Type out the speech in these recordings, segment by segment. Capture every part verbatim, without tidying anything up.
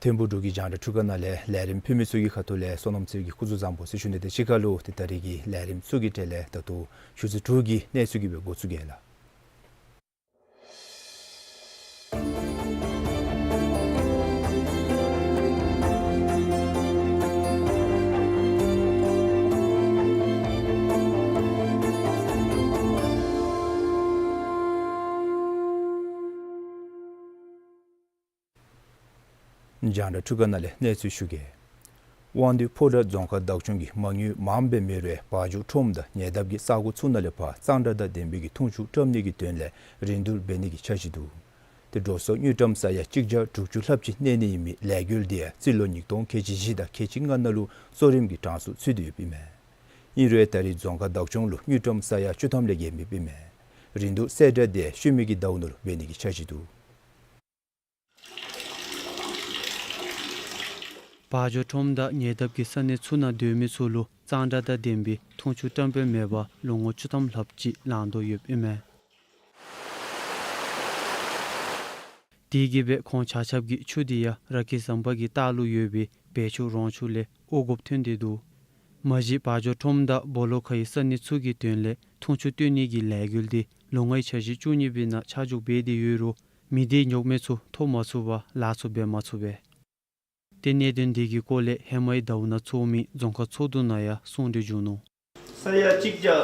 ཐིམ་ཕུག་འབྲུག་གི་རྒྱང་བསྒྲགས་འཕྲུལ་ཁང་ནང་ལས་ལས་རིམ་ཕུལ་མི་ཚུ་གི་ཁ་ཐུག་ལས་བསོད་ནམས་ཚེ་རིང་གིས་སྐུ་གཟུགས་བཟང་པོ་ཟེར་ཞུ་ནི། དེ་གཅིག་ཁར་ལུ་ཏེ་ད་རིས་ཀྱི་ལས་རིམ་ཚུ་གི་གྲས་ལས་ད་ལྟོ་ཆུ་ཚོད་དྲུག་གི་གནས་ཚུལ་གྱི་སྦེ་འགོ་བཙུགས་གེ་ལགས། རྒྱང་བསྒྲགས་འཕྲུལ་ཁང་ནང་ལས་གནས་ཚུལ་ཞུ་གེ། དབང་འདུས་ཕོ་བྲང་རྫོང་ཁག་བདག་སྐྱོང་གིས་མ་དངུལ་མངམ་སྦེ་མེད་རུང་བ་འཇོ་ཁྲོམ་དང་ཉེ་འདབས་ཀྱི་ས་གོ་ཚུ་ནང་ལས་ཕར་གཙང་སྦྲ་དང་ལྡན་པའི་གི་འཐུང་ཆུ་བཀྲམ་ནི་གི་དོན་ལས་རིན་བསྡུར་འབད་ནི་གི་འཆར་གཞི་འདུག། ཏེ་འགྲོ་སོང་དངུལ་ཀྲམ་ས་ཡ་གཅིག་བརྒྱ་དྲུག་ཅུ་ལྷགཔ་ཅིག་གནས་ནི་ཨིན་མི་ལས་འགུལ་འདི་ཡང་རྩིས་ལོ་ཉིས་སྟོང་ཁལ་གཅིག་བཞི་དང་ཁལ་གཅིག་ལྔ་ནང་ལུ་གཙོ་རིམ་གྱི་གྲངས་སུ་ཚུད་དེ་ཡོདཔ་ཨིན་མས། ཨིན་རུང་ད་རིས་རྫོང་ཁག་བདག་སྐྱོང་ལུ་དངུལ་ཀྲམ་ས་ཡ་བཅུ་ཐམ་ལས་བརྒལ་མེདཔ་ཨིན་མས། རིན་བསྡུར་གསལ་བསྒྲགས་འདི་ཤུལ་མའི་གི་ཟླཝ་ནང་ལུ་འབད་ནི་གི་འཆར་གཞི་འདུག། བ་འཇོ་ཁྲོམ་དང་ཉེ་འདབས་ཀྱི་ས་གནས་ཚུ་ནང་སྡོད་མི་ཚུ་ལུ་གཙང་སྦྲ་དང་ལྡན་པའི་འཐུང་ཆུ་བཀྲམ་སྤེལ་མེད་པར་ལོ་ངོ་བཅུ་ཐམ་ལྷགཔ་ཅིག་ལང་དོ་ཡོདཔ་ཨིན་མས། དེ་གིས་སྦེ་ཁོང་ཆ་ཁྱབ་ཀྱིས་ཆུ་དེ་ཡང་ར་སྐྱེས་ཟམ་པ་གི་ལྟག་ལུ་ཡོད་པའི་བལ་ཆུ་རོང་ཆུ་ལས་དབོ་དགོཔ་ཐོན་ཏེ་འདུག། མ་གཞི་བ་འཇོ་ཁྲོམ་དང་སྦོ་ལོགས་ཁའི་ས་གནས་ཚུ་གི་དོན་ལས་འཐུང་ཆུ་བཏོན་ནི་གི་ལས་འགུལ་འདི་ལོ་ལྔའི་འཆར་གཞི་བཅུ་གཉིས་པའི་ནང་ཆ་འཇོག་འབད་དེ་ཡོད་རུང་མི་སྡེའི་ཉོགས་མེད་ཚུ་ཐོབ་མ་ཚུགས་པར་ལཱ་ཚུ་འབད་མ་ཚུགས་པས། ཏེ་གནད་དོན་འདི་གི་སྐོར་ལས་ཧེ་མའི་ཟླཝ་ནང་ཚོགས་མི་རྫོང་ཁག་ཚོགས་འདུ་ནང་ཡང་གསུང་གྲོས་བྱུང་ནུག། ས་ཡ་གཅིག་བརྒྱ་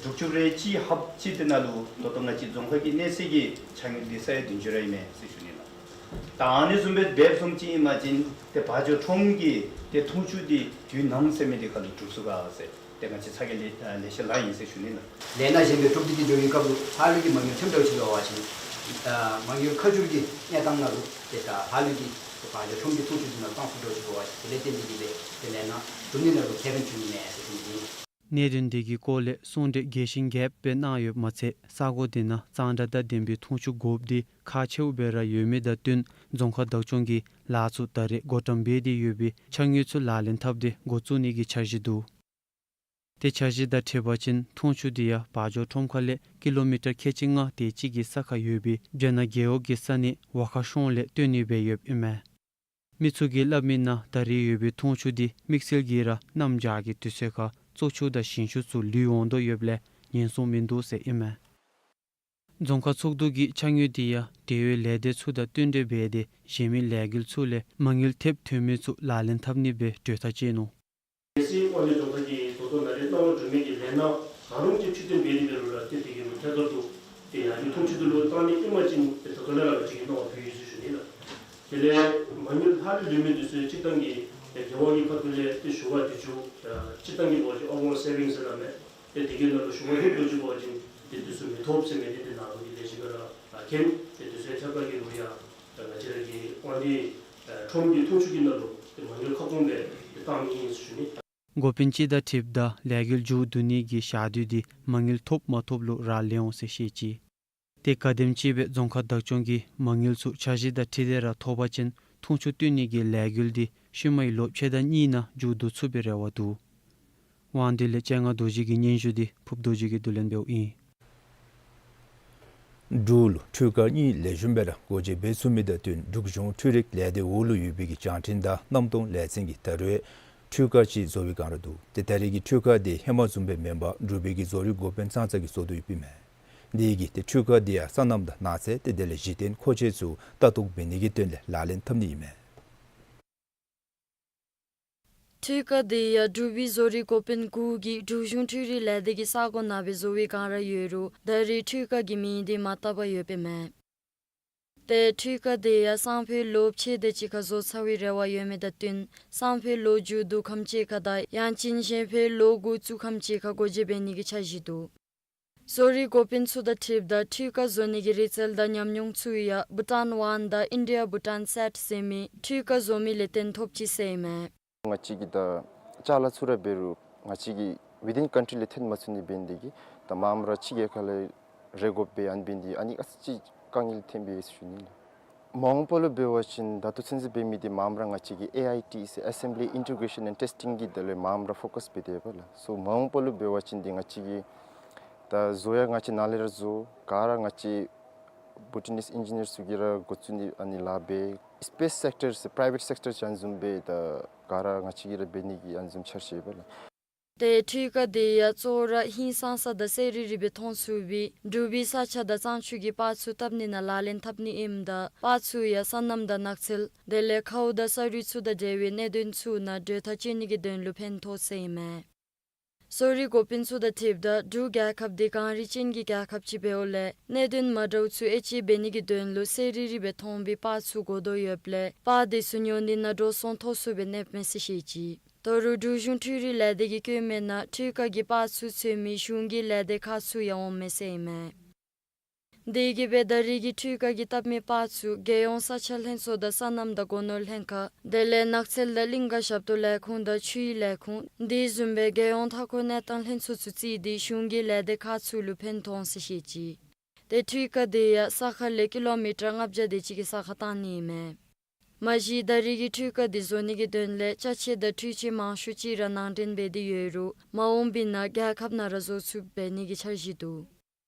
དྲུག་ཅུ་རེ་གཅིག་ལྷགཔ་ཅིག་དེ་ནང་ལུ་ད་ལྟོ་ང་བཅས་རྫོང་ཁག་གི་གནས་ཚད་ཀྱི་ཆ་ངོས་འདི་ས་ཡ་བདུན་ཅུ་ར་ཨིན་མས་ཟེར་ཞུ་ནི་ལགས། ད་ཨ་ནི་བཟུམ་སྦེ་འབདཝ་བཟུམ་ཅིག་ཨིན་པ་ཅིན་ཏེ་བ་འཇོ་ཁྲོམ་གྱི་ཏེ་འཐུང་ཆུ་འདི་དུས་ནམ་ཟེར་མི་འདི་ཁར་ལུ་གྲུབ་ཚུགས་ག་ཟེར་ཏེ་ང་བཅས་ཚ་གྱང་ལེ་ལེ་ཤ་ལངམ་ཨིན་ཟེར་ཞུ་ནི་ལགས། ལས་སྣ་གཞན་སྦེ་གྲུབ་སྟེ་གི་སྡོད་པའི་སྐབས་ལུ་ལྷག་ལུས་ཀྱི་མ་དངུལ་ཐེབས་འདྲཝ་ཅིག་འབད་བ་ཅིན་ཨ་མ་དངུལ་ཁ་བསྒྱུར་གྱི་གནས་སྟངས་ནང་ལུ་ཏེ་ད་ལྷག་ལུས་ཀྱི་བ་འཇོ་ཁྲོམ་གྱི་འཐུང་ཆུ་འདི་ནང་གཏང་ཚུགས་འདྲཝ་ཅིག་འབད་བ་ཅིན་དེ་ལས་བརྟེན་ཏེ་གི་སྦེ་ཏེ་ལས་སྣ་གྲུབ་ནི་ནང་ལུ་ཁེ་ཕན་བྱུང་ནི་མས་ཟེར་ཞུ་ནི་ཨིན། གནད་དོན་འདི་གི་སྐོར་ལས་གསུང་གྲོས་རྒྱས་ཤིང་རྒྱསཔ་སྦེ་གནང་ཡོདཔ་མ་ཚད་ས་གོ་འདི་ནང་གཙང་སྦྲ་དང་ལྡན་པའི་འཐུང་ཆུ་དགོཔ་འདི་ཁག་ཆེཝ་སྦེ་ར་ཡོད་མི་དང་བསྟུན་རྫོང་ཁག་བདག་སྐྱོང་གིས་ལཱ་ཚུ་ད་རེས་བགོ་བཀྲམ་འབད་དེ་ཡོད་པའི་འཆར་དངོས་ཚུ་ལག་ལེན་འཐབ་སྟེ་འགོ་བཙུགས་ནི་གི་འཆར་གཞི་འདུག། ཏེ་འཆར་གཞི་དང་འཁྲིལ་བ་ཅིན་འཐུང་ཆུ་འདི་ཡང་བ་འཇོ་ཁྲོམ་ཁ་ལས་ཀི་ལོ་མི་ཊར་ཁལ་གཅིག་ལྔ་དེ་ཅིག་གི་ས་ཁར་ཡོད་པའི་རྒྱ་ནག་རྒེད་འོག་གི་ས་གནས་ཝ་ཁ་གཤོང་ལས་བཏོན་ནི་སྦེ་ཡོདཔ་ཨིན་མས། མི་ཚུ་གིས་སླབ་མིའི་ནང་ད་རེས་ཡོད་པའི་འཐུང་ཆུ་འདི་དམིགས་བསལ་གྱིས་ར་གནམ་བྱཱར་གྱི་དུས་ཚོད་ཁར་བཙོག་ཆུ་དང་ཞིང་ཆུ་ཚུ་ལུད་འོང་དོ་ཡོདཔ་ལས་ཉེན་སྲུང་མིན་འདུག་ཟེར་ཨིན་མས། རྫོང་ཁག་ཚོགས་འདུ་གིས་འཆར་དངོས་འདི་ཡང་འབྲེལ་ཡོད་ལས་སྡེ་ཚུ་དང་བསྟུན་གྲོས་འབད་དེ་གཞན་མི་ལས་འགུལ་ཚུ་ལས་མ་དངུལ་ཐེབས་ཐོན་མི་ཚུ་ལག་ལེན་འཐབ་ནི་སྦེ་གྲོས་ཐག་བཅད་ནུག། གལ་སྲིད་དབང་འདུས་རྫོང་ཁག་གིས་ད་ལྟོ་ནཱ་ལས་གནང་བ་གྲུབ་མི་གི་ལས་སྣ་ག་རུང་ཅིག་ཕྱིར་བཏོན་འབད་དེ་འབད་རུང་ར་ཏེ་དེ་གི་ལུ་ཐད་ཀར་དུ་ཏེ་ཡར་རྒྱས་འཐུང་ཆུ་འདི་ལུ་བཏང་ནི་ཨིན་པ་ཅིན་ཏེ་ད་ལྟོ་ལས་ར་ཅིག་གི་གནང་བ་ཕུལ་ཡི་ཟེར་ཞུ་ནི་ལགས། དེ་ལས་མ་དངུལ་ལྷག་ལུས་ལུས་མི་འདི་ཚུ་སྤྱིར་བཏང་གི་ཏེ་རྒེད་འོག་གི་ཁ་ཐུག་ལས་ཏེ་ཞུ་བ་དེ་ཚུ་སྤྱིར་བཏང་གི་འབད་བ་ཅིན་ཨོ་ཝར་སེ་བིང་ཟེར་སླབ་མས། ཏེ་དེ་གི་ནང་ལུ་ཞུ་བ་ཧེབ་འགྱོ་ཅི་འབད་བ་ཅིན་ཏེ་དུས་ཚོད་མི་ཐོབ་ཟེར་མི་འདི་ཏེ་ནཱ་ལུ་གི་ལས་གཞི་ཁར་ར་མཁྱེན། ཏེ་དུས་ཚོད་ཐད་ཀར་གྱི་ལུ་ཡང་ང་བཅས་ར་གི་དབང་འདུས་ཁྲོམ་གྱི་འཐུང་ཆུ་གི་ནང་ལུ་ཏེ་མ་དངུལ་ཁ་སྐོང་སྦེ་ཏེ་བཏང་ནི་ཨིན་ཟེར་ཞུ་ནི། འགོ་དཔོན་ཅིག་དང་འཁྲིལཝ་ད་ལས་འགུལ་མཇུག་བསྡུ་ནི་གི་ཞག་དུས་འདི་མ་དངུལ་ཐོབ་མ་ཐོབ་ལུ་རག་ལས་འོང་ཟེར་བཤད་ཅི། ཏེ་ག་དེམ་ཅིག་སྦེ་རྫོང་ཁག་བདག་སྐྱོང་གིས་མ་དངུལ་ཚུ་འཆར་གཞི་དང་འཁྲིལ་ཏེ་ར་ཐོབ་པ་ཅིན་འཐུང་ཆུ་བཏོན་ནི་གི་ལས་འགུལ་འདི་ཤུལ་མའི་ལོ་ཕྱེད་དང་གཉིས་ནང་མཇུག་བསྡུ་ཚུགས་པའི་རེ་བ་འདུག། དབང་འདུས་ལས་སྤྱན་སྔ་རྡོ་རྗེ་གི་སྙན་ཞུ་འདི་ཕུབ་རྡོ་རྗེ་གིས་བསྡུ་ལེན་འབདཝ་ཨིན། འབྲུག་ལུ་འཕྲུལ་འཁོར་གཉིས་ལེགས་ཤོམ་སྦེ་ར་སྒོ་འབྱེད་འབད་ཚུགས་མི་དང་བསྟུན་འབྲུག་གཞུང་འཕྲུལ་རིག་ལས་སྡེ་འོག་ལུ་ཡོད་པའི་གི་བྱང་ཁྲིན་དང་གནམ་སྟོང་ལས་ཚན་གྱིས་ད་རུང་འཕྲུལ་འཁོར་ཅིག་བཟོ་བའི་བསྒང་ར་འདུག། ཏེ་ད་རེས་ཀྱི་འཕྲུལ་འཁོར་འདི་ཧེ་མ་བཟུམ་སྦེ་མེན་པར་འབྲུག་པའི་གི་བཟོ་རིག་འགོ་དཔོན་ཙང་ཙ་གིས་བཟོ་དོ་ཡོདཔ་ཨིན་མས། དེ་གིས་ཏེ་འཕྲུལ་འཁོར་འདི་ཡང་སོ་ནམ་དང་ནགས་ཚལ་ཏེ་དེ་ལས་གཞི་རྟེན་མཁོ་ཆས་ཚུ་ལྟ་རྟོག་འབད་ནི་གི་དོན་ལས་ལག་ལེན་འཐབ་ནི་ཨིན་མས། འཕྲུལ་འཁོར་འདི་ཡང་འབྲུག་པའི་བཟོ་རིག་འགོ་དཔོན་དགུ་གིས་འབྲུག་གཞུང་འཕྲུལ་རིག་ལས་སྡེ་གི་ས་གོ་ནང་སྦེ་བཟོ་བའི་བསྒང་ར་ཡོད་རུང་ད་རེས་འཕྲུལ་འཁོར་གྱི་མིང་འདི་མ་བཏགས་པར་ཡོདཔ་ཨིན་མས། ཏེ་འཕྲུལ་འཁོར་འདི་ཡང་སང་ཕོད་ལོ་ཕྱེད་དེ་ཅིག་ཁར་བཟོ་ཚར་བའི་རེ་བ་ཡོད་མི་དང་བསྟུན་སང་ཕོད་ལོ་མཇུག་བསྡུ་ཁམས་ཅིག་ཁར་དང་ཡང་ཅིན་གཞན་ཕོད་ལོ་དགུ་བཙུགས་ཁམས་ཅིག་ཁར་སྒོ་འབྱེད་འབད་ནི་གི་འཆར་གཞི་འདུག། བཟོ་རིག་འགོ་དཔོན་ཚུ་དང་འཁྲིལཝ་ད་འཕྲུལ་འཁོར་བཟོ་ནི་གི་རིག་རྩལ་དང་ཉམས་མྱོང་ཚུ་ཡང་བྷུ་ཊཱན་ཝཱན་དང་ཨིན་ཌི་ཡ་བྷུ་ཊཱན་སེཊ་ཟེར་མི་འཕྲུལ་འཁོར་བཟོ་མི་ལས་ཏེ་ཐོབ་ཅི་ཟེར་ཨིན་མས། ང་བཅས་ཀྱིས་ད་ཅ་ལ་ཚུ་ར་འབད་རུང་ང་བཅས་ཀྱིས་ཝི་དིན་ཀཱན་ཊི་ལས་ཐོན་མ་ཚུགས་ནི་འབད་ནི་དེ་གིས་ད་མངམ་ར་ཕྱི་རྒྱལ་ཁ་ལས་རེ་དགོཔ་སྦེ་ཨ་ནི་འབད་ནི་དེ་ཨ་ནི་ཨ་ཙི་ཅིག་དཀའ་ངལ་ཐོན་པས་ཟེར་ཞུ་ནི་ལགས། མ་འོངས་པ་ལུ་འབད་བ་ཅིན་ད་ལྟོ་ཚུན་ཚོད་འབད་མི་འདི་མངམ་ར་ང་བཅས་ཀྱིས་ཨེ་ཨའི་ཊི་ཟེར་Assembly Integration and Testing གི་དོན་ལས་མངམ་ར་ཕོ་ཀཱས་འབད་དེ་ཡོདཔ་ལགས། སོ་མ་འོངས་པ་ལུ་འབད་བ་ཅིན་འདི་ང་བཅས་ཀྱིས་ད་བཟོ་ཡང་ང་བཅས་ནཱ་ལས་ར་བཟོ་ག་ར་ང་བཅས་བྷུ་ཊཱ་ནིསི་ཨིན་ཇི་ནིར་ཚུ་གིས་ར་འགོ་བཙུགས་ནི་ཨ་ནི་ལཱ་འབད། སི་པེསི་སེཀ་ཊར་ཟེར་པྲའི་ཝེཊ་སེཀ་ཊར་ཅིག་ཨ་ནི་བཟུམ་སྦེ་ད་ག་ར་ང་བཅས་ཀྱིས་ར་འབད་ནི་གི་ཨ་ནི་བཟུམ་འཆར་གཞི་ཡོདཔ་ལགས། ཏེ་འཕྲུལ་འཁོར་འདི་ཡང་གཙོ་བོ་ར་ཧིང་སངས་ས་དང་གསལ་རི་རི་སྦེ་མཐོང་ཚུགས་པའི་འབྲུག་པའི་ས་ཆ་དང་གཙང་ཆུ་གི་པར་ཚུ་བཏབ་ནི་ནང་ལག་ལེན་འཐབ་ནི་ཨིནམ་ད་པར་ཚུ་ཡང་སོ་ནམ་དང་ནགས་ཚལ་དེ་ལས་ཁཝ་དང་ས་རུད་ཚུ་དང་འབྲེལ་བའི་གནད་དོན་ཚུ་ནང་གྲོས་ཐག་བཅད་ནི་གི་དོན་ལུ་ཕན་ཐོགས་ཟེར་ཨིན་མས། བཟོ་རིག་འགོ་དཔོན་ཚུ་དང་འཁྲིལཝ་ད་འབྲུག་རྒྱལ་ཁབ་འདི་གངས་རི་ཅན་གྱི་རྒྱལ་ཁབ་ཅིག་འབདཝ་ལས་གནད་དོན་མ་འདྲཝ་ཚུ་དབྱེ་དཔྱད་འབད་ནི་གི་དོན་ལུ་གསལ་རི་རི་སྦེ་མཐོང་བའི་པར་ཚུ་གོ་དོ་ཡོདཔ་ལས་པར་འདི་ཚུ་ཉོ་ནི་ནང་འགྲོ་སོང་མཐོ་སུ་སྦེ་གནསཔ་མས་ཟེར་བཤད་ཅི། ད་རུང་འབྲུག་གཞུང་འཕྲུལ་རིག་ལས་སྡེ་གིས་བཀོད་མི་ནང་འཕྲུལ་འཁོར་གྱི་པར་ཚུ་འཚོལ་མི་གཞུང་གི་ལས་སྡེ་ཁག་ཚུ་ཡང་འོངམ་མས་ཟེར་ཨིན་མས། དེ་གིས་སྦེ་ད་རེས་ཀྱི་འཕྲུལ་འཁོར་གྱི་བཏབ་མི་པར་ཚུ་རྒྱལ་ཡོངས་ས་ཆ་ལྷན་ཚོགས་དང་སོ་ནམ་དང་སྒོ་ནོར་ལྷན་ཁག་དེ་ལས་ནགས་ཚལ་དང་གླིང་ག་ཞབས་ཏོག་ལས་ཁུངས་དང་ཆུའི་ལས་ཁུངས་དེ་བཟུམ་སྦེ་རྒྱལ་ཡོངས་མཐའ་འཁོར་གནས་སྟངས་ལྷན་ཚོགས་ཚུ་བརྩིས་ཏེ་གཞུང་གི་ལས་སྡེ་ཁག་ཚུ་ལུ་ཕན་ཐོགས་ཟེར་བཤད་ཅི། ཏེ་འཕྲུལ་འཁོར་དེ་ཡང་ས་ཁ་ལས་ཀི་ལོ་མི་ཊར་ལྔ་བརྒྱ་དེ་ཅིག་གི་ས་ཁར་བཏང་ནི་ཨིན་མས། མ་གཞི་ད་རེས་ཀྱི་འཕྲུལ་འཁོར་འདི་བཟོ་ནི་གི་དོན་ལས་ཅ་ཆས་དང་འཕྲུལ་ཆས་མང་ཤོས་ཅིག་ར་ནང་འདྲེན་འབད་དེ་ཡོད་རུང་མ་འོངས་པའི་ནང་རྒྱལ་ཁབ་ནང་ར་བཟོ་ཚུགསཔ་འབད་ནི་གི་འཆར་གཞི་འདུག།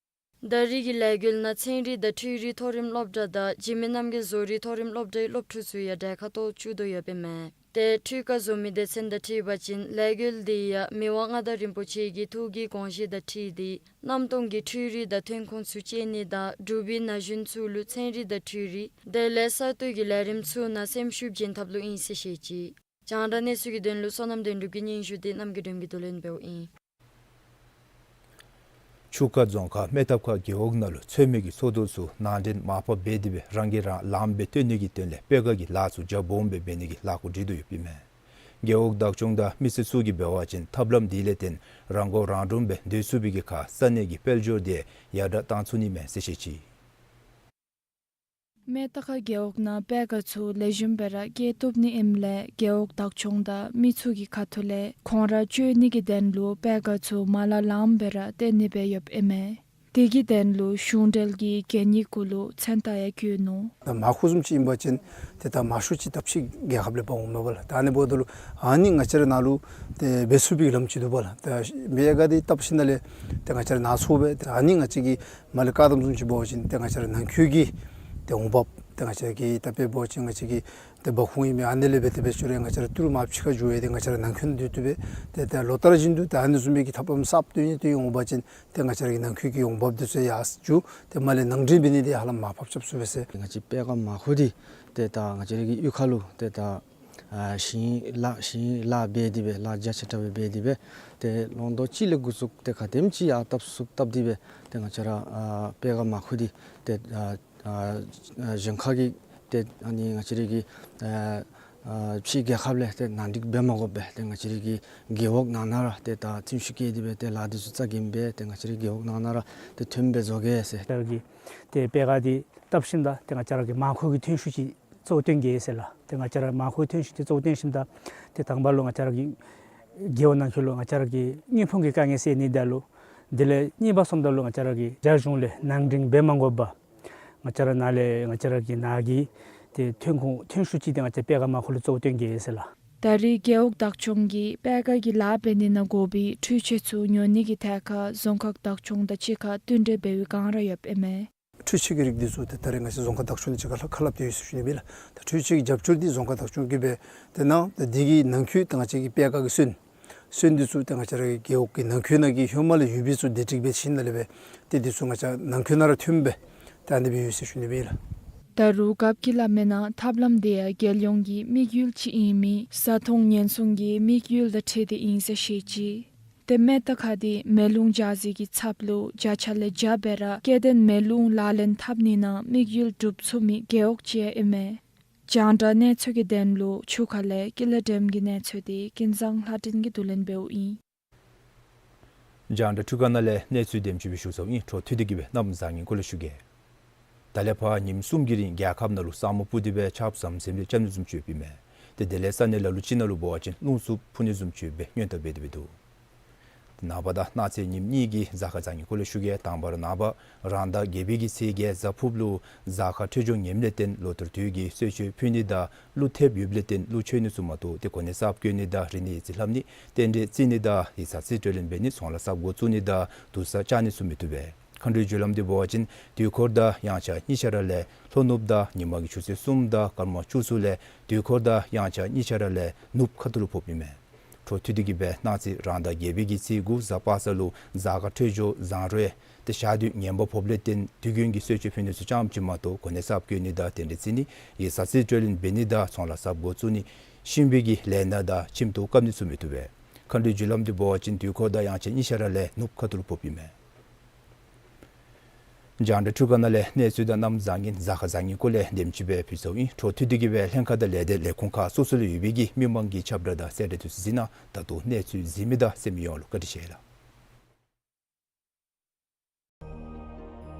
ད་རེས་ཀྱི་ལས་འགུལ་ནང་ཚན་རིག་དང་འཕྲུལ་རིག་མཐོ་རིམ་སློབ་གྲྭ་དང་འཇིགས་མེད་རྣམ་རྒྱལ་བཟོ་རིག་མཐོ་རིམ་སློབ་གྲྭའི་སློབ་ཕྲུག་ཚུ་ཡང་གྲལ་ཁར་གཏོགས་བཅུག་དོ་ཡོདཔ་ཨིན་མས། ཏེ་འཕྲུལ་འཁོར་བཟོ་མི་སྡེ་ཚན་དང་འཁྲིལ་བ་ཅིན་ལས་འགུལ་འདི་ཡང་མི་དབང་མངའ་བདག་རིན་པོ་ཆེ་གི་ཐུགས་ཀྱི་དགོངས་བཞེད་དང་འཁྲིལ་ཏེ་གནམ་སྟོང་གི་འཕྲུལ་རིག་དང་ཐོན་ཁུངས་ཚུ་སྤྱད་ནི་དང་འབྲུག་པའི་ན་གཞོན་ཚུ་ལུ་ཚན་རིག་དང་འཕྲུལ་རིག་དེ་ལས་གསར་གཏོད་ཀྱི་ལས་རིམ་ཚུ་ནང་སེམས་ཤུགས་བྱིན་ཐབས་ལུ་ཨིན་ཟེར་བཤད་ཅི། རྒྱང་བསྒྲགས་གནས་ཚུལ་གྱི་དོན་ལུ་བསོད་ནམས་དོན་གྲུབ་ཀྱི་སྙན་ཞུ་འདི་རྣམ་རྒྱལ་སྒྲོལ་མ་གིས་བསྡུ་ལེན་འབདཝ་ཨིན། ཆུ་ཁ་རྫོང་ཁག་སྨད་ཐབ་ཁ་རྒེད་འོག་ནང་ལུ་ཚོད་མའི་གི་ཚོགས་འདུ་ཚུ་ནང་འདྲེན་མར་ཕབ་འབད་དེ་སྦེ་རང་གིས་རང་ལངམ་སྦེ་བཏོན་ནི་གི་དོན་ལས་སྤེལ་ཁ་གི་ལཱ་ཚུ་རྒྱ་སྦོམ་སྦེ་འབད་ནི་གི་ལཱ་འགོ་འདྲེན་དོ་ཡོདཔ་ཨིན་མས། རྒེད་འོག་བདག་སྐྱོང་དང་མི་སེར་ཚུ་གིས་འབད་བ་ཅིན་ཐབས་ལམ་འདི་ལས་བརྟེན་རང་མགོ་རང་འདྲོངས་སྦེ་སྡོད་ཚུགས་པའི་གི་ཁར་ས་གནས་ཀྱི་དཔལ་འབྱོར་དེ་ཡར་དྲག་བཏང་ཚུགས་ནི་མས་ཟེར་བཤད་ཅི། སྨད་ཐབ་ཁ་རྒེད་འོག་ནང་སྤེལ་ཁ་ཚུ་ལེགས་ཤོམ་སྦེ་ར་སྐྱེལ་བཏུབ་ནི་ཨིནམ་ལས་རྒེད་འོག་བདག་སྐྱོང་དང་མི་ཚུ་གི་ཁ་ཐུག་ལས་ཁོང་ར་སྤྱོད་ནི་གི་དོན་ལུ་སྤེལ་ཁ་ཚུ་མ་ལ་ལངམ་སྦེ་ར་བཏོན་ནི་སྦེ་ཡོདཔ་ཨིན་མས། དེ་གི་དོན་ལུ་གཞུང་འབྲེལ་གྱི་གད་སྙིགས་གུ་ལུ་མཚན་རྟགས་ཡང་བཀོད་ནུག། ད་མར་ཁུ་བཟུམ་ཅིག་ཨིན་པ་ཅིན་ཏེ་ད་མང་ཤོས་ཅིག་ད་ཕྱི་རྒྱལ་ཁབ་ལས་འབག་འོངམ་མས་པ་ལགས། ད་ཨ་ནི་འབདཝ་ད་ལུ་ཨ་ནི་ང་བཅས་ར་ནཱ་ལུ་ཏེ་འབད་ཚུགས་པའི་ལམ་ཅིག་འདུག་པ་ལགས། ད་མེ་ཡ་ག་འདི་བཏབ་ཞིནམ་ལས་ཏེ་ང་བཅས་ར་ནང་ཚུད་སྦེ་ཏེ་ཨ་ནི་ང་བཅས་ཀྱིས་མར་ལས་བཀག་དམ་བཟུམ་ཅིག་འབད་བ་ཅིན་ཏེ་ང་བཅས་ར་ནང་འཁོད་ཀྱི་ཏེ་འོང་འབབ་ཏེ་ང་བཅས་ཀྱིས་ད་དཔེ་འབད་བ་ཅིན་ང་བཅས་ཀྱི་ཏེ་འབག་ཁུངས་ཨིན་མི་ཨ་ནི་ལས་འབད་དེ་འབད་ཞུ་རུང་ང་བཅས་ར་ཏི་རུ་མར་ཕྱི་ཁར་འགྱོ་ཡི་ཏེ་ང་བཅས་ར་ནང་འཁོད་ནང་སྡོད་དེ་སྦེ་ཏེ་ད་ལོ་ལྟར་བཞིན་དུ་ཏེ་ཨ་ནི་བཟུམ་མའི་གི་ཐབས་ལམ་གསརཔ་བཏོན་ནི་བཏོན་འོང་པ་ཅིན་ཏེ་ང་བཅས་ར་གི་ནང་འཁོད་ཀྱི་འོང་འབབ་འདི་ཚུ་ཡར་འགྱོ་ཏེ་མར་ལས་ནང་འདྲེན་འབད་ནི་འདི་ཧ་ལམ་མར་ཕབ་རྐྱབ་ཚུགས་པས་ཟེར། ང་བཅས་སྤེལ་ཁ་མར་ཁུ་འདི་ཏེ་ད་ང་བཅས་ར་གི་གཡུས་ཁ་ལུ་ཏེ་ད་ཨ་ཞིང་ལཱ་ཞིང་ལཱ་འབད་དེ་སྦེ་ལཱ་རྒྱ་ཆེ་དྲགས་སྦེ་འབད་དེ་སྦེ་ཏེ་ལོ་ཐོག་གཅིག་ལས་འགོ་བཙུགས་ཏེ་ག་དེམ་ཅིག་ཡར་བཏབ་ཚུགསཔ་བཏབ་སྟེ་སྦེ་ཏེ་ང་བཅས་ར་ཨ་སྤེལ་ཁ་མར་ཁུ་འདི་ཏེ་ཨ་ཨ་གཞན་ཁ་གི་ཏེ་ཨ་ནི་ང་བཅས་ར་གི་ཨ་ཨ་ཕྱི་རྒྱལ་ཁབ་ལས་ཏེ་ནང་འགྲིག་འབད་མ་དགོ་པར་ཏེ་ང་བཅས་ར་གི་རྒེད་འོག་ནང་ན་ར་ཏེ་ད་ཐིམ་ཤུགས་བསྐྱེད་དེ་སྦེ་ཏེ་ལཱ་འདི་ཚུ་རྩ་འགེངས་སྦེ་ཏེ་ང་བཅས་ར་གི་རྒེད་འོག་ནང་ན་ར་ཏེ་ཐོནམ་སྦེ་བཟོ་གེ་ཟེར། ཏེ་སྤེལ་ཁ་འདི་བཏབ་ཞིནམ་ད་ཏེ་ང་བཅས་ར་གི་མར་ཁུ་གི་ཐོན་ཤུགས་ཅིག་གཙོ་བོ་བཏོན་གེ་ཟེར་ལགས། ཏེ་ང་བཅས་ར་མར་ཁུ་ཐོན་ཤུགས་འདི་གཙོ་བོ་བཏོན་ཞིནམ་ད་ཏེ་དང་པ་ལུ་ང་བཅས་ར་གི་ རྒེད་འོག་ནང་འཁོད་ལུ་ང་བཅས་ར་གི་དངུལ་ཕོན་གྱི་དཀའ་ངལ་སེལ་ནི་དང་ལུ་དེ་ལས་གཉིས་པ་སོངམ་ད་ལུ་ང་བཅས་ར་གི་རྒྱ་གཞུང་ལས་ནང་འདྲེན་འབད་མ་དགོ་པར་ང་བཅས་ར་ནཱ་ལས་ང་བཅས་ར་གི་ནཱ་གི་ཏེ་ཐོན་ཁུངས་ཐོན་ཤུགས་ཅིག་ཏེ་ང་བཅས་སྤེལ་ཁང་མ་ཁོ་ལུ་གཙོ་བོ་བཏོན་གེ་ཟེར་ལགས། ད་རེས་རྒེད་འོག་བདག་སྐྱོང་གིས་སྤེལ་ཁང་གི་ལཱ་འབད་ནི་ནང་དགོ་པའི་འཕྲུལ་ཆས་ཚུ་ཉོ་ནི་གི་ཐད་ཁར་རྫོང་ཁག་བདག་སྐྱོང་དང་གཅིག་ཁར་བསྟུན་གྲོས་འབད་བའི་བསྒང་ར་ཡོདཔ་ཨིན་མས། འཕྲུལ་ཆས་ཀྱི་རིགས་འདི་ཚུ་ཏེ་ད་རེས་ང་བཅས་རྫོང་ཁག་བདག་སྐྱོང་ནང་གཅིག་ཁར་ཁ་སླབ་སྟེ་ཡོད་ཟེར་ཞུ་ནི་ཨིན་ལགས། ད་འཕྲུལ་ཆས་ཀྱི་རྒྱབ་སྐྱོར་འདི་རྫོང་ཁག་བདག་སྐྱོང་གིས་འབད་དེ་གནང་། ད་དེ་གི་ནང་འཁོད་ད་ང་བཅས་ཀྱི་སྤེལ་ཁང་གི་སོན་སོན་འདི་ཚུ་ཏེ་ང་བཅས་ར་གི་རྒེད་འོག་གི་ནང་འཁོད་ནང་གི་ཧེ་མ་ལས་ཡོད་པའི་ཚུ་བདེ་སྒྲིག་འབད་ཞིནམ་ལས་འབད་ཏེ་འདི་ཚུ་ང་བཅས་ནང་འཁོད་ནང་ར་ཐོནམ་སྦེ་ད་ཨ་ནི་སྦེ་ཡོད་ཟེར་ཞུ་ནི་ཨིན་ལགས། ད་རུང་རྒཔོ་གིས་སླབ་མིའི་ནང་ཐབས་ལམ་དེ་ཡང་རྒྱལ་ཡོངས་ཀྱི་དམིགས་ཡུལ་ཅིག་ཨིན་མི་བཟའ་འཐུང་ཉེན་སྲུང་གི་དམིགས་ཡུལ་དང་འཁྲིལ་ཏེ་ཨིན་ཟེར་བཤད་ཅི། ཏེ་མེ་རྟ་ཁ་འདི་མེ་རླུང་འཇའ་ཟེར་གྱི་ཚབ་ལུ་བརྒྱ་ཆ་ལས་བརྒྱ་སྦེ་ར་སྐྱེ་ལྡན་མེ་རླུང་ལག་ལེན་འཐབ་ནི་ནང་དམིགས་ཡུལ་འགྲུབ་ཚུགས་མི་རྒེད་འོག་ཅིག་ཡང་ཨིན་མས། རྒྱང་བསྒྲགས་གནས་ཚུལ་གྱི་དོན་ལུ་ཆུ་ཁ་ལས་ཀུན་ལེགས་སྒྲོལམ་གྱི་གནས་ཚུལ་འདི་ཀུན་བཟང་ལྷ་སྒྲོན་གྱིས་བསྡུ་ལེན་འབདཝ་ཨིན། རྒྱང་བསྒྲགས་ཁྲུས་ཁང་ནང་ལས་གནས་ཚུལ་དེམ་ཅིག་སྦེ་ཞུ་ཚརཝ་ཨིན། འཕྲོ་མཐུད་དེ་གིས་སྦེ་གནམ་བཟང་ངན་སྐོར་ལས་ཞུ་གེ། ད་ལས་ཕར་ཉིནམ་གསུམ་གྱི་རིང་རྒྱལ་ཁབ་ནང་ལུ་ས་སྨུག་སྤུབས་ཏེ་སྦེ་ཆརཔ་ཟམ་ཟིམ་སྦེ་རྐྱབ་ནི་བཟུམ་ཅིག་ཡོདཔ་ཨིན་མས། ཏེ་དེ་ལས་ས་གནས་ལ་ལུ་ཅིག་ནང་ལུ་འབད་བ་ཅིན་རླུང་འཚུབ་འཕུ་ནི་བཟུམ་ཅིག་ཡོདཔ་སྦེ་སྔོན་བརྡ་འབད་དེ་སྦེ་འདུག། ནངས་པ་དང་གནངས་ཚེ་ཉིནམ་གཉིས་ཀྱི་གཟའ་སྐར་བཟང་ངན་སྐོར་ལས་ཞུ་གེ། དང་པ་ར་ནངས་པ་རང་ཟླ་བརྒྱད་པའི་གི་ཚེས་བརྒྱད་གཟའ་ཕུརཔ་ལུ་གཟའ་སྐར་འཕྲོད་སྦྱོར་ངནམ་ལས་བརྟེན་ལོ་ལྟར་དུས་ཀྱི་གསོལ་མཆོད་ཕུལ་ནི་དང་ཀླུ་ཐེབས་ཡོདཔ་ལས་བརྟེན་ཀླུ་མཆོད་ནི་ཚུ་མ་གཏོགས་ཏེ་གོ་གནས་གསརཔ་བསྐོ་ནི་དང་རིག་གནས་ཡིག་རྩིས་ལྷབ་ནི་རྟེན་འབྲེལ་བརྩི་ནི་དང་ཡིག་ཚང་རྩིས་སྤྲོད་ལེན་འབད་ནི་ཚོང་ལཱ་གསརཔ་འགོ་བཙུགས་ནི་དང་དུར་ས་བཅག་ནི་ཚུ་མི་བཏུབ་པས། མཁའ་འགྲོའི་རྒྱུ་ལམ་འདི་འབད་བ་ཅིན་དུས་འཁོར་དང་དབྱངས་འཆར་གཉིས་ཆ་ར་ལས་ལྷོ་ནུབ་དང་ཉིན་མ་གི་ཆུ་ཚོད་གསུམ་དང་སྐར་མ་བཅུ་ཚུ་ལས་དུས་འཁོར་དང་དབྱངས་འཆར་གཉིས་ཆ་ར་ལས་ནུབ་ཁ་ཐུག་ལུ་ཕོགཔ་ཨིན་མས། འཕྲོ་མཐུད་དེ་གིས་སྦེ་གནངས་ཚེ་རང་ཟླ་བརྒྱད་པའི་གི་ཚེས་དགུ་གཟའ་པ་སངས་ལུ་གཟའ་སྐར་འཕྲོད་སྦྱོར་བཟང་རུང་ཏེ་ཞག་དུས་ངན་པ་ཕོགཔ་ལས་བརྟེན་དུས་རྒྱུན་གྱི་གསོལ་མཆོད་ཕུལ་ནི་ཚུ་རྐྱངམ་ཅིག་མ་གཏོགས་གོ་གནས་གསརཔ་བསྐོ་ནི་དང་རྟེན་འབྲེལ་བརྩི་ནི་ཡིག་ཚང་རྩིས་སྤྲོད་ལེན་འབད་ནི་དང་ཚོང་ལཱ་གསརཔ་འགོ་བཙུགས་ནི་གཤིན་པོའི་གི་ལས་སྣ་དང་ཁྱིམ་ཐོག་བཀབ་ནི་ཚུ་མི་བཏུབ་པས། མཁའ་འགྲོའི་རྒྱུ་ལམ་འདི་འབད་བ་ཅིན་དུས་འཁོར་དང་དབྱངས་འཆར་གཉིས་ཆ་ར་ལས་ནུབ་ཁ་ཐུག་ལུ་ཕོགཔ་ཨིན་མས། རྒྱང་བསྒྲགས་ཁྲུས་ཁང་ནང་ལས་གནས་ཚུལ་དང་གནམ་བཟང་ངན་གཟའ་སྐར་བཟང་ངན་སྐོར་ལས་དེམ་ཅིག་སྦེ་ཕུལ་ཚརཝ་ཨིན། འཕྲོ་མཐུད་དེ་གིས་སྦེ་ལྷན་ཁག་དང་ལས་སྡེ་ལས་ཁུངས་ཁག་སོ་སོ་ལུ་ཡོད་པའི་གི་མི་མང་གི་ཁྱབ་བསྒྲགས་དང་གསལ་བསྒྲགས་དེ་ཚུ་གཟིགས་གནང་། ད་ལྟོ་གནས་ཚུལ་གཟིགས་མི་དང་གསན་མི་ཡོངས་ལུ་བཀའ་དྲིན་ཆེ་ལགས།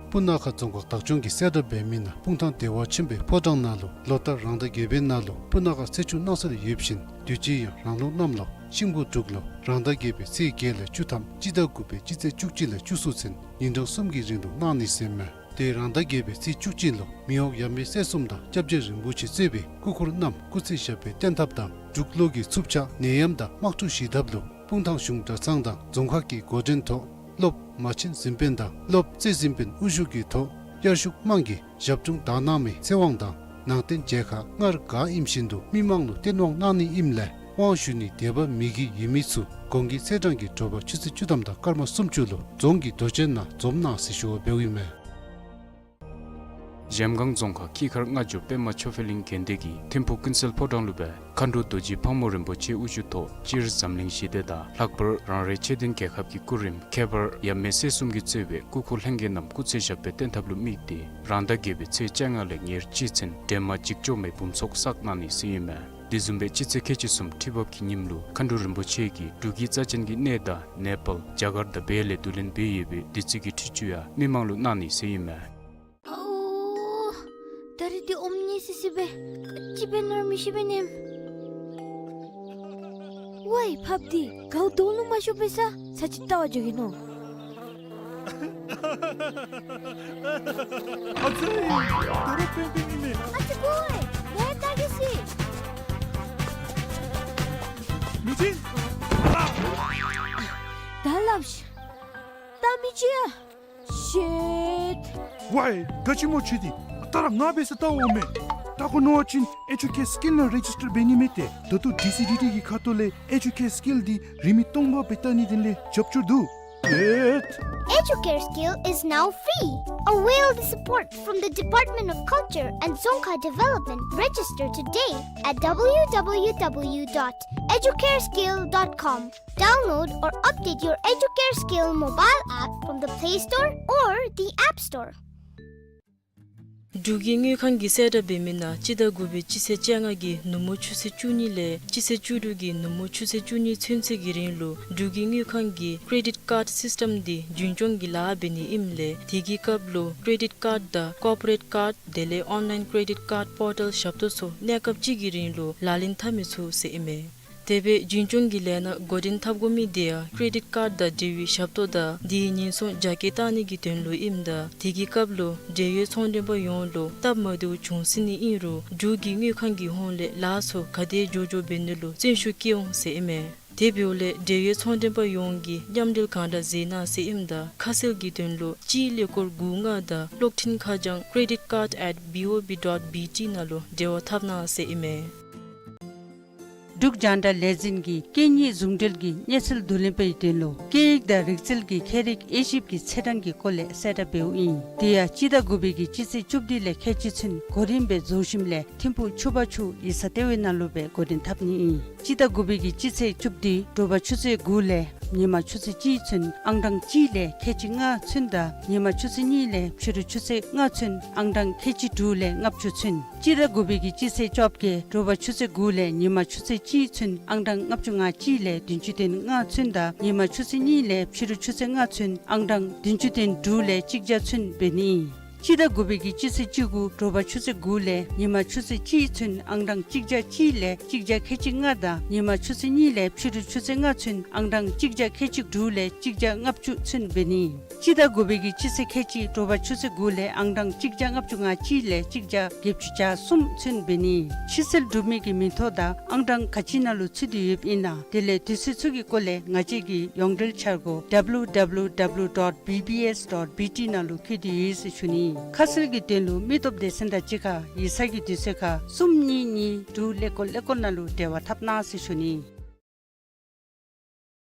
སྤུ་ན་ཁ་རྫོང་ཁག་བདག་སྐྱོང་གིས་གསལ་བསྒྲགས་འབད་མི་ནང་སྤུངས་ཐང་བདེ་བ་ཆེན་པོའི་ཕོ་བྲང་ནང་ལུ་ལོ་ལྟར་རང་ཟླ་བརྒྱད་པའི་ནང་ལུ་སྤུ་ན་ཁ་ཚེས་བཅུ་གནངས་ཚེ་ལུ་ཡོདཔ་བཞིན་དུས་ཅི་ཡང་རང་ལུགས་གནམ་ལོ་ཤིང་ཕོ་འབྲུག་ལོ་རང་ཟླ་བརྒྱད་པའི་ཚེས་བརྒྱད་ལས་བཅུ་ཐམ་སྤྱི་ཟླ་དགུ་པའི་སྤྱི་ཚེས་བཅུ་གཅིག་ལས་བཅུ་གསུམ་ཚུན་ཉིན་གྲངས་གསུམ་གྱི་རིང་ལུ་གནང་ནི་ཟེར་མས། ཏེ་རང་ཟླ་བརྒྱད་པའི་ཚེས་བཅུ་གཅིག་ལུ་མི་དབང་ཡབ་མེས་སྲས་གསུམ་དང་སྐྱབས་རྗེ་རིན་པོ་ཆེ་གཙོས་པའི་སྐུ་འཁོར་རྣམས་སྐུ་ཚེ་ཞབས་པད་བརྟན་ཐབས་དང་འབྲུག་ལོ་གི་འཚུབ་ཆ་ནད་ཡམས་དང་དམག་འཁྲུག་ཞི་ཐབས་ལུ་སྤུངས་ཐང་གཞུང་གྲྭ་ཚང་དང་རྫོང་ཁག་གི་འགོ་འདྲེན་ཐོག་སློབ་མ་ཆེན་གཟིམ་དཔོན་དང་སློབ་རྩེ་གཟིམ་དཔོན་དབུ་བཞུགས་ཀྱི་ཐོག་དབྱར་ཆུ་དམངས་ཀྱིས་ཞབས་དྲུང་དག་སྣང་མའི་ཚེ་དབང་དང་ནང་རྟེན་མཇལ་ཁ་སྔར་ག་ཨིནམ་བཞིན་དུ་མི་མང་ལུ་སྟོན་དབང་གནང་ནི་ཨིནམ་ལས་དབང་ཞུ་ནི་དད་པ་མི་དགེ་ཡོད་མི་ཚུ་གོང་གི་ཚེས་གྲངས་ཀྱི་དྲོ་པ་ཆུ་ཚོད་བཅུ་ཐམ་དང་སྐར་མ་སུམ་ཅུ་ལུ་རྫོང་གི་རྡོ་གཅལ་ནང་འཛོམས་གནང་ཟེར་ཞུ་བ་འབདཝ་ཨིན་མས། གཞལམ་སྒང་རྫོང་ཁག་ཁྱི་ཁར་རྔ་རྒྱུད་པདྨ་ཆོས་འཕེལ་གླིང་དགོན་སྡེ་གི་ཐིམ་ཕུག་ཀུན་གསལ་ཕོ་བྲང་ལུ་སྦེ་མཁའ་འགྲོ་རྡོ་རྗེ་ཕག་མོ་རིན་པོ་ཆེ་དབུ་བཞུགས་ཐོག་སྤྱིར་འཛམ་གླིང་ཞི་བདེ་དང་ལྷག་པར་རང་རེ་ཆོས་ལྡན་རྒྱལ་ཁབ་ཀྱི་སྐུ་རིམ་ཁྱད་པར་ཡབ་མེས་སྲས་གསུམ་གྱིས་གཙོས་པའི་སྐུ་འཁོར་ལྷན་རྒྱས་རྣམས་སྐུ་ཚེ་ཞབས་པད་བརྟན་ཐབས་ལུ་དམིགས་ཏེ་རང་ཟླ་བརྒྱད་པའི་ཚེས་བཅོ་ལྔ་ལས་ཉེར་གཅིག་ཚུན་འདྲེས་མ་འཇིགས་བྱེད་མའི་འབུམ་ཚོགས་བསགས་གནང་ནི་ཟེར་ཨིན་མས། དེ་བཟུམ་སྦེ་སྤྱི་ཚེས་ཁལ་གཅིག་གསུམ་ཁྲི་འབབ་ཀྱི་ཉིནམ་ལུ་མཁའ་འགྲོ་རིན་པོ་ཆེ་གིས་འབྲུག་གི་རྩ་ཅན་གྱི་གནས་བདག་ནེ་པཱལ་རྒྱ་གར་དང་བལ་ལས་བསྡུ་ལེན་འབད་ཡོད་པའི་བདུད་རྩི་གི་ཁྲུས་ཆུ་ཡང་མི་མང་ལུ་གནང་ནི་ཟེར་ཨིན་མས། ཨོ། ད་རིས་འདི་ཨོམ་ཉི་སི་སི་སྦེ་ག་ཅི་འབད་ནི་ར་མི་ཤེས་པས་ནི། ཝའི་ཕགཔ་འདི་གའུ་དོང་ལུ་མ་ཤོར་བའི་ས་ས་ཅིག་བལྟ་བར་འགྱོ་གེ་ནོ། ཨ་ཙི། ད་རུང་པེན་པེན་ཨིན་མས། ཨ་ཙི་ཀོ་ཝའི་ད་གི་སི། མི་ཅིག། ད་སླབ་ཤིག། ད་མི་ཅིག་ཡ། ཤིཊ། ཝའི་ག་ཅི་སྨོ་ཁྱོད་འདི། ད་ར་ང་འབད་ས་བལྟ་འོང་མས། བལྟ་དགོ་མནོ་བ་ཅིན་ཨེ་ཇུ་ཀེར་སི་ཀིལ་ནང་རེ་ཇིས་ཊར་འབད་ནི་མས་ཏེ། ད་ལྟོ་ཌི་སི་ཌི་ཊི་གི་ཁ་ཐུག་ལས་ཨེ་ཇུ་ཀེར་སི་ཀིལ་འདི་རིན་མེད་སྟོང་པ་སྦེ་བལྟ་ནི་དེ་ལས་རྒྱབ་སྐྱོར་འདུག། ཨེ་ཇུ་ཀེར་སི་ཀིལ་is now free. Avail the support from the Department of Culture and Dzongkha Development. Register today at W W W dot educareskill dot com. Download or update your Educare Skill mobile app from the Play Store or the App Store. འབྲུག་གི་དངུལ་ཁང་གིས་གསལ་བསྒྲགས་འབད་མི་ནང་སྤྱི་ཟླ་དགུ་པའི་སྤྱི་ཚེས་བཅོ་ལྔ་གི་ནུབ་མོ་ཆུ་ཚོད་བཅུ་གཉིས་ལས་སྤྱི་ཚེས་བཅུ་དྲུག་གི་ནུབ་མོ་ཆུ་ཚོད་བཅུ་གཉིས་ཚུན་ཚོད་ཀྱི་རིང་ལུ་འབྲུག་གི་དངུལ་ཁང་གི་ཀེ་རེ་ཌིཊ་ཀཱཌ་སིསི་ཊམ་འདི་རྒྱུན་སྐྱོང་གི་ལཱ་འབད་ནི་ཨིནམ་ལས་དེ་གི་སྐབས་ལུ་ཀེ་རེ་ཌིཊ་ཀཱཌ་དང་ཀོར་པོ་རེཊ་ཀཱཌ་དེ་ལས་ཨོན་ལའིན་ཀེ་རེ་ཌིཊ་ཀཱཌ་པོར་ཊལ་ཞབས་ཏོག་ཚུ་གནས་སྐབས་གཅིག་གི་རིང་ལུ་ལག་ལེན་འཐབ་མི་ཚུགས་ཟེར་ཨིན་མས། དེ་སྦེ་འཛིན་སྐྱོང་གི་ལས་སྣ་འགོ་འདྲེན་འཐབ་དགོ་མི་དེ་ཡང་ཀེ་རེ་ཌིཊ་ཀཱཌ་དང་འབྲེལ་བའི་ཞབས་ཏོག་དང་དེའི་ཉེན་སྲུང་རྒྱ་སྐྱེད་བཏང་ནི་གི་དོན་ལུ་ཨིནམ་ད་དེ་གི་སྐབས་ལུ་འབྲེལ་ཡོད་ཚོང་མགྲོན་པ་ཡོངས་ལུ་སྟབས་མ་བདེཝ་བྱུང་སྲིད་ནི་ཨིན་རུང་འབྲུག་གི་དངུལ་ཁང་གི་ཧོངས་ལས་ལཱ་ཚུ་ག་དེ་མགྱོགས་མགྱོགས་འབད་ནི་ལུ་བརྩོན་ཤུགས་བསྐྱེད་འོང་ཟེར་ཨིན་མས། དེ་འབདཝ་ལས་འབྲེལ་ཡོད་ཚོང་མགྲོན་པ་ཡོངས་ཀྱིས་མཉམ་འབྲེལ་གང་དྲག་མཛད་གནང་ཟེར་ཨིནམ་ད་ཁ་གསལ་གྱི་དོན་ལུ་སྤྱིའི་ཀླད་ཀོར་དགུ་ལྔ་དང་གློག་འཕྲིན་ཁ་བྱང་credit card at B O B dot B T ནང་ལུ་འབྲེལ་བ་འཐབ་གནང་ཟེར་ཨིན་མས། འབྲུག་རྒྱང་བསྒྲགས་ལས་འཛིན་གྱིས་སྐད་གཉིས་ཟུང་འབྲེལ་གྱི་གནས་ཚུལ་བསྡུ་ལེན་པའི་དོན་ལུ་སྐད་ཡིག་དང་རིག་རྩལ་གྱི་ཁྱད་རིག་དབྱེ་ཞིབ་ཀྱི་ཚེས་གྲངས་ཀྱི་སྐོར་ལས་གསལ་བསྒྲགས་འབདཝ་ཨིན། དེ་ཡང་སྤྱི་ཟླ་དགུ་པའི་གི་སྤྱི་ཚེས་བཅུ་བདུན་ལས་ཁལ་གཅིག་ཚུན་གོ་རིམ་སྦེ་རྫོགས་ཞིནམ་ལས་ཐིམ་ཕུག་ཆུ་བར་ཆུ་ཡིག་ཚང་ལྟེ་བའི་ནང་ལུ་སྦེ་འགོ་འདྲེན་འཐབ་ནི་ཨིན། སྤྱི་ཟླ་དགུ་པའི་གི་སྤྱི་ཚེས་བཅུ་བདུན་དྲོ་པ་ཆུ་ཚོད་དགུ་ལས་ཉིན་མ་ཆུ་ཚོད་གཅིག་ཚུན་ཨང་གྲངས་གཅིག་ལས་ཁལ་གཅིག་ལྔ་ཚུན་དང་ཉིན་མ་ཆུ་ཚོད་གཉིས་ལས་ཕྱི་རུ་ཆུ་ཚོད་ལྔ་ཚུན་ཨང་གྲངས་ཁལ་གཅིག་དྲུག་ལས་ལྔ་བཅུ་ཚུན། སྤྱི་ཟླ་དགུ་པའི་གི་སྤྱི་ཚེས་བཅོ་བརྒྱད་དྲོ་པ་ཆུ་ཚོད་དགུ་ལས་ཉིན་མ་ཆུ་ཚོད་གཅིག་ཚུན་ཨང་གྲངས་ལྔ་བཅུ་ང་གཅིག་ལས་བདུན་ཅུ་དོན་ལྔ་ཚུན་དང་ཉིན་མ་ཆུ་ཚོད་གཉིས་ལས་ཕྱི་རུ་ཆུ་ཚོད་ལྔ་ཚུན་ཨང་གྲངས་བདུན་ཅུ་དོན་དྲུག་ལས་གཅིག་བརྒྱ་ཚུན་འབད་ནི་ཨིན། སྤྱི་ཟླ་དགུ་པའི་གི་སྤྱི་ཚེས་བཅུ་དགུ་དྲོ་པ་ཆུ་ཚོད་དགུ་ལས་ཉིན་མ་ཆུ་ཚོད་གཅིག་ཚུན་ཨང་གྲངས་གཅིག་བརྒྱ་གཅིག་ལས་གཅིག་བརྒྱ་ཁལ་གཅིག་ལྔ་དང་ཉིན་མ་ཆུ་ཚོད་གཉིས་ལས་ཕྱི་རུ་ཆུ་ཚོད་ལྔ་ཚུན་ཨང་གྲངས་གཅིག་བརྒྱ་ཁལ་གཅིག་དྲུག་ལས་གཅིག་བརྒྱ་ལྔ་བཅུ་ཚུན་འབད་ནི། སྤྱི་ཟླ་དགུ་པའི་གི་སྤྱི་ཚེས་ཁལ་གཅིག་དྲོ་པ་ཆུ་ཚོད་དགུ་ལས་ཨང་གྲངས་གཅིག་བརྒྱ་ལྔ་བཅུ་ང་གཅིག་ལས་གཅིག་བརྒྱ་བརྒྱད་ཅུ་གྱ་གསུམ་ཚུན་འབད་ནི། ཕྱིར་སེལ་གྲུབ་མི་གི་མིང་ཐོ་དང་ཨང་གྲངས་ག་ཅི་ནང་ལུ་ཚུད་དེ་ཡོདཔ་ཨིན་ན། དེ་ལས་དུས་ཚོད་ཚུ་གི་སྐོར་ལས་ང་བཅས་ཀྱི་ཡོངས་འབྲེལ་འཆར་སྒོ་W W W dot B B S dot B T ནང་ལུ་བཀོད་དེ་ཡོད་ཟེར་ཞུ་ནི། ཁ་གསལ་གྱི་དོན་ལུ་མི་སྟོབས་སྡེ་ཚན་དང་གཅིག་ཁར་ཡིག་ཚང་གི་དུས་ཚོད་ཁར་གསུམ་གཉིས་གཉིས་དྲུག་ཀླད་ཀོར་ཀླད་ཀོར་ནང་ལུ་འབྲེལ་བ་འཐབ་གནང་ཟེར་ཞུ་ནི།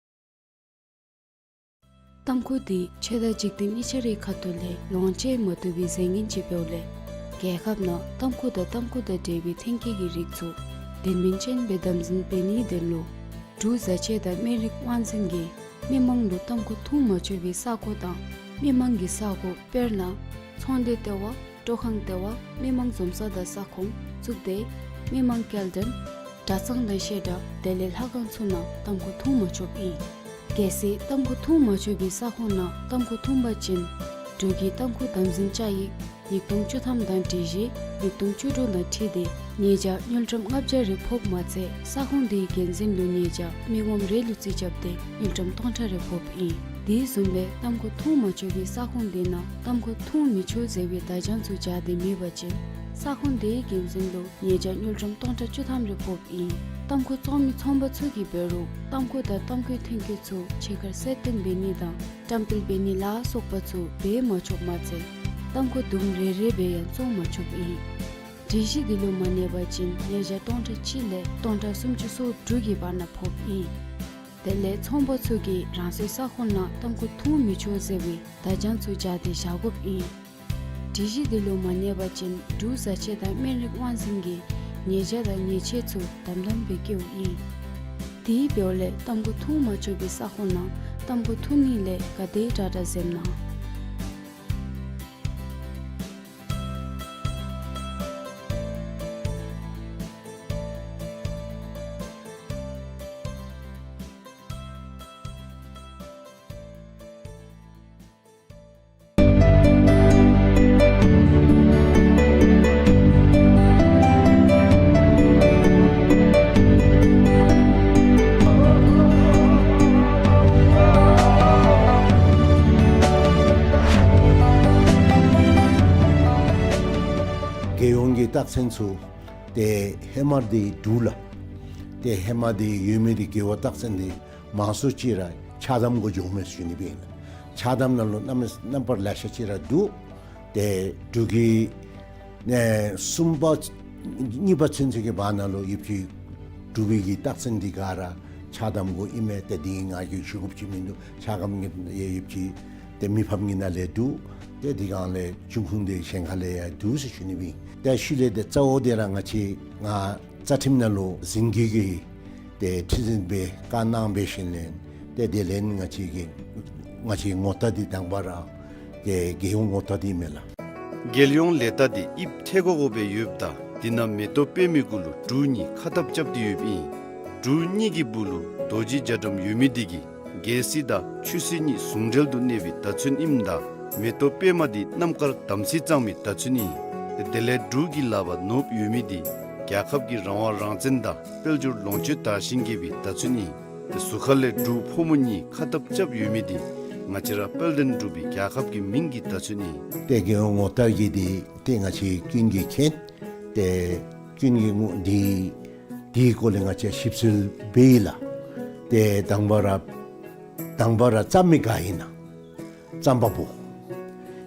ཏམ་ཁུ་འདི་ཆོས་དང་འཇིག་རྟེན་གཉིས་ཆ་རའི་ཁ་ཐུག་ལས་ལོངས་སྤྱོད་མ་བཏུབ་པའི་རྫས་ངན་ཅིག་འབདཝ་ལས་རྒྱལ་ཁབ་ནང་ཏམ་ཁུ་དང་ཏམ་ཁུ་དང་འབྲེལ་བའི་ཐོན་སྐྱེད་ཀྱི་རིགས་ཚུ་དོན་སྨིན་ཅན་སྦེ་དམ་འཛིན་འབད་ནིའི་དོན་ལུ་འབྲུག་བཟའ་ཆས་དང་སྨན་རིགས་དབང་འཛིན་གྱིས་མི་མང་ལུ་ཏམ་ཁུ་འཐུང་མ་ཆོག་པའི་ས་གོ་དང་མི་མང་གི་ས་གོ་དཔེར་ན་ཚོང་སྡེ་ལྟེ་བ། སྤྲོ་ཁང་ལྟེ་བ། མི་མང་འཛོམས་ས་དང་ས་ཁོངས། གཙུག་སྡེ། མི་མང་སྐྱེལ་འདྲེན། གྲྭ་ཚང་དང་བཤད་གྲྭ། བདེ་ལེགས་ལྷ་ཁང་ཚུ་ནང་ཏམ་ཁུ་འཐུང་མ་ཆོགཔ་ཨིན། གལ་སྲིད་ཏམ་ཁུ་འཐུང་མ་ཆོག་པའི་ས་ཁོངས་ནང་ཏམ་ཁུ་འཐུང་པ་ཅིན་འབྲུག་གི་ཏམ་ཁུ་དམ་འཛིན་བཅའ་ཡིག་ཉིས་སྟོང་བཅུ་ཐམ་དང་སྒྲིག་གཞི་ཉིས་སྟོང་བཅུ་དྲུག་དང་འཁྲིལ་ཏེ་ཉེས་བྱ་དངུལ་ཀྲམ་ལྔ་བརྒྱ་རེ་ཕོགཔ་མ་ཚད་ས་ཁོངས་དེའི་འགན་འཛིན་ལུ་ཉེས་བྱ་མི་ངོམ་རེ་ལུ་རྩིས་རྐྱབ་སྟེ་དངུལ་ཀྲམ་སྟོང་ཕྲག་རེ་ཕོགཔ་ཨིན། དེ་བཟུམ་སྦེ་ཏམ་ཁུ་འཐུང་མ་ཆོག་པའི་ས་ཁོངས་དེ་ནང་ཏམ་ཁུ་འཐུང་མི་ཆོག་ཟེར་བའི་བརྡ་བྱང་ཚུ་སྦྱར་ཏེ་མེད་པ་ཅིན་ས་ཁོངས་དེའི་འགན་འཛིན་ལུ་ཉེས་བྱ་དངུལ་ཀྲམ་སྟོང་ཕྲག་བཅུ་ཐམ་རེ་ཕོགཔ་ཨིན། ཏམ་ཁུ་བཙོང་མི་ཚོང་པ་ཚུ་གིས་འབད་རུང་ཏམ་ཁུ་དང་ཏམ་ཁུའི་ཐོན་སྐྱེད་ཚུ་ཕྱི་ཁར་གསལ་སྟོན་འབད་ནི་དང་བཀྲམ་སྤེལ་འབད་ནི་ལ་སོགས་པ་ཚུ་འབད་མ་ཆོགཔ་མ་ཚད་ཏམ་ཁུ་དུམ་རེ་རེ་སྦེ་ཡང་བཙོང་མ་ཆོགཔ་ཨིན། སྒྲིག་གཞི་འདི་ལུ་མ་གནས་པ་ཅིན་ཉེས་བྱ་སྟོང་ཕྲག་གཅིག་ལས་སྟོང་ཕྲག་སུམ་ཅུ་སོ་དྲུག་གི་བར་ན་ཕོགཔ་ཨིན། དེ་ལས་ཚོང་པ་ཚུ་གིས་རང་སོའི་ས་ཁོངས་ནང་ཏམ་ཁུ་འཐུང་མི་ཆོག་ཟེར་བའི་བརྡ་བྱང་ཚུ་སྦྱར་ཏེ་བཞག་དགོཔ་ཨིན། སྒྲིག་གཞི་འདི་ལུ་མ་གནས་པ་ཅིན་འབྲུག་བཟའ་ཆས་དང་སྨན་རིགས་དབང་འཛིན་གྱིས་ཉེས་བྱ་དང་ཉེས་ཆད་ཚུ་དམ་དམ་སྦེ་བཀལཝ་ཨིན། དེ་འབདཝ་ལས་ཏམ་ཁུ་འཐུང་མ་ཆོག་པའི་ས་ཁོངས་ནང་ཏམ་ཁུ་འཐུང་ནི་ལས་ག་དེ་དྲག་དྲག་གཟེམ་གནང་། རྒྱལ་ཡོངས་ཀྱི་རྟགས་མཚན་ཚུ་ཏེ་ཧེ་མ་འདི་འབྲུག་ལས་ཏེ་ཧེ་མ་འདི་ཡོད་མི་འདི་རྒེད་འོག་རྟགས་མཚན་འདི་མང་སུ་ཅིག་ར་ཆགས་དམ་གུ་འགྱོཝ་མས་ཟེར་ཞུ་ནི་སྦེ་ཨིན་ལགས། ཆགས་དམ་ནང་ལུ་རྣམ་རྣམ་པར་ལེ་ཤ་ཅིག་ར་འདུག། ཏེ་འབྲུག་གི་ཨེ་གསུམ་པ་གཉིས་པ་ཚུན་ཚོད་ཀྱི་བར་ན་ལུ་ཡོདཔ་ཅིག་འབྲུག་པའི་གི་རྟགས་མཚན་འདི་ག་ར་ཆགས་དམ་གུ་ཨིན་མས། ཏེ་འདི་ང་གིས་ཞུ་དགོཔ་ཅིག་མིན་འདུག། ཆགས་དམ་གྱི་ཡོདཔ་ཅིག་ཏེ་མི་ཕམ་གྱི་ནང་ལས་འདུག། ཏེ་འདི་གང་ལས་འབྱུང་ཁུངས་འདི་གཞན་ཁ་ལས་ཡང་འདུག་ཟེར་ཞུ་ནི་སྦེ་ཨིན། ཏེ་ཤུལ་ལས་ཏེ་གཙོ་བོ་འདི་ར་ང་བཅས་ང་རྩ་ཁྲིམས་ནང་ལུ་འཛིན་སྐྱོང་གི་ཏེ་ཁྲི་འཛིན་སྦེ་བཀའ་གནང་འབད་ཞིནམ་ལས་ཏེ་དེ་ལས་ང་བཅས་ཀྱི་ང་བཅས་ངོ་རྟགས་འདི་དང་པ་ར་ཏེ་རྒྱལ་ཡོངས་ངོ་རྟགས་འདི་མས་ལགས། རྒྱལ་ཡོངས་ལས་རྟགས་འདི་དབྱིབས་ཐལ་གོ་གོ་སྦེ་ཡོདཔ་ད་འདི་ནང་མེ་ཏོག་པདྨའི་གུ་ལུ་འབྲུག་གཉིས་ཁ་འཐབ་རྐྱབ་སྟེ་ཡོདཔ་ཨིན། འབྲུག་གཉིས་ཀྱི་སྦུག་ལུ་རྡོ་རྗེ་རྒྱ་གྲམ་ཡོད་མི་འདི་གིས་རྒྱལ་སྲིད་དང་ཆོས་སྲིད་གཉིས་ཟུང་འབྲེལ་དུ་གནས་པའི་བརྡ་མཚོན་ཨིནམ་ད་མེ་ཏོག་པདྨ་འདི་རྣམ་དཀར་དམ་ཚིག་གཙང་མའི་བརྡ་མཚོན་ཨིན། དེ་ལས་འབྲུག་གི་ལག་པར་ནོར་བུ་ཡོད་མི་འདི་ རྒྱལ་ཁབ་ཀྱི་རང་དབང་རང་བཙན་དང་དཔལ་འབྱོར་ལོངས་སྤྱོད་དར་ཞིང་རྒྱས་པའི་བརྡ་མཚོན་ཨིན། ཏེ་ཟུར་ཁ་ལས་འབྲུག་ཕོ་མོ་གཉིས་ཁ་འཐབ་རྐྱབ་ཡོད་མི་འདི་ང་བཅས་ར་དཔལ་ལྡན་འབྲུག་པའི་རྒྱལ་ཁབ་ཀྱི་མིང་གི་བརྡ་མཚོན་ཨིན། ཏེ་རྒྱལ་ཡོངས་ངོ་རྟགས་ཀྱི་འདི་ཏེ་ང་བཅས་ཀུན་གྱིས་མཁྱེན། ཏེ་ཀུན་གྱིས་ངོ་འདི་འདིའི་སྐོར་ལས་ང་བཅས་ཞིབ་འཚོལ་འབད་ཡི་ལགས། ཏེ་དང་པ་ར་དང་པ་ར་བརྩམ་མི་ག་ཨིན་ན། རྩོམ་པ་པོ།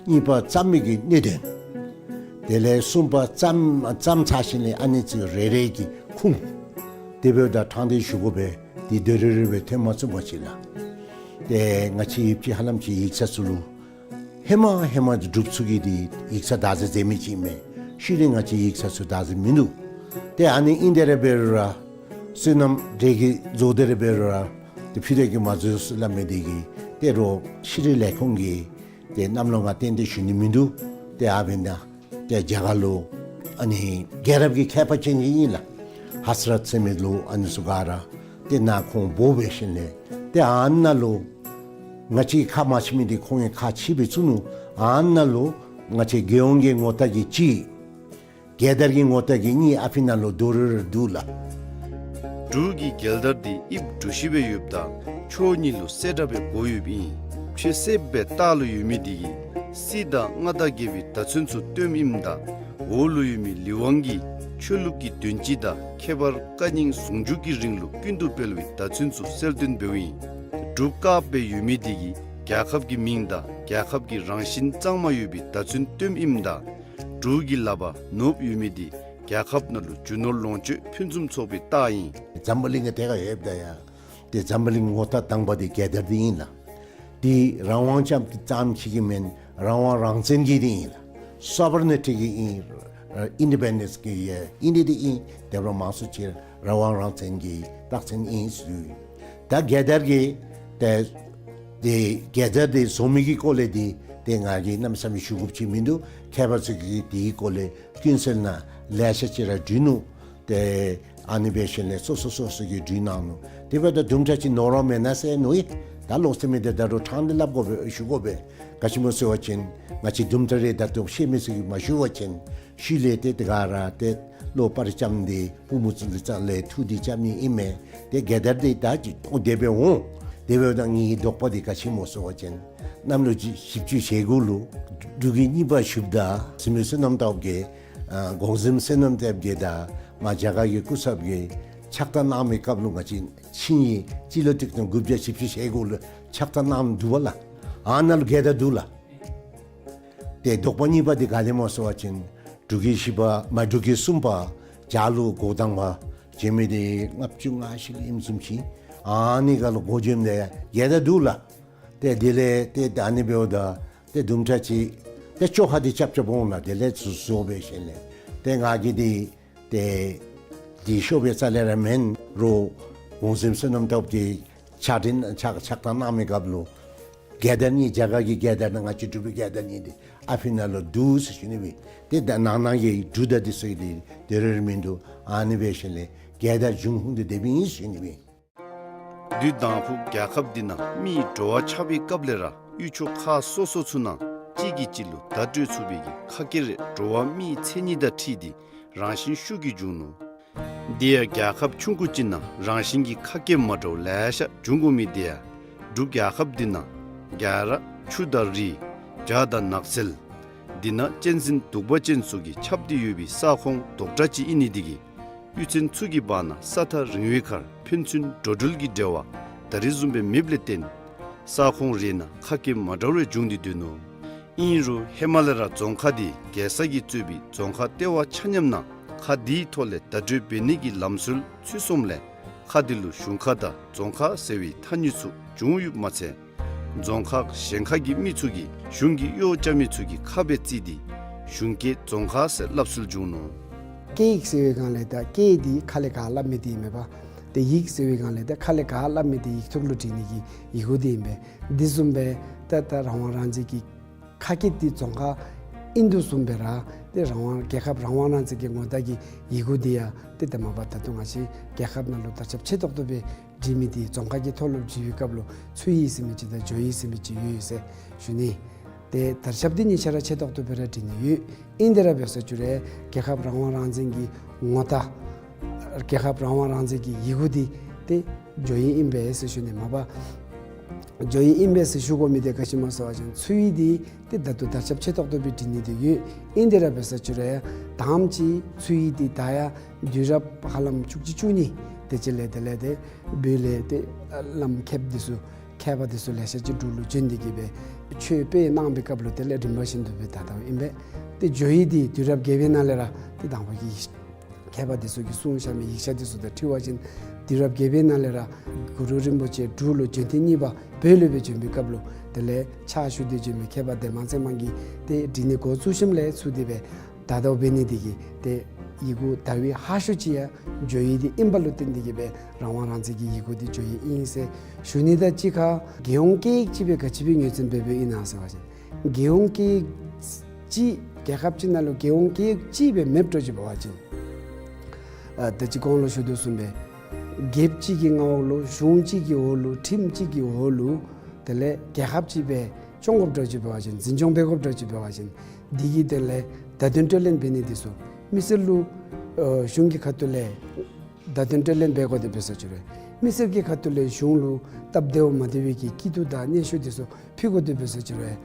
གཉིས་པ་རྩོམ་མི་གི་གནད་དོན། དེ་ལས་གསུམ་པ་རྩོམ་རྩོམ་ཚར་ཞིནམ་ལས་ཨ་ནི་ཚུ་རེ་རེ་གི་ཁུངས། དེ་འབདཝ་ད་དྲང་བདེན་ཞུ་དགོ་པས། དེ་དེ་རེ་རེ་སྦེ་ཐོན་མ་ཚུགས་པ་ཅིག་ལགས། ཏེ་ང་བཅས་ཡིབ་ཅི་ཧ་ལམ་ཅིག་ཡིག་ཚང་ཚུ་ལུ་ཧེ་མ་ཧེ་མ་འབྲུག་ཚུ་གིས་འདི་ཡིག་ཚང་བདག་འཛིན་མཛད་མི་ཅིག་མས། ཤུལ་ལས་ང་བཅས་ཡིག་ཚང་ཚུ་བདག་འཛིན་མིན་འདུག། ཏེ་ཨ་ནི་ཨིན་དེ་ར་འབད་རུང་ར་སོ་ནམ་འབྲས་ཀྱི་བཟོ་དེ་ར་འབད་རུང་ར་ཏེ་ཕྱི་རོལ་གྱིས་མ་བཟོ་ཟེར་སླབ་མི་འདི་གིས་ཏེ་རོགས་ཕྱི་རོལ་ལས་ཁུངས་ཀྱིས་ཏེ་གནམ་ལོ་ང་ཏན་ཏན་ཞུ་ནི་མིན་འདུག། ཏེ་ཨ་འབདན་ཏེ་རྒྱ་གར་ལུ་ཨ་ནི་རྒྱལ་རབས་ཀྱི་མཁས་པ་ཅན་ཅིག་ཨིན་ལགས། ཧ་ས་རཏ་ཟེར་མི་ལུ་ཨ་ནི་ཚུ་ག་ར་ཏེ་ནཱ་ཁོང་འབོ་འབད་ཞིནམ་ལས་ཏེ་ཨ་ནཱ་ལུ་ང་བཅས་ཁ་མ་ཕྱེ་མི་འདི་ཁོང་གིས་ཁ་ཕྱེ་སྦེ་བཙུགས་ནུག། ཨ་ནཱ་ལུ་ང་བཅས་རྒྱལ་ཡོངས་ཀྱི་ངོ་རྟགས་ཀྱི་གཅིག། རྒྱལ་དར་གྱི་ངོ་རྟགས་ཀྱི་གཉིས་ཨ་ཕི་ནང་ལུ་དོ་རུང་ར་འདུག་ལགས། འབྲུག་གི་རྒྱལ་དར་འདི་དབྱིབས་གྲུ་བཞི་སྦེ་ཡོདཔ་ད་ཕྱོགས་གཉིས་ལུ་སེར་དྲག་སྦེ་བགོ་ཡོདཔ་ཨིན། ཕྱེད་སེརཔོ་སྦེ་ལྟག་ལུ་ཡོད་མི་འདི་གིས་སྲིད་དང་མངའ་བདག་རྒྱལ་པོའི་བརྡ་མཚོན་ཚུ་སྟོནམ་ཨིནམ་ད་འོག་ལུ་ཡོད་མི་ལི་ཝང་གིས་ཆོས་ལུགས་ཀྱི་དོན་སྤྱི་དང་ཁྱད་པར་བཀའ་རྙིང་ཟུང་འཇུག་གི་རིང་ལུགས་ཀུན་ཏུ་སྤེལ་བའི་བརྡ་མཚོན་ཚུ་གསལ་སྟོན་འབདཝ་ཨིན། འབྲུག་དཀརཔོ་སྦེ་ཡོད་མི་འདི་གིས་རྒྱལ་ཁབ་ཀྱི་མིང་དང་རྒྱལ་ཁབ་ཀྱི་རང་བཞིན་གཙང་མ་ཡོད་པའི་བརྡ་མཚོན་སྟོནམ་ཨིནམ་ད་འབྲུག་གི་ལགཔ་ནོར་བུ་ཡོད་མི་འདི་རྒྱལ་ཁབ་ནང་ལུ་རྒྱུ་ནོར་ལོངས་སྤྱོད་ཕུན་སུམ་ཚོགས་པའི་རྟགས་ཨིན། འཛམ་བུ་གླིང་གི་ཐད་ཁར་ཡོདཔ་ད་ཡང་ཏེ་འཛམ་བུ་གླིང་ངོ་རྟགས་དང་པ་འདི་རྒྱལ་དར་འདི་ཨིན་ལགས། འདི་རང་དབང་ཙམ་ཙམ་ཅིག་གི་མེན། རང་དབང་རང་བཙན་གྱི་འདི་ཨིན་ལགས། སོ་བར་ནི་ཊི་གི་ཨིན། ཨིན་ཌི་པེན་ཌེནསི་གི་ཨིན་འདི་འདི་ཨིན། དེ་འབདཝ་མང་སུ་ཅིག་རང་དབང་རང་བཙན་གྱི་རྟགས་མཚན་ཨིན་ཟེར། ད་རྒྱལ་དར་གྱི་ཏེ་ཏེ་རྒྱལ་དར་འདི་བཟོ་མི་གི་སྐོར་ལས་འདི་ཏེ་ང་གིས་གནམ་མེད་ས་མེད་ཞུ་དགོཔ་ཅིག་མིན་འདུག། མཁས་པ་ཚུ་གིས་འདིའི་སྐོར་ལས་ཀུན་གསལ་ནང་ལེ་ཤ་ཅིག་ར་བྲིས་ནུག། ཏེ་ཨ་ནི་འབད་ཞིནམ་ལས་སོ་སོ་སོ་སོ་གིས་བྲིས་གནང་ནུག། དེ་འབདཝ་ད་དུམ་གྲ་ཅིག་ནོར་བ་མེན་ན་ཟེར་མནོ་ཡི། ད་ལོག་སྟེ་མི་འདི་ད་རུང་དྲང་སྟེ་སླབ་དགོ་པས་ཞུ་དགོ་པས། ག་ཅི་སྨོ་ཟེར་བ་ཅིན་ང་བཅས་དུམ་གྲ་རེ་ད་ལྟོ་ཤེས་མི་ཚུ་གིས་མ་ཞུ་བ་ཅིན་ཤུལ་ལས་ཏེ་དེ་ག་ར་ཏེ་བློ་པར་རྐྱབ་སྟེ་པུས་མོ་ཚུ་ལུ་རྩ་ལས་འཐུ་སྟེ་རྐྱབ་ནི་ཨིན་མས། ཏེ་རྒྱལ་དར་འདི་ད་ཅི་ཨོ་དེ་སྦེ་འོང་། དེ་འབདཝ་ད་ངེའི་དོགས་པ་འདི་ག་ཅི་སྨོ་ཟེར་བ་ཅིན་གནམ་ལོ་བཞི་བཅུ་ཞེ་དགུ་ལུ་འབྲུག་གི་གཉིས་པ་ཞུཝ་ད་གཟིམ་དཔོན་བསོད་ནམས་སྟོབས་རྒྱས་ཨ་གོང་གཟིམ་བསོད་ནམས་སྟོབས་རྒྱས་དང་མ་རྒྱ་གར་གྱི་སྐུ་ཚབ་ཀྱིས་ཕྱག་རྟགས་གནང་མི་སྐབས་ལུ་ང་བཅས་ཆིངས་ཡིག་སྤྱི་ལོ་གཅིག་སྟོང་དགུ་བརྒྱ་བཞི་བཅུ་ཞེ་དགུ་ལུ་ཕྱག་རྟགས་གནངམ་འདུག་པ་ལགས། ཨ་ནཱ་ལུ་རྒྱལ་དར་འདུག་ལགས། ཏེ་དོགས་པ་གཉིས་པ་འདི་ག་དེ་སྨོ་ཟེར་བ་ཅིན་འབྲུག་གི་བཞི་པ་མ་འབྲུག་གི་གསུམ་པ་བྱ་ལུ་འགོ་དང་པ་བྱོན་མི་འདི་ལྔ་བཅུ་ང་བཞི་ལུ་ཨིནམ་བཟུམ་ཅིག། ཨ་ནི་ཁར་ལུ་འགོ་བྱོནམ་ད་ཡང་རྒྱལ་དར་འདུག་ལགས། ཏེ་དེ་ལས་ཏེ་ད་ཨ་ནི་འབདཝ་ད་ཏེ་དུམ་གྲ་ཅིག་ཏེ་བཅོ་ཁ་འདི་རྐྱབ་རྐྱབ་འོང་ལགས། དེ་ལས་ཚུར་བཟོ་འབད་ཞིནམ་ལས་ཏེ་ང་གིས་འདི་ཏེ་འདི་ཤོབ་སྦེ་རྩ་ལས་ར་མེན་རུང་གོང་གཟིམ་བསོད་ནམས་སྟོབས་རྒྱས་ཕྱག་འཕྲིན་ཕྱག་ཕྱག་རྟགས་གནང་མི་སྐབས་ལུ་རྒྱལ་དར་གཉིས་རྒྱ་གར་གྱི་རྒྱལ་དར་དང་ང་བཅས་འབྲུག་པའི་རྒྱལ་དར་གཉིས་འདི་ཨ་ཕི་ནང་ལུ་འདུག་ཟེར་ཞུ་ནི་སྦེ། ཏེ་ད་ནང་ན་གི་འབྲུག་དང་འདི་ཚུ་གི་འདི་དེ་རེ་རེ་མིན་འདུག། ཨ་ནི་འབད་ཞིནམ་ལས་རྒྱལ་དར་འབྱུང་ཁུངས་འདི་དེ་སྦེ་ཨིན་ཟེར་ཞུ་ནི་སྦེ། དུས་དང་ཕུ་རྒྱལ་ཁབ་འདི་ནང་མི་འགྲོ་བ་ཆགས་པའི་སྐབས་ལས་ར་ཡུལ་ཕྱོགས་ཁག་སོ་སོ་ཚུ་ནང་གཅིག་གིས་གཅིག་ལུ་བརྡ་སྤྲོད་ཚུགས་པའི་གི་ཁ་སྐད་རེ་འགྲོ་བ་མིའི་མཚན་ཉིད་དང་འཁྲིལ་ཏེ་རང་བཞིན་ཤུགས་ཀྱིས་འབྱུང་ནུག། དེ་ཡང་རྒྱལ་ཁབ་ཆུང་ཀུ་ཅིག་ནང་རང་བཞིན་གྱི་ཁ་སྐད་མ་འདྲཝ་ལེ་ཤ་འབྱུང་དགོ་མི་དེ་ཡང་འབྲུག་རྒྱལ་ཁབ་འདི་ནང་རྒྱ་ར་ཆུ་དང་རི་བྱག་དང་ནགས་ཚལ་འདི་ནང་གཅན་གཟན་གདུག་པ་ཅན་ཚུ་གིས་ཁྱབ་སྟེ་ཡོད་པའི་ས་ཁོངས་རྡོག་ཁྲ་ཅིག་ཨིན་ནི་དེ་གིས་གཡུས་ཚན་ཚུ་གི་བར་ན་ས་ཐག་རིང་བའི་ཁར་ཕན་ཚུན་འགྲོ་འགྲུལ་གྱི་འབྲེལ་བ་ད་རེས་བཟུམ་སྦེ་མེདཔ་ལས་བརྟེན་ས་ཁོངས་རེ་ནང་ཁ་སྐད་མ་འདྲཝ་རེ་འབྱུང་སྟེ་སྡོད་ནུག། ཨིན་རུང་ཧེ་མ་ལས་ར་རྫོང་ཁག་འདི་རྒྱལ་ས་གིས་གཙོས་པའི་རྫོང་ཁག་ལྟེ་བ་ཆ་མཉམ་ནང་ཁ་འདིའི་ཐོག་ལས་བརྡ་སྤྲོད་འབད་ནི་གི་ལམ་སྲོལ་ཚུད་སོངམ་ལས་ཁ་འདི་ལུ་གཞུང་ཁ་དང་རྫོང་ཁ་ཟེར་བའི་ཐ་སྙད་ཚུ་བྱུང་ཡོདཔ་མ་ཚད་རྫོང་ཁག་གཞན་ཁ་གི་མི་ཚུ་གིས་གཞུང་གི་གཡོག་རྐྱབ་མི་ཚུ་གི་ཁ་སྦེ་བརྩི་སྟེ་གཞུང་སྐད་རྫོང་ཁ་ཟེར་སླབ་སྲོལ་བྱུང་ནུག། སྐད་ཡིག་ཟེར་བའི་སྒང་ལས་ད་སྐད་འདི་ཁ་ལས་ག་སླབ་མི་འདི་ཨིན་མས་པ། ཏེ་ཡིག་ཟེར་བའི་སྒང་ལས་ད་ཁ་ལས་ག་སླབ་མི་འདི་ཡིག་ཐོག་ལུ་བྲི་ནི་གི་ཡི་གུ་འདི་ཨིན་པས། འདི་བཟུམ་སྦེ་ད་ད་རང་དབང་རང་བཙན་གྱི་ཁ་སྐད་འདི་རྫོང་ཁ་ཨིན་དོ་བཟུམ་སྦེ་ར་ཏེ་རང་དབང་རྒྱལ་ཁབ་རང་དབང་རང་བཙན་གྱི་ངོ་རྟགས་ཀྱི་ཡི་གུ་འདི་ཡང་ཏེ་ད་མ་པ་ད་ལྟོ་ང་བཅས་རྒྱལ་ཁབ་ནང་ལུ་དར་ཁྱབ་ཆེ་ཏོག་ཏོ་སྦེ་བྲི་མི་འདི་རྫོང་ཁ་གི་ཐོག་ལུ་བྲི་བའི་སྐབས་ལུ་ཚུ་ཡིག་ཟེར་མི་ཅིག་དང་ཇོ་ཡིག་ཟེར་མི་ཅིག་ཡོད་ཡོད་ཟེར་ཞུ་ནི། ཏེ་དར་ཁྱབ་འདི་གཉིས་ཆ་ར་ཆེ་ཏོག་ཏོ་སྦེ་ར་འབྲི་ནི་ཡོད། ཨིན་དེ་ར་འབད་ས་ཅིག་རུང་རྒྱལ་ཁབ་རང་དབང་རང་བཙན་གྱི་ངོ་རྟགས། རྒྱལ་ཁབ་རང་དབང་རང་བཙན་གྱི་ཡི་གུ་འདི་ཏེ་བརྗོད་ཡིག་ཨིན་པས་ཟེར་ཞུ་ནི། མ་པ་བརྗོད་ཡིག་ཨིན་པས་ཟེར་ཞུ་དགོ་མི་འདི་ག་ཅི་སྨོ་ཟེར་བ་ཅིན་ཚུ་ཡིག་འདི་ཏེ་ད་ལྟོ་དར་ཁྱབ་ཆེ་ཏོག་ཏོ་སྦེ་འབྲི་ནི་འདི་ཡོད། ཨིན་དེ་ར་འབད་ས་ཅིག་རུང་ད་ལྟོ་ཅིག་ཚུ་ཡིག་འདི་ད་ཡང་དུས་རབས་ཧ་ལམ་བཅུ་གཅིག་བཅུ་གཉིས་དེ་ཅིག་ལས་དེ་ལས་ཏེ་བོད་ལས་ཏེ་བླམ་མཁསཔ་འདི་ཚུ་མཁས་པ་འདི་ཚུ་ལེ་ཤ་ཅིག་འབྲུག་ལུ་བྱོན་ཏེ་གི་སྦེ་ཆོས་སྤེལ་གནང་པའི་སྐབས་ལུ་དེ་ལས་རིམ་པ་བཞིན་དུ་སྦེ་ད་ལྟོ་ཨིན་པས། ཏེ་བརྗོད་ཡིག་འདི་དུས་རབས་བརྒྱད་པའི་ནང་ལས་ར་ཏེ་དང་པ་གི་མཁས་པ་འདི་ཚུ་གིས་གསུངས་བཞག་མི་ཡིག་ཆ་འདི་ཚུ་དང་འཁྲིལ་བ་ཅིན་དུས་རབས་བརྒྱད་པའི་ནང་ལས་ར་གུ་རུ་རིན་པོ་ཆེ་འབྲུག་ལུ་བྱོན་ཐེངས་གཉིས་པ་བོད་ལུ་སྦེ་བྱོན་པའི་སྐབས་ལུ་དེ་ལས་ཕྱག་ཞུ་སྟེ་བྱོན་མི་མཁས་པ་ལྡན་མ་ཚེ་མང་གིས་ཏེ་འབྲི་ནི་འགོ་བཙུགས་ཞིནམ་ལས་ཚུར་དེ་སྦེ་ད་ལྟོ་འབད་ནི་འདི་གིས་ཏེ་ཡི་གུ་ད་བི་ཧ་ཤུ་ཅིག་ཡང་བརྗོད་ཡིག་འདི་ཨིན་པ་ལུ་བརྟེན་ཏེ་གི་སྦེ་རང་དབང་རང་བཙན་གྱི་ཡི་གུ་འདི་བརྗོད་ཡིག་ཨིན་ཟེར་ཞུ་ནི་དང་གཅིག་ཁར་རྒྱལ་ཡོངས་སྐད་ཡིག་ཅིག་སྦེ་ག་ཅི་སྦེ་ངོས་འཛིན་འབད་འབདཝ་ཨིན་ན་ཟེར་བ་ཅིན་རྒྱལ་ཡོངས་སྐད་ཡིག་ཅིག་རྒྱལ་ཁབ་ཅིག་ནང་ལུ་རྒྱལ་ཡོངས་སྐད་ཡིག་ཅིག་སྦེ་མེདཔ་འདྲཝ་ཅིག་འབད་བ་ཅིན་ཨ་ད་ཅི་གོང་ལུ་ཞུ་དོ་བཟུམ་སྦེ་རྒྱལཔོ་ཅིག་གི་མངའ་འོག་ལུ་གཞུང་ཅིག་གི་འོག་ལུ་ཁྲིམས་ཅིག་གི་འོག་ལུ་དེ་ལས་རྒྱལ་ཁབ་ཅིག་སྦེ་སྐྱོང་དགོཔ་འདྲཝ་ཅིག་འབད་བ་ཅིན་འཛིན་སྐྱོང་འབད་དགོཔ་འདྲཝ་ཅིག་འབད་བ་ཅིན་འདི་གི་དོན་ལས་བརྡ་དོན་སྤྲོད་ལེན་འབད་ནི་འདི་ཚུ་མི་སེར་ལུ་ཨ་གཞུང་གི་ཁ་ཐུག་ལས་བརྡ་དོན་སྤྲོད་ལེན་འབད་དགོ་དེ་འབད་ས་ཅིག་རུང་མི་སེར་གྱི་ཁ་ཐུག་ལས་གཞུང་ལུ་སྟབས་བདེཝ་མ་བདེ་བའི་གི་སྐྱིད་སྡུག་དང་སྙན་ཞུ་འདི་ཚུ་ཕུལ་དགོ་དེ་འབད་ས་ཅིག་རུང་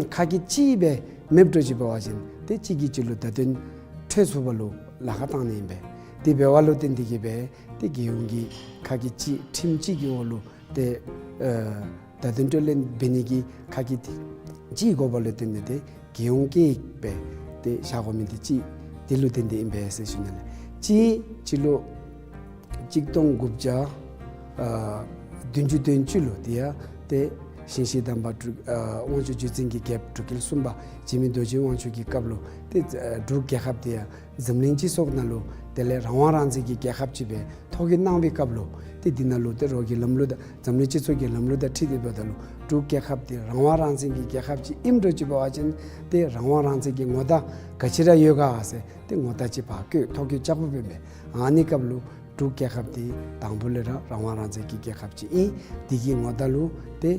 ཁ་སྐད་ཅིག་སྦེ་མེདཔ་འདྲཝ་ཅིག་འབད་བ་ཅིན་ཏེ་གཅིག་གིས་གཅིག་ལུ་བརྡ་དོན་འཕྲོད་ཚུགས་པ་ལུ་ལཱ་ཁག་བཏང་ནི་ཨིན་པས། དེ་འབདཝ་ལུ་བརྟེན་ཏེ་གི་སྦེ་ཏེ་རྒྱལ་ཡོངས་ཀྱི་ཁ་སྐད་ཅིག་ཁྲིམས་ཅིག་གི་འོག་ལུ་ཏེ་ཨ་བརྡ་དོན་སྤྲོད་ལེན་འབད་ནི་གི་ཁ་སྐད་ཅིག་དགོ་པ་ལུ་བརྟེན་ཏེ་ཏེ་རྒྱལ་ཡོངས་སྐད་ཡིག་སྦེ་ཏེ་བཞག་དགོ་མི་འདི་ཅིག་དེ་ལུ་བརྟེན་ཏེ་ཨིན་པས་ཟེར་ཞུ་ནི་ལགས། གཅིག་སྤྱི་ལོ་གཅིག་སྟོང་དགུ་བརྒྱ་ཨ་བདུན་ཅུ་དོན་བཅུ་ལུ་དེ་ཡང་ཏེ་ཞིང་གཤེགས་དམ་པ་འབྲུག་ཨ་དབང་ཕྱུག་རྗེ་བཙུན་གྱི་རྒྱལཔོ་འབྲུག་རྒྱལ་གསུམ་པ་འཇིགས་མེད་རྡོ་རྗེ་དབང་ཕྱུག་གི་སྐབས་ལུ་ཏེ་ཨ་འབྲུག་རྒྱལ་ཁབ་དེ་ཡང་འཛམ་གླིང་སྤྱི་ཚོགས་ནང་ལུ་དེ་ལས་རང་དབང་རང་བཙན་གྱི་རྒྱལ་ཁབ་ཅིག་སྦེ་ཐོ་བཀོད་གནང་བའི་སྐབས་ལུ་ཏེ་འདི་ནང་ལུ་ཏེ་རོགས་ཀྱི་ལམ་ལུགས་དང་འཛམ་གླིང་སྤྱི་ཚོགས་ཀྱི་ལམ་ལུགས་དང་འཁྲིལ་ཏེ་འབདཝ་ད་ལུ་འབྲུག་རྒྱལ་ཁབ་དེ་རང་དབང་རང་བཙན་གྱི་རྒྱལ་ཁབ་ཅིག་ཨིནམ་འདྲཝ་ཅིག་འབད་བ་ཅིན་ཏེ་རང་དབང་རང་བཙན་གྱི་ངོ་རྟགས་ག་ཅི་ར་ཡོད་ག་ཟེར་ཏེ་ངོ་རྟགས་ཅིག་ཕར་བཀོད་ཐོ་བཀོད་རྐྱབ་དགོཔ་ཨིན་པས། ཨ་ནི་སྐབས་ལུ་འབྲུག་རྒྱལ་ཁབ་དེ་དང་པོ་ལས་ར་རང་དབང་རང་བཙན་གྱི་རྒྱལ་ཁབ་ཅིག་ཨིན། དེ་གི་ངོ་རྟགས་ལུ་ཏེ་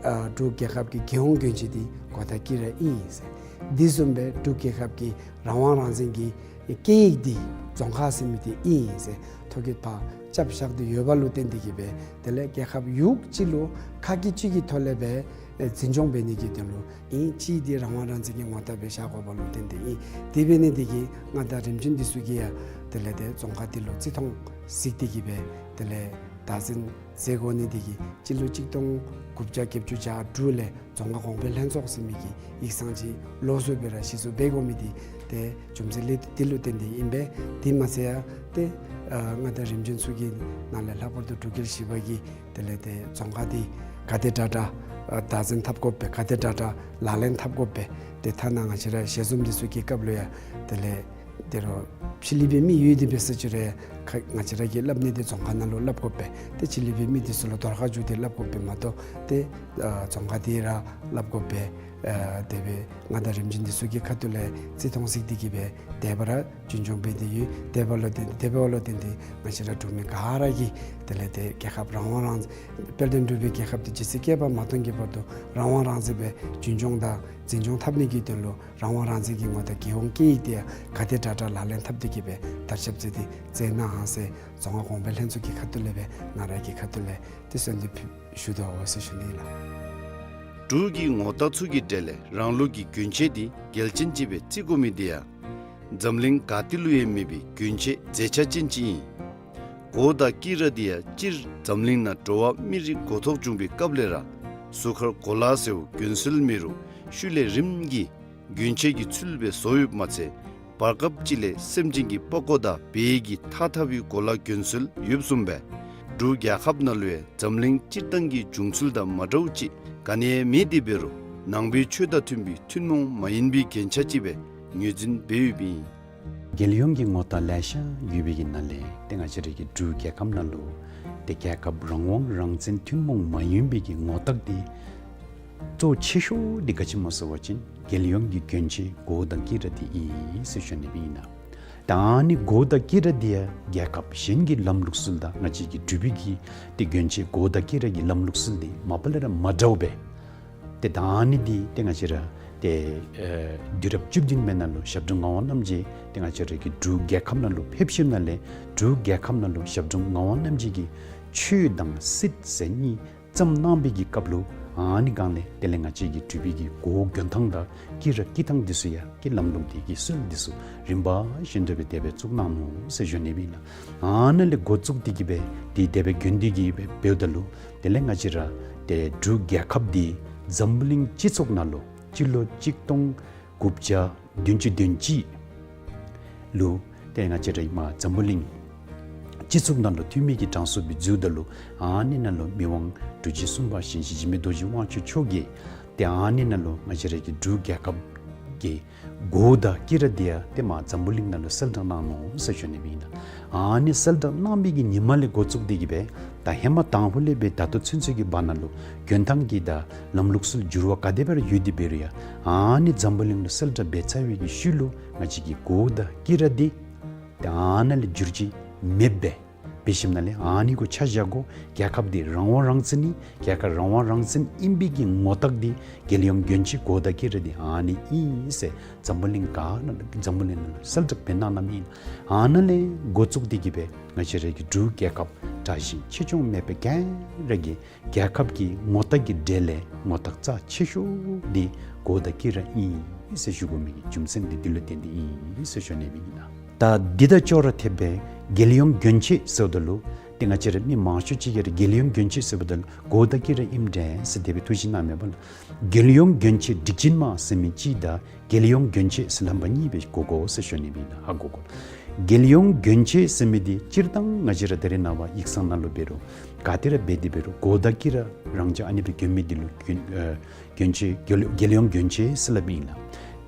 ཨ་འབྲུག་རྒྱལ་ཁབ་ཀྱི་རྒྱལ་ཡོངས་གྱོན་ཆས་དེ་གོ་ད་སྐྱི་ར་ཨིན་ཟེར། དེ་བཟུམ་སྦེ་འབྲུག་རྒྱལ་ཁབ་ཀྱི་རང་དབང་རང་བཙན་གྱི་སྐད་ཡིག་འདི་རྫོང་ཁ་ཟེར་མི་འདི་ཨིན་ཟེར་ཐོ་བཀོད་ཕར་རྐྱབ་བཞག་སྟེ་ཡོད་པ་ལུ་བརྟེན་ཏེ་གི་སྦེ་དེ་ལས་རྒྱལ་ཁབ་ཡུལ་གཅིག་ལུ་ཁ་སྐད་གཅིག་གི་ཐོག་ལས་སྦེ་ཨེ་འཛིན་སྐྱོང་འབད་ནི་གི་དོན་ལུ་ཨིན། གཅིག་འདི་རང་དབང་རང་བཙན་གྱི་ངོ་རྟགས་སྦེ་བཞག་དགོ་པ་ལུ་བརྟེན་ཏེ་ཨིན། དེ་འབད་ནི་འདི་གིས་མངའ་བདག་རིམ་བྱོན་འདི་ཚུ་གིས་ཡང་དེ་ལས་ཏེ་རྫོང་ཁ་འདི་ལུ་རྩིས་མཐོང་གཟིགས་ཏེ་གི་སྦེ་དེ་ལས་བདག་འཛིན་མཛད་དགོ་ནི་འདི་གིས་སྤྱི་ལོ་གཅིག་སྟོང་དགུ་བརྒྱ་བརྒྱད་ཅུ་གྱ་དྲུག་ལས་རྫོང་ཁ་གོང་འཕེལ་ལྷན་ཚོགས་ཟེར་མི་གི་ཡིག་ཚང་ཅིག་ལོགས་སུ་སྦེ་ར་གཞི་བཙུགས་འབད་དགོ་མི་འདི་ཏེ་རྒྱུ་མཚན་ལས་འདི་ལུ་བརྟེན་ཏེ་ཨིན་པས། དེ་མ་ཚད་ཡང་ཏེ་ཨ་མངའ་བདག་རིམ་བྱོན་ཚུ་གི་ནང་ལས་ལྷག་པར་དུ་འབྲུག་རྒྱལ་བཞི་པ་གིས་དེ་ལས་ཏེ་རྫོང་ཁ་འདི་ག་དེ་དྲག་དྲག་ཨ་བདག་འཛིན་འཐབ་དགོ་པས། ག་དེ་དྲག་དྲག་ལག་ལེན་འཐབ་དགོ་པས། ཏེ་ཐ་ན་ང་བཅས་ར་ཞལ་འཛོམས་འདི་ཚུ་གི་སྐབས་ལུ་ཡང་དེ་ལས་ཏེ་རོགས་ཕྱི་གླིང་པའི་མི་ཡོད་དེ་འབད་ས་ཅིག་རུང་ཁ་ང་བཅས་ར་གིས་སླབ་ནི་འདི་རྫོང་ཁ་ནང་ལུ་སླབ་དགོ་པས། ཏེ་ཕྱི་གླིང་པའི་མི་འདི་ཚུ་ལུ་དོར་ཁ་བཅུག་སྟེ་སླབ་དགོ་པས་མ་གཏོགས་ཏེ་ཨ་རྫོང་ཁ་འདི་ར་སླབ་དགོ་པས། ཨ་དེ་སྦེ་མངའ་བདག་རིམ་བྱོན་འདི་ཚུ་གི་ཁ་ཐུག་ལས་རྩིས་མཐོང་གཟིགས་ཏེ་གི་སྦེ་དེ་སྦེ་ར་རྒྱུན་སྐྱོང་འབད་དེ་ཡོད། དེ་འབདཝ་ལུ་བརྟེན་དེ་འབདཝ་ལུ་བརྟེན་ཏེ་ང་བཅས་ར་འབྲུག་མི་ག་ར་གིས་དེ་ལས་ཏེ་རྒྱལ་ཁབ་རང་དབང་རང་དཔལ་ལྡན་འབྲུག་པའི་རྒྱལ་ཁབ་འདི་ཇི་སྲིད་བསྐལ་པ་མ་སྟོངས་ཀྱི་བར་དུ་རང་དབང་རང་བཙན་སྦེ་རྒྱུན་སྐྱོང་དང་འཛིན་སྐྱོང་འཐབ་ནི་གི་དོན་ལུ་རང་དབང་རང་བཙན་གྱི་ངོ་རྟགས་རྒྱལ་ཡོངས་སྐད་ཡིག་དེ་ཡང་ག་དེ་དྲག་དྲག་ལག་ལེན་འཐབ་སྟེ་གི་སྦེ་དར་ཁྱབ་མཛད་དེ་མཛད་གནང་ཟེར་རྫོང་ཁ་གོང་འཕེལ་ལྷན་ཚོགས་ཀྱི་ཁ་ཐུག་ལས་སྦེ་ང་ར་གི་ཁ་ཐུག་ལས་ཏེ་གསོལ་འདེབས་ཞུ་དོ་ཟེར་ཞུ་ནི་ལགས། འབྲུག་གི་ངོ་རྟགས་ཚུ་གི་གྲས་ལས་རང་ལུགས་ཀྱི་གྱོན་ཆས་འདི་གལ་ཅན་ཅིག་སྦེ་བརྩི་དགོ་མི་འདི་ཡང་འཛམ་གླིང་ག་ཏེ་ལུ་ཡང་མེད་པའི་གྱོན་ཆས་མཛེས་ཆ་ཅན་ཅིག་ཨིན། མགོ་དང་དཀྱི་ར་འདི་ཡང་སྤྱིར་འཛམ་གླིང་ནང་འགྲོ་བ་མི་རིགས་འགོ་ཐོག་བྱུང་པའི་སྐབས་ལས་ར་གཟུགས་ཁར་གོ་ལ་ཟེརཝ་གྱོན་སྲོལ་མེད་རུང་ཤུལ་ལས་རིམ་གྱིས་གྱོན་ཆས་ཀྱི་ཚུལ་སྦེ་བཟོ་ཡོདཔ་མ་ཚད་བར་སྐབས་ཅིག་ལས་སེམས་ཅན་གྱི་པགས་ཀོ་དང་བལ་གྱི་ཐགས་འཐག་པའི་གོ་ལ་གྱོན་སྲོལ་ཡོདཔ་བཟུམ་སྦེ་འབྲུག་རྒྱལ་ཁབ་ནང་ལུ་ཡང་འཛམ་གླིང་སྤྱིར་བཏང་གི་བྱུང་ཚུལ་དང་མ་འདྲཝ་ཅིག་ག་ནི་ཡང་མེད་དེ་འབད་རུང་ནང་པའི་ཆོས་དང་མཐུན་པའི་ཐུན་མོང་མ་ཡིན་པའི་རྒྱན་ཆ་ཅིག་སྦེ་ངོས་འཛིན་འབད་ཡོདཔ་ཨིན། རྒྱལ་ཡོངས་ཀྱི་ངོ་རྟགས་ལེ་ཤ་ཡོད་པའི་གི་ནང་ལས་ཏེ་ང་བཅས་རའི་གི་འབྲུག་རྒྱལ་ཁབ་ནང་ལུ་ཏེ་རྒྱལ་ཁབ་རང་དབང་རང་བཙན་ཐུན་མོང་མ་ཡིན་པའི་གི་ངོ་རྟགས་འདི་གཙོ་ཆེ་ཤོས་འདི་ག་ཅི་སྨོ་ཟེར་བ་ཅིན་རྒྱལ་ཡོངས་ཀྱི་གྱོན་ཆས་མགོ་དང་དཀྱི་ར་འདི་ཨིན་ཟེར་ཞུ་ནི་ཨིན་ལགས། ད་ཨ་ནི་མགོ་དང་དཀྱི་ར་འདི་ཡང་རྒྱལ་ཁབ་གཞན་གྱི་ལམ་ལུགས་སྲོལ་དང་ང་བཅས་ཀྱི་འབྲུག་པའི་གི་ཏེ་གྱོན་ཆས་མགོ་དང་དཀྱི་ར་གི་ལམ་ལུགས་སྲོལ་འདི་མ་པ་ལས་ར་མ་འདྲཝ་སྦེ་ ཏེ་ད་ཨ་ནི་འདི་ཏེ་ང་བཅས་ར་ཏེ་ཨེ་དུས་རབས་བཅུ་བདུན་མའི་ནང་ལུ་ཞབས་དྲུང་ངག་དབང་རྣམ་རྒྱལ་ཏེ་ང་བཅས་ར་གི་འབྲུག་རྒྱལ་ཁབ་ནང་ལུ་ཕེབས་ཞིནམ་ལས་འབྲུག་རྒྱལ་ཁབ་ནང་ལུ་ཞབས་དྲུང་ངག་དབང་རྣམ་རྒྱལ་གྱིས་ཆོས་དང་སྲིད་ཟེར་གཉིས་བརྩམས་གནང་བའི་གི་སྐབས་ལུ་ཨ་ནི་སྒང་ལས་དེ་ལས་ང་བཅས་ཀྱི་འབྲུག་པའི་གི་གོ་བ་གྱོན་ཐངས་དང་དཀྱི་ར་དཀྱི་ཐངས་འདི་ཚུ་ཡང་གི་ལམ་ལུགས་འདི་གི་སྲོལ་འདི་ཚུ་རིམ་པ་བཞིན་དུ་སྦེ་དེ་སྦེ་བཙུགས་གནང་ནུག་ཟེར་ཞུ་ནི་ཨིན་ལགས། ཨ་ནཱ་ལས་འགོ་བཙུགས་ཏེ་གི་སྦེ་འདི་དེ་སྦེ་གྱོན་ཏེ་གི་སྦེ་འབདཝ་ད་ལུ་དེ་ལས་ང་བཅས་ར་ཏེ་འབྲུག་རྒྱལ་ཁབ་འདི་འཛམ་བུ་གླིང་སྤྱི་ཚོགས་ནང་ལུ་སྤྱི་ལོ་གཅིག་སྟོང་དགུ་བརྒྱ་བདུན་ཅུ་དོན་གཅིག་ལུ་ཏེ་ང་བཅས་ར་ཨིན་མས་འཛམ་བུ་གླིང་སྤྱི་ཚོགས་ནང་ལུ་འཐུས་མི་གི་གྲངས་སུ་སྦེ་འཛུལཝ་ད་ལུ་ཨ་ནི་ནང་ལུ་མི་དབང་འབྲུག་རྒྱལ་གསུམ་པ་ཞིང་གཤེགས་འཇིགས་མེད་རྡོ་རྗེ་དབང་ཕྱུག་མཆོག་གིས་ཏེ་ཨ་ནི་ནང་ལུ་ང་བཅས་ར་གི་འབྲུག་རྒྱལ་ཁབ་ཀྱི་གོ་བ་དང་དཀྱི་ར་འདི་ཡང་ཏེ་མར་འཛམ་བུ་གླིང་ནང་ལུ་གསལ་བསྒྲགས་གནང་ནུག་ཟེར་ཞུ་ནི་ཨིན་ལགས། ཨ་ནི་གསལ་བསྒྲགས་གནང་བའི་གི་ཉིནམ་ལས་འགོ་བཙུགས་ཏེ་གི་སྦེ་ད་ཧེ་མ་དང་ཕུ་ལས་སྦེ་ད་ལྟོ་ཚུན་ཚོད་ཀྱི་བར་ན་ལུ་གྱོན་ཐངས་ཀྱི་དང་ལམ་ལུགས་སྲོལ་འགྱུར་བ་ག་དེ་སྦེ་ར་ཡོད་དེ་འབད་རུང་ཡང་ཨ་ནི་འཛམ་བུ་གླིང་ལུ་གསལ་བསྒྲགས་འབད་ཚར་བའི་གི་ཤུལ་ལུ་ང་བཅས་ཀྱི་གོ་བ་དང་དཀྱི་ར་འདི་ཏེ་ཨ་ནཱ་ལས་འགྱུར་བཅོས་མེདཔ་སྦེ་འབད་ཞིནམ་ལས་ཨ་ནི་གུ་ཆ་བཞག་དགོ། རྒྱལ་ཁབ་འདི་རང་དབང་རང་བཙན་ཨིན། རྒྱལ་ཁབ་རང་དབང་རང་བཙན་ཨིན་པའི་གི་ངོ་རྟགས་འདི་རྒྱལ་ཡོངས་གྱོན་ཆས་གོ་བ་དང་དཀྱི་ར་འདི་ཨ་ནི་ཨིན་ཟེར་འཛམ་བུ་གླིང་ག་ནང་ལུ་འཛམ་བུ་གླིང་ནང་ལུ་གསལ་བསྒྲགས་འབད་གནང་གནངམ་ཨིན། ཨ་ནཱ་ལས་འགོ་བཙུགས་ཏེ་གི་སྦེ་ང་བཅས་ར་གི་འབྲུག་རྒྱལ་ཁབ་དྲག་ཞན་ཆེ་ཆུང་མེད་པར་ག་ར་གིས་རྒྱལ་ཁབ་ཀྱི་ངོ་རྟགས་ཀྱི་གྲས་ལས་ངོ་རྟགས་རྩ་ཆེ་ཤོས་འདི་གོ་བ་དང་དཀྱི་ར་ཨིན་ཟེར་ཞུ་དགོ་མི་གི་རྒྱུ་མཚན་འདི་འདི་ལུ་བརྟེན་ཏེ་ཨིན་ཟེར་ཞུ་ནི་ཨིན་ལགས། ད་འདི་དང་ཅོག་ར་འཐདཔ་སྦེ་རྒྱལ་ཡོངས་གྱོན་ཆས་ཟེརཝ་ད་ལུ་ཏེ་ང་བཅས་ར་མི་མང་ཤོས་ཅིག་གིས་ར་རྒྱལ་ཡོངས་གྱོན་ཆས་ཟེརཝ་ད་ལུ་གོ་བ་དང་དཀྱི་ར་ཨིནམ་འདྲས་ཟེར་དེ་སྦེ་ཐུགས་བཞེད་གནངམ་མས་པ་ལགས། རྒྱལ་ཡོངས་གྱོན་ཆས་སྒྲིག་ཅན་མ་ཟེར་མི་ཅིག་དང་རྒྱལ་ཡོངས་གྱོན་ཆས་ཟེར་ལྷམ་པ་གཉིས་སྦེ་གོ་དགོ་ཟེར་ཞུ་ནི་ཨིན་ལགས། ཧ་གོ་དགོ། རྒྱལ་ཡོངས་གྱོན་ཆས་ཟེར་མི་འདི་སྤྱིར་བཏང་ང་བཅས་ར་ད་རེས་ནངས་པ་ཡིག་ཚང་ནང་ལུ་འབད་རུང་ག་ཏེ་ར་འབད་དེ་འབད་རུང་གོ་བ་དང་དཀྱི་ར་རང་འཇགས་ཨ་ནི་སྦེ་གྱོན་མི་འདི་ལུ་གྱོན་ཨེ་གྱོན་ཆས་རྒྱལ་རྒྱལ་ཡོངས་གྱོན་ཆས་ཟེར་སླབ་ཨིན་ལགས།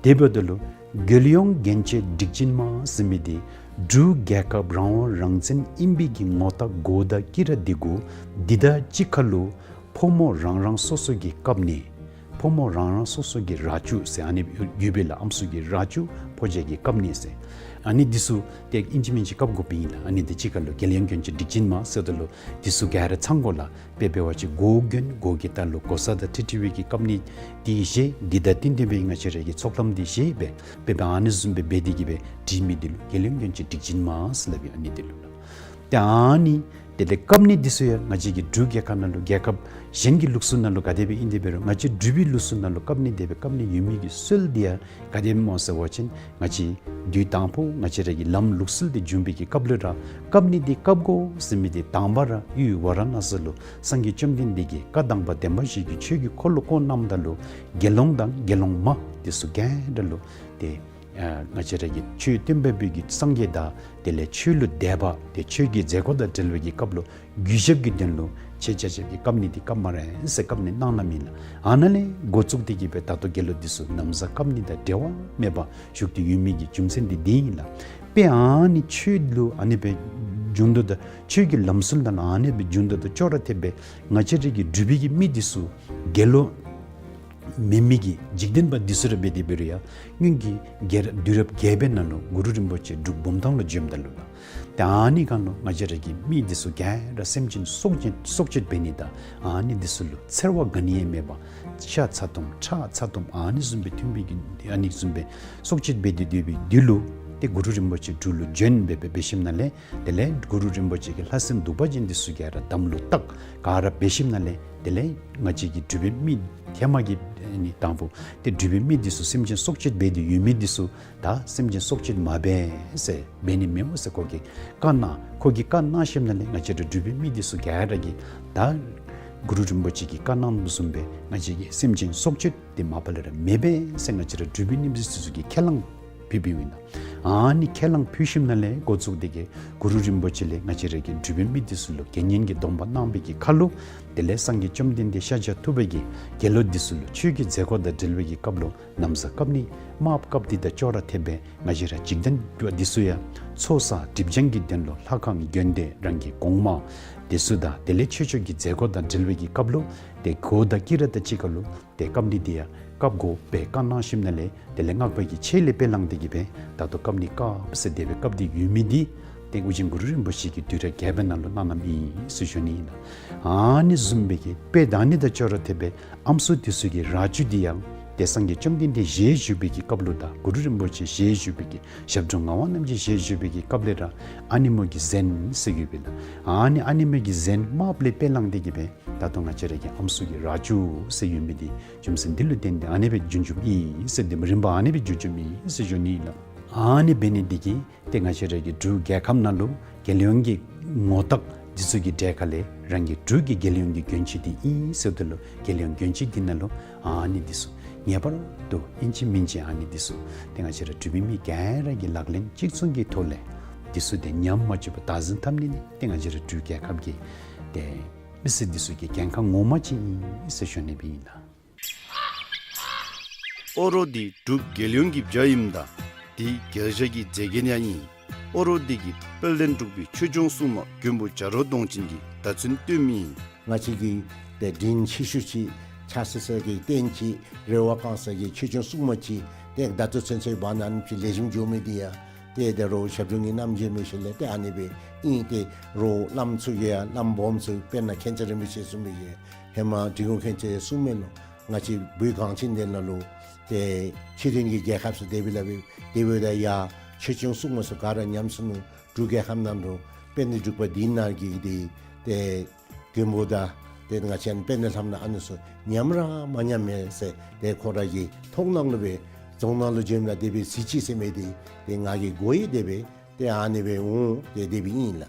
དེ་འབདཝ་ད་ལུ་རྒྱལ་ཡོངས་གྱོན་ཆས་སྒྲིག་ཅན་མ་ཟེར་མི་འདི་འབྲུག་རྒྱལ་ཁབ་རང་དབང་རང་བཙན་ཨིན་པའི་གི་ངོ་རྟགས་གོ་བ་དང་དཀྱི་ར་འདི་གུ་འདི་དང་གཅིག་ཁར་ལུ་ཕོ་མོ་རང་རང་སོ་སོ་གི་བཀབ་ནི་ཕོ་མོ་རང་རང་སོ་སོ་གི་ར་ཅུ་ཟེར་ཨ་ནི་ཡོད་པས་ལགས། ཨམ་སྲུ་གི་ར་ཅུ་ཕོ་རྒྱས་ཀྱི་བཀབ་ནི་ཟེར་ཨ་ནི་འདི་ཚུ་ཏེ་ཨིན་ཅི་མིན་ཅི་བཀབ་དགོཔ་ཨིན་ལགས། ཨ་ནི་འདི་གཅིག་ཁར་ལུ་རྒྱལ་ཡོངས་གྱོན་ཆས་སྒྲིག་ཅན་མ་ཟེརཝ་ད་ལུ་འདི་ཚུ་ག་ར་ཚང་དགོ་ལགས། དཔེ་འབད་བ་ཅིན་གོ་གྱོན་གོ་གི་ལྟག་ལུ་གོ་ས་དང་འཁྲིལ་འཁྲིལ་བའི་གི་བཀབ་ནི་འདི་བཞེས། འདི་དང་བསྟུན་ཏེ་སྦེ་ང་བཅས་ར་གི་ཚོགས་ལམ་འདི་བཞེས་སྦེ་དཔེ་འབད་ཨ་ནི་བཟུམ་སྦེ་འབད་དེ་གི་སྦེ་སྒྲིག་མི་འདི་ལུ་རྒྱལ་ཡོངས་གྱོན་ཆས་སྒྲིག་ཅན་མ་ཟེར་སླབ་ཨིན། ཨ་ནི་འདི་ལུ་ལགས། ཏེ་ཨ་ནི་དེ་ལས་བཀབ་ནི་འདི་ཚུ་ཡང་ང་བཅས་ཀྱི་འབྲུག་རྒྱལ་ཁབ་ནང་ལུ་རྒྱལ་ཁབ་གཞན་གྱི་ལུགས་སྲོལ་ནང་ལུ་ག་དེ་སྦེ་ཨིན་དེ་འབད་རུང་ང་བཅས་འབྲུག་པའི་ལུགས་སྲོལ་ནང་ལུ་བཀབ་ནི་དེ་སྦེ་བཀབ་ནི་ཡོད་མི་གི་སྲོལ་འདི་ཡང་ག་དེ་སྦེ་སྨོ་ཟེར་བ་ཅིན་ང་བཅས་དུས་དང་ཕུ་ང་བཅས་ར་གི་ལམ་ལུགས་སྲོལ་འདི་བྱུང་བའི་གི་སྐབས་ལུ་ར་བཀབ་ནི་འདི་བཀབ་དགོ་ཟེར་མི་འདི་དང་པ་ར་ཡུལ་ཝཱ་ར་ཎ་སི་ལུ་སངས་རྒྱས་བཅོམ་ལྡན་འདས་ཀྱིས་བཀའ་དང་པ་བདེན་པ་བཞི་གི་ཆོས་ཀྱི་འཁོར་ལོ་བསྐོར་གནངམ་ད་ལུ་དགེ་སློང་དང་དགེ་སློང་མ་འདི་ཚུ་ག་ར་ལུ་ཏེ་ཨ་ང་བཅས་ར་གི་ཆོས་སྟོན་པ་པོ་གི་སངས་རྒྱས་དང་དེ་ལས་ཆོས་ལུ་དད་པ་ཏེ་ཆོས་ཀྱི་མཛད་སྒོ་དང་འབྲེལ་བའི་གི་སྐབས་ལུ་གུས་ཞབས་ཀྱི་དོན་ལུ་ཆེ་ཆ་ཆེ་གི་བཀབ་ནི་འདི་བཀབ་སྨ་རེ་ཟེར་བཀབ་ནི་གནང་གནངམ་ཨིན་ལགས། ཨ་ནཱ་ལས་འགོ་བཙུགས་ཏེ་གི་སྦེ་ད་ལྟོ་དགེ་སློང་འདི་ཚུ་ན་བཟའ་བཀབ་ནི་དང་འབྲལ་བ་མེད་པར་བཞུགས་ཏེ་ཡོད་མི་གི་རྒྱུ་མཚན་འདི་འདི་ཨིན་ལགས། དཔེ་ཨ་ནི་ཆོས་ལུ་ཨ་ནི་སྦེ་བྱུང་དོ་ད་ཆོས་ཀྱི་ལམ་སྲོལ་དང་ཨ་ནི་སྦེ་བྱུང་དོ་ད་ཅོག་ར་འཐདཔ་སྦེ་ང་བཅས་ར་གི་འབྲུག་པའི་གི་མི་འདི་ཚུ་དགེ་སློང་མེན་མི་གི་འཇིག་རྟེན་པ་འདི་ཚུ་ར་འབད་དེ་འབད་རུང་ཡང་སྔོན་གྱི་རྒྱལ་རབས་དུས་རབས་བརྒྱད་པའི་ནང་ལུ་གུ་རུ་རིན་པོ་ཆེ་འབྲུག་བུམ་ཐང་ལུ་བྱོནམ་ད་ལུ་ལགས། ཏེ་ཨ་ནི་སྒང་ལུ་ང་བཅས་ར་གི་མི་འདི་ཚུ་ག་ར་སེམས་ཅན་སྲོག་གཅོད་སྲོག་གཅོད་འབད་ནི་དང་ཨ་ནི་འདི་ཚུ་ལུ་འཚེར་བ་ག་ནི་ཡང་མེད་པར་ཤ་ཚ་ཏོམ་ཁྲག་ཚ་ཏོམ་ཨ་ནི་བཟུམ་སྦེ་འཐུང་བའི་གི་ཨ་ནི་བཟུམ་སྦེ་སྲོག་གཅོད་འབད་དེ་སྡོད་པའི་དུས་ལུ་ཏེ་གུ་རུ་རིན་པོ་ཆེ་འབྲུག་ལུ་བྱོན་སྦེ་སྦེ་འབད་ཞིནམ་ལས་དེ་ལས་གུ་རུ་རིན་པོ་ཆེ་གིས་ལྷ་སྲིན་གདུག་པ་ཅན་འདི་ཚུ་ག་ར་དམ་ལུ་བཏགས་ག་ར་འབད་ཞིནམ་ལས་དེ་ལས་ང་བཅས་ཀྱི་འབྲུག་པའི་མི་ཧེ་མ་གི་ཨ་ནི་དང་ཕུ་ཏེ་འབྲུག་པའི་མི་འདི་ཚུ་སེམས་ཅན་སྲོག་གཅོད་འབད་དེ་ཡོད་མི་འདི་ཚུ་ད་སེམས་ཅན་སྲོག་གཅོད་མ་འབད་ཟེར་འབད་ནི་མེདཔ་ཟེར་ཁོ་གིས་བཀའ་གནང་། ཁོ་གིས་བཀའ་གནང་ཞིནམ་ལས་ང་བཅས་ར་འབྲུག་པའི་མི་འདི་ཚུ་ག་ར་གིས་ད་གུ་རུ་རིན་པོ་ཆེ་གིས་བཀའ་གནངམ་བཟུམ་སྦེ་ང་བཅས་ཀྱིས་སེམས་ཅན་སྲོག་གཅོད་འདི་མ་པ་ལས་ར་མི་འབད་ཟེར་ང་བཅས་ར་འབྲུག་པའི་མི་འདི་ཚུ་གིས་ཁས་བླངས་ཕུལ་ཕུལཝ་ཨིན་ལགས། ཨ་ནི་ཁས་བླངས་ཕུལ་ཞིནམ་ལས་འགོ་བཙུགས་ཏེ་གི་གུ་རུ་རིན་པོ་ཆེ་ལས་ང་བཅས་ར་གི་འབྲུག་པའི་མི་འདི་ཚུ་ལུ་དགེ་བསྙེན་གྱི་སྡོམ་པ་གནང་བའི་གི་ཁར་ལུ་དེ་ལས་སངས་རྒྱས་བཅོམ་ལྡན་འདས་ཤཱཀྱ་ཐུབ་པ་གིས་དགེ་སློང་འདི་ཚུ་ལུ་ཆོས་ཀྱི་མཛད་སྒོ་དང་འབྲེལ་བའི་གི་སྐབས་ལུ་ན་བཟའ་བཀབ་ནི་དམརཔོ་བཀབ་ནི་དང་ཅོག་ར་འཐདཔ་སྦེ་ང་བཅས་ར་འཇིག་རྟེན་པ་འདི་ཚུ་ཡང་ཚོགས་བསགས་སྒྲིབ་སྦྱང་གི་དོན་ལུ་ལྷ་ཁང་དགོན་སྡེ་རང་གི་གོང་མ་འདི་ཚུ་དང་དེ་ལས་ཆོས་ཕྱོགས་ཀྱི་མཛད་སྒོ་དང་འབྲེལ་བའི་གི་སྐབས་ལུ་ཏེ་གོ་བ་དང་དཀྱི་ར་དང་གཅིག་ཁར་ལུ་ཏེ་བཀབ་ནི་འདི་ཡང་བཀབ་དགོ་པའི་བཀའ་གནང་ཞིནམ་ལས་དེ་ལས་སྔགས་པ་གི་ཆས་ལས་དཔེ་བླངས་ཏེ་གི་སྦེ་ད་ལྟོ་བཀབ་ནི་བཀབ་ཟེར་དེ་སྦེ་བཀབ་སྟེ་ཡོད་མི་འདི་ ཏེ་ཨོ་རྒྱན་གུ་རུ་རིན་པོ་ཆེ་གིས་དུས་རབས་བརྒྱད་པའི་ནང་ལུ་གནང་གནངམ་ཨིན་ཟེར་ཞུ་ནི་ཨིན་ལགས། ཨ་ནི་བཟུམ་སྦེ་གི་དཔེ་ད་ཨ་ནི་དང་ཅོག་ར་འཐདཔ་སྦེ་ཨམ་སྲུ་འདི་ཚུ་གི་རྭ་ཅོ་འདི་ཡང་ཏེ་སངས་རྒྱས་བཅོམ་ལྡན་འདས་ཞལ་བཞུགས་པའི་གི་སྐབས་ལུ་དང་གུ་རུ་རིན་པོ་ཆེ་ཞལ་བཞུགས་པའི་གི་ཞབས་དྲུང་ངག་དབང་རྣམ་རྒྱལ་ཞལ་བཞུགས་པའི་གི་སྐབས་ལས་ར་ཨ་ནེམོ་གི་གཟན་ཟེར་གི་ཡོདཔ་ཨིན་ལགས། ཨ་ནི་ཨ་ནེམོ་གི་གཟན་དམརཔོ་ལས་དཔེ་བླངས་ཏེ་གི་སྦེ་ད་ལྟོ་ང་བཅས་ར་གི་ཨམ་སྲུ་གི་རྭ་ཅོ་ཟེར་ཡོད་མི་འདི་རྒྱུ་མཚན་འདི་ལུ་བརྟེན་ཏེ་ཨ་ནི་སྦེ་བྱུང་བྱུངམ་ཨིན་ཟེར། འདི་རིམ་པ་ཨ་ནི་སྦེ་བྱུང་བྱུངམ་ཨིན་ཟེར་ཞུ་ནི་ཨིན་ལགས། ཨ་ནི་འབད་ནི་འདི་གིས་ཏེ་ང་བཅས་ར་གི་འབྲུག་རྒྱལ་ཁབ་ནང་ལུ་རྒྱལ་ཡོངས་ཀྱི་ངོ་རྟགས་འདི་ཚུ་གི་གྲས་ཁ་ལས་རང་གི་འབྲུག་གི་རྒྱལ་ཡོངས་ཀྱི་གྱོན་ཆས་འདི་ཨིན་ཟེརཝ་ད་ལུ་རྒྱལ་ཡོངས་གྱོན་ཆས་འདི་ནང་ལུ་ཨ་ནི་འདི་ཚུ་ངེས་པར་དུ་ཨིན་ཅི་མིན་ཅི་ཨ་ནི་འདི་ཚུ་ཏེ་ང་བཅས་ར་འབྲུག་པའི་མི་ག་ར་གིས་ལག་ལེན་གཅིག་མཚུངས་ཀྱི་ཐོག་ལས་འདི་ཚུ་ཏེ་ཉམས་མ་བཅུག་པར་བདག་འཛིན་འཐབ་ནི་ནི་ཏེ་ང་བཅས་ར་འབྲུག་རྒྱལ་ཁབ་ཀྱི་ཏེ་མི་སེར་འདི་ཚུ་གི་འགན་ཁག་ངོ་མ་ཅིག་ཨིན་ཟེར་ཞུ་ནི་སྦེ་ཨིན་ལགས། ཨོ་རོག་འདི་འབྲུག་རྒྱལ་ཡོངས་ཀྱི་བྱ་ཨིནམ་ད་འདི་རྒྱལ་བྱ་གི་མཛེས་རྒྱན་ཡང་ཨིན། ཨོ་རོག་འདི་གིས་དཔལ་ལྡན་འབྲུག་པའི་ཆོས་སྐྱོང་སྲུང་མ་མགོན་པོ་བྱ་རོག་གདོང་ཅན་གྱི་བརྡ་མཚོན་སྟོནམ་ཨིན། ང་བཅས་ཀྱི་ཏེ་དྲིན་ཆེ་ཤོས་ཅིག་ཕྱག་འཚལ་ས་གི་རྟེན་ཅིག་རེ་བ་བསྐང་ས་གི་ཆོས་སྐྱོང་སྲུང་མ་ཅིག་ཏེ་བརྡ་མཚོན་ཚུན་ཚོད་འབད་ནི་ཨ་ནི་ཅིག་ལེགས་ཤོམ་འགྱོ་མི་འདི་ཡང་ཏེ་ད་རུང་ཞབས་དྲུང་གི་རྣམ་འབྱེད་འབད་ཞིནམ་ལས་ཏེ་ཨ་ནི་སྦེ་ཨིན། ཏེ་རོགས་བླམ་ཚུ་གིས་ཡང་བླམ་སྦོམ་ཚུ་དཔེར་ན་མཁྱེན་བརྩེ་རིན་པོ་ཆེ་གསུངས་པའི་གི་ཧེ་མ་འབྲི་གུང་མཁྱེན་བརྩེ་གསུངམ་མས་ལོ། ང་བཅས་བོད་གངས་ཅན་འདི་ནང་ལུ་ཏེ་ཕྱི་རྒྱལ་གྱི་རྒྱལ་ཁབ་ཚུ་དེ་སྦེ་ལཱ་འབད་དེ་འབདཝ་ད་ཡང་ཆོས་སྐྱོང་སྲུང་མ་ཚུ་ག་ར་ཉམས་སོ་ནུག། འབྲུག་རྒྱལ་ཁབ་ནང་ལུ་དཔལ་ལྡན་འབྲུག་པ་འདི་ནང་གི་ཏེ་ཏེ་མགོན་པོ་དང་ཏེ་ང་བཅས་དཔལ་ལྡན་ལྷ་མོ་ཨ་ནི་ཚུ་ཉམས་ར་མ་ཉམས་མས་ཟེར། ཏེ་ཁོ་ར་གི་མཐོང་སྣང་ལུ་སྦེ་རྫོང་ནང་ལུ་བྱོནམ་ད་དེ་སྦེ་གཟིགས་ཅི་ཟེར་མི་འདི་ཏེ་ང་གིས་གོ་ཡི། དེ་སྦེ་ཏེ་ཨ་ནི་སྦེ་འོང་ཏེ་དེ་སྦེ་ཨིན་ལགས།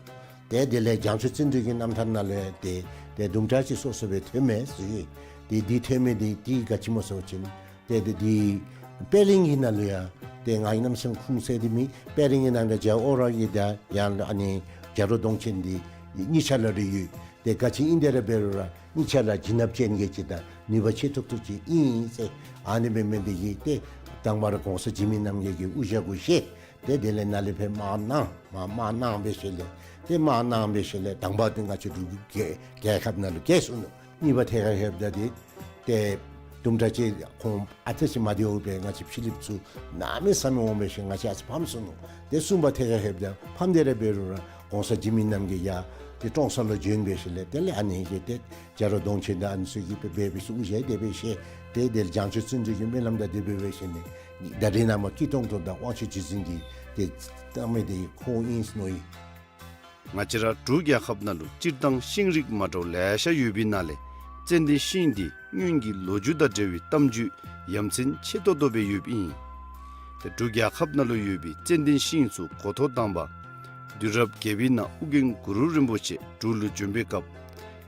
ཏེ་དེ་ལས་བྱང་ཆུབ་བརྩོན་འགྲུས་ཀྱི་རྣམ་ཐར་ནང་ལུ་ཏེ་ཏེ་དུམ་གྲ་ཅིག་སོ་སོ་སྦེ་ཐོན་མས་ཟེར། ཏེ་འདི་ཐོན་མི་འདི་ཏེ་ག་ཅི་སྨོ་ཟེར་བ་ཅིན་ཏེ་ཏེ་འདི་དཔལ་གླིང་གི་ནང་ལུ་ཡང་ཏེ་ང་གིས་གནམ་མེད་ས་མེད་ཁུངས་བཙན་ཏེ་མེད། དཔལ་གླིང་གི་ནང་ལུ་རྒྱལ་བ་ཨོ་ར་གི་དང་ཡང་ཨ་ནི་བྱ་རོག་གདོང་ཅན་འདི་གཉིས་ཆ་ར་ར་ཡོད། ཏེ་ག་ཅི་ཨིན་དེ་ར་འབད་རུང་ར་གཉིས་ཆ་ར་བྱིན་རླབས་ཅན་གྱི་ཅིག་དང་ནུས་པ་ཆེ་ཏོག་ཏོ་ཅིག་ཨིན་ཟེར། ཨ་ནི་འབད་མི་འདི་གིས་ཏེ་དང་པ་ར་གོང་ས་འཇིགས་མེད་རྣམ་རྒྱལ་གྱི་དབུ་ཞྭ་གུ་བཞེས། ཏེ་དེ་ལས་ནཱ་ལས་ཕར་དམག་གནང་མ་དམག་གནང་འབད་ཞིནམ་ལས་ཏེ་དམག་གནང་འབད་ཞིནམ་ལས་དང་པ་འདི་ང་བཅས་འབྲུག་རྒྱལ་རྒྱལ་ཁབ་ནང་ལུ་བཀལ་སོ་ནུག། གཉིས་པ་ཐད་ཁར་ལྷོདཔ་ད་འདི་ཏེ་དུམ་གྲ་ཅིག་ཁོང་ཨ་ཙི་ཅིག་མ་བདེཝ་སྦེ་ང་བཅས་ཕྱི་གླིངཔ་ཚུ་གནམ་མེད་ས་མེད་འོང་འབད་ཞིནམ་ང་བཅས་ཨ་ཙི་ཕམ་སོ་ནུག། ཏེ་གསུམ་པ་ཐད་ཁར་ལྷོདཔ་ད་ཕམ་སྟེ་ར་འབད་རུང་ར་གོང་ས་འཇིགས་མེད་རྣམ་རྒྱལ་ཡང་ཏེ་ཀྲོང་གསར་ལུ་བྱོན་འབད་ཞིནམ་ལས་དེ་ལས་ཨ་ནི་གིས་ཏེ་བྱ་རོག་གདོང་ཅན་དང་ཨ་ནི་ཚུ་གིས་འབད་འབད་འབད་ཞིནམ་དབུ་ཞྭ་དེ་སྦེ་བཞེས། ཏེ་དེ་ལས་བྱང་ཆུབ་བརྩོན་འགྲུས་ཀྱི་སྨོན་ལམ་དང་དེ་སྦེ་འབད་ཞིནམ་ལས་ད་རེས་ནངས་པ་སྐྱིད་གཏོང་དོ་དང་དབང་ཕྱུག་རྗེ་བཙུན་གྱིས་ཏེ་བཏང་མི་འདི་ཁོ་ཨིན་ཟེར་མནོ་ཡི། ང་བཅས་ར་འབྲུག་རྒྱལ་ཁབ་ནང་ལུ་སྤྱིར་བཏང་ཤིང་རིགས་མ་འདྲཝ་ལེ་ཤ་ཡོད་པའི་ནང་ལས་ཙན་དན་ཤིང་འདི་སྔོན་གྱི་ལོ་རྒྱུས་དང་འབྲེལ་བའི་གཏམ་རྒྱུད་ཡ་མཚན་ཆེ་ཏོག་ཏོ་སྦེ་ཡོདཔ་ཨིན། ཏེ་འབྲུག་རྒྱལ་ཁབ་ནང་ལུ་ཡོད་པའི་ཙན་དན་ཤིང་ཚུ་འགོ་ཐོག་དང་པ་དུས་རབས་བརྒྱད་པའི་ནང་ཨོ་རྒྱན་གུ་རུ་རིན་པོ་ཆེ་འབྲུག་ལུ་བྱོན་པའི་སྐབས་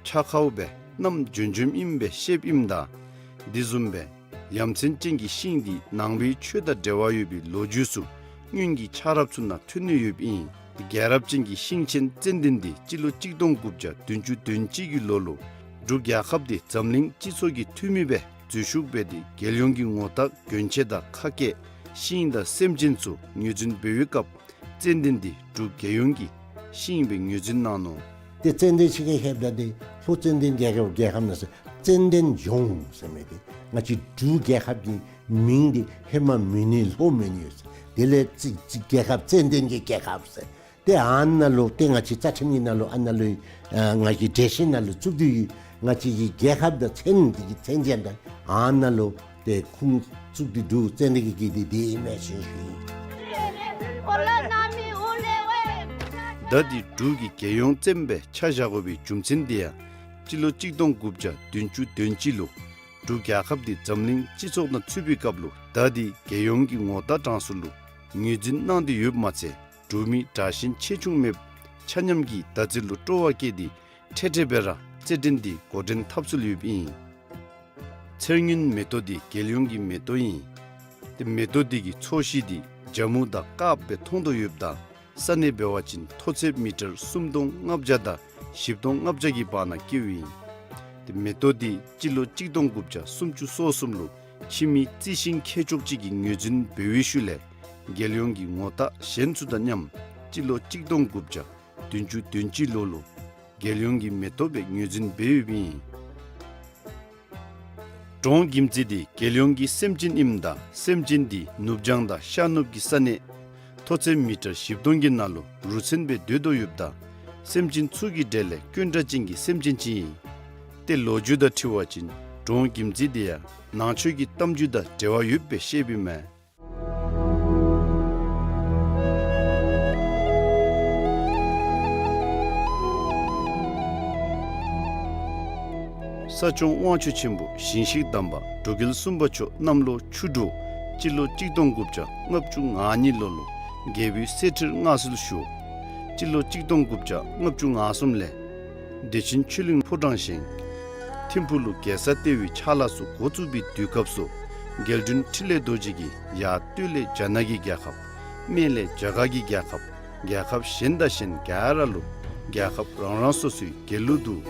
ཕྱག་ཁར་སྦེ་བསྣམས་བྱོན་བྱོནམ་ཨིན་པས་ཤེསཔ་ཨིནམ་ད་འདི་བཟུམ་སྦེ་ཡ་མཚན་ཅན་གྱི་ཤིང་འདི་ནང་པའི་ཆོས་དང་འབྲེལ་བ་ཡོད་པའི་ལོ་རྒྱུས་ཚུ་སྔོན་གྱི་ཆགས་རབས་ཚུ་ནང་ཐོན་ནི་ཡོདཔ་ཨིན། རྒྱལ་རབས་ཅན་གྱི་ཤིང་ཆེན་ཙན་དན་འདི་སྤྱི་ལོ་གཅིག་སྟོང་དགུ་བརྒྱ་བདུན་ཅུ་དོན་གཅིག་གི་ལོ་ལུ་འབྲུག་རྒྱལ་ཁབ་འདི་འཛམ་གླིང་སྤྱི་ཚོགས་ཀྱི་འཐུས་མི་སྦེ་འཛུལ་ཞུགས་འབད་དེ་རྒྱལ་ཡོངས་ཀྱི་ངོ་རྟགས་གྱོན་ཆས་དང་ཁ་སྐད་ཤིང་དང་སེམས་ཅན་ཚུ་ངོས་འཛིན་འབད་བའི་སྐབས་ཙན་དན་འདི་འབྲུག་རྒྱལ་ཡོངས་ཀྱི་ཤིང་སྦེ་ངོས་འཛིན་གནང་ནུག། ཏེ་ཙན་དན་ཤིང་གི་ཧེ་མ་འདི་ལྷོ་ཙན་དན་རྒྱལ་ཁབ་རྒྱལ་ཁབ་ནང་ཟེར་ཙན་དན་ལྗོངས་ཟེར་མི་འདི་ང་བཅས་འབྲུག་རྒྱལ་ཁབ་ཀྱི་མིང་འདི་ཧེ་མ་མོན་ནི་ལྷོ་མོན་ཡོད་ཟེར། དེ་ལས་ཙི་ཙི་རྒྱལ་ཁབ་ཙན་དན་གྱི་རྒྱལ་ཁབ་ཟེར། ཏེ་ཨ་ནཱ་ལུ་ཏེ་ང་བཅས་རྩ་ཁྲིམས་ཀྱི་ནང་ལུ་ཨ་ནཱ་ལུ་ཨ་ང་གི་འགྲེལ་བཤད་ནང་ལུ་བཙུགས་ཏེ་ཡོད། ང་བཅས་ཀྱི་རྒྱལ་ཁབ་དང་མཚན་འདི་གི་མཚན་ཅན་དང་ཨ་ནཱ་ལུ་ཏེ་ཁུངས་བཙུགས་ཏེ་འདུག། ཙན་དན་གྱི་གི་འདི་འདི་ཨིན་མས་ཟེར་ཞུ་ཡི། ད་འདི་འབྲུག་གི་རྒྱལ་ཡོངས་བཙན་སྦེ་ཆ་བཞག་དགོ་པའི་རྒྱུ་མཚན་འདི་ཡང་སྤྱི་ལོ་གཅིག་སྟོང་དགུ་བརྒྱ་བདུན་ཅུ་དོན་གཅིག་ལུ་འབྲུག་རྒྱལ་ཁབ་འདི་འཛམ་གླིང་སྤྱི་ཚོགས་ནང་ཚུད་པའི་སྐབས་ལུ་ད་འདི་རྒྱལ་ཡོངས་ཀྱི་ངོ་རྟགས་གྲངས་སུ་ལུ་ངོས་འཛིན་གནང་སྟེ་ཡོདཔ་མ་ཚད་འབྲུག་མི་དྲག་ཞན་ཆེ་ཆུང་མེད་པར་ཆ་མཉམ་གྱིས་ད་ཚེ་ལུ་སྤྲོ་བ་བསྐྱེད་དེ་འཕྲལ་འཕྲལ་སྦེ་ར་རྩེད་འགྲན་འདི་འགོ་འདྲེན་འཐབ་སྲོལ་ཡོདཔ་ཨིན། ཚེར་སྔོན་མེ་ཏོག་འདི་རྒྱལ་ཡོངས་ཀྱི་མེ་ཏོག་ཨིན། ཏེ་མེ་ཏོག་འདི་གི་ཚོས་གཞི་འདི་ཇ་མུ་དང་དཀརཔོ་སྦེ་མཐོང་དོ་ཡོདཔ་ད་ས་གནས་འབད་བ་ཅིན་མཐོ་ཚད་མི་ཊར་སུམ་སྟོང་ལྔ་བརྒྱ་དང་བཞི་སྟོང་ལྔ་བརྒྱ་གི་བར་ན་སྐྱེཝ་ཨིན། ཏེ་མེ་ཏོག་འདི་སྤྱི་ལོ་གཅིག་སྟོང་དགུ་བརྒྱ་སུམ་ཅུ་སོ་གསུམ་ལུ་ཁྱིམ་མི་རྩི་ཤིང་མཁས་མཆོག་ཅིག་གིས་ངོས་འཛིན་འབད་བའི་ཤུལ་ལས་རྒྱལ་ཡོངས་ཀྱི་ངོ་རྟགས་གཞན་ཚུ་དང་མཉམ་སྤྱི་ལོ་གཅིག་སྟོང་དགུ་བརྒྱ་བདུན་ཅུ་དོན་གཅིག་ལོ་ལུ་རྒྱལ་ཡོངས་ཀྱི་མེ་ཏོག་སྦེ་ངོས་འཛིན་འབད་ཡོདཔ་ཨིན། འབྲོང་གིམ་ཙི་འདི་རྒྱལ་ཡོངས་ཀྱི་སེམས་ཅན་ཨིནམ་ད་སེམས་ཅན་འདི་ནུབ་བྱང་དང་ཤར་ནུབ་ཀྱི་ས་གནས་ མཐོ་ཚད་མི་ཊར་བཞི་སྟོང་གི་ནང་ལུ་རུ་མཚོན་སྦེ་སྡོད་དོ་ཡོདཔ་ད་སེམས་ཅན་ཚུ་གི་གྲས་ལས་དཀོན་དྲགས་ཅན་གྱི་སེམས་ཅན་ཅིག་ཨིན། ཏེ་ལོ་རྒྱུས་དང་འཁྲིལ་བ་ཅིན་འབྲོང་གྱིམ་ཙི་འདི་ཡང་ནང་ཆོས་ཀྱི་གཏམ་རྒྱུད་དང་འབྲེལ་བ་ཡོདཔ་སྦེ་བཤདཔ་ཨིན་མས། ས་སྐྱོང་དབང་ཕྱུག་ཆེན་པོ་ཞིང་གཤེགས་དམ་པ་འབྲུག་རྒྱལ་གསུམ་པ་མཆོག་གནམ་ལོ་ཆུ་འབྲུག་སྤྱི་ལོ་གཅིག་སྟོང་དགུ་བརྒྱ་ལྔ་བཅུ་ང་གཉིས་ལོ་ལུ་རྒྱལ་པོའི་གསེར་ཁྲིར་མངའ་གསོལ་ཞུ། སྤྱི་ལོ་གཅིག་སྟོང་དགུ་བརྒྱ་ལྔ་བཅུ་ང་གསུམ་ལས་བདེ་ཆེན་ཆོས་གླིང་ཕོ་བྲང་བཞེངས། ཐིམ་ཕུག་ལུ་རྒྱལ་ས་ལྟེ་བའི་ཕྱག་ལཱ་ཚུ་འགོ་བཙུགས་པའི་དུས་སྐབས་སུ་རྒྱལ་དྲུང་འཕྲིན་ལས་རྡོ་རྗེ་གིས་ཡར་སྟོད་ལས་རྒྱ་ནག་གི་རྒྱལ་ཁབ། སྨད་ལས་རྒྱ་གར་གྱི་རྒྱལ་ཁབ། རྒྱལ་ཁབ་གཞན་དང་གཞན་ག་ར་ལུ་རྒྱལ་ཁབ་རང་རང་སོ་སོའི་རྒྱལ་གླུ་འདུག།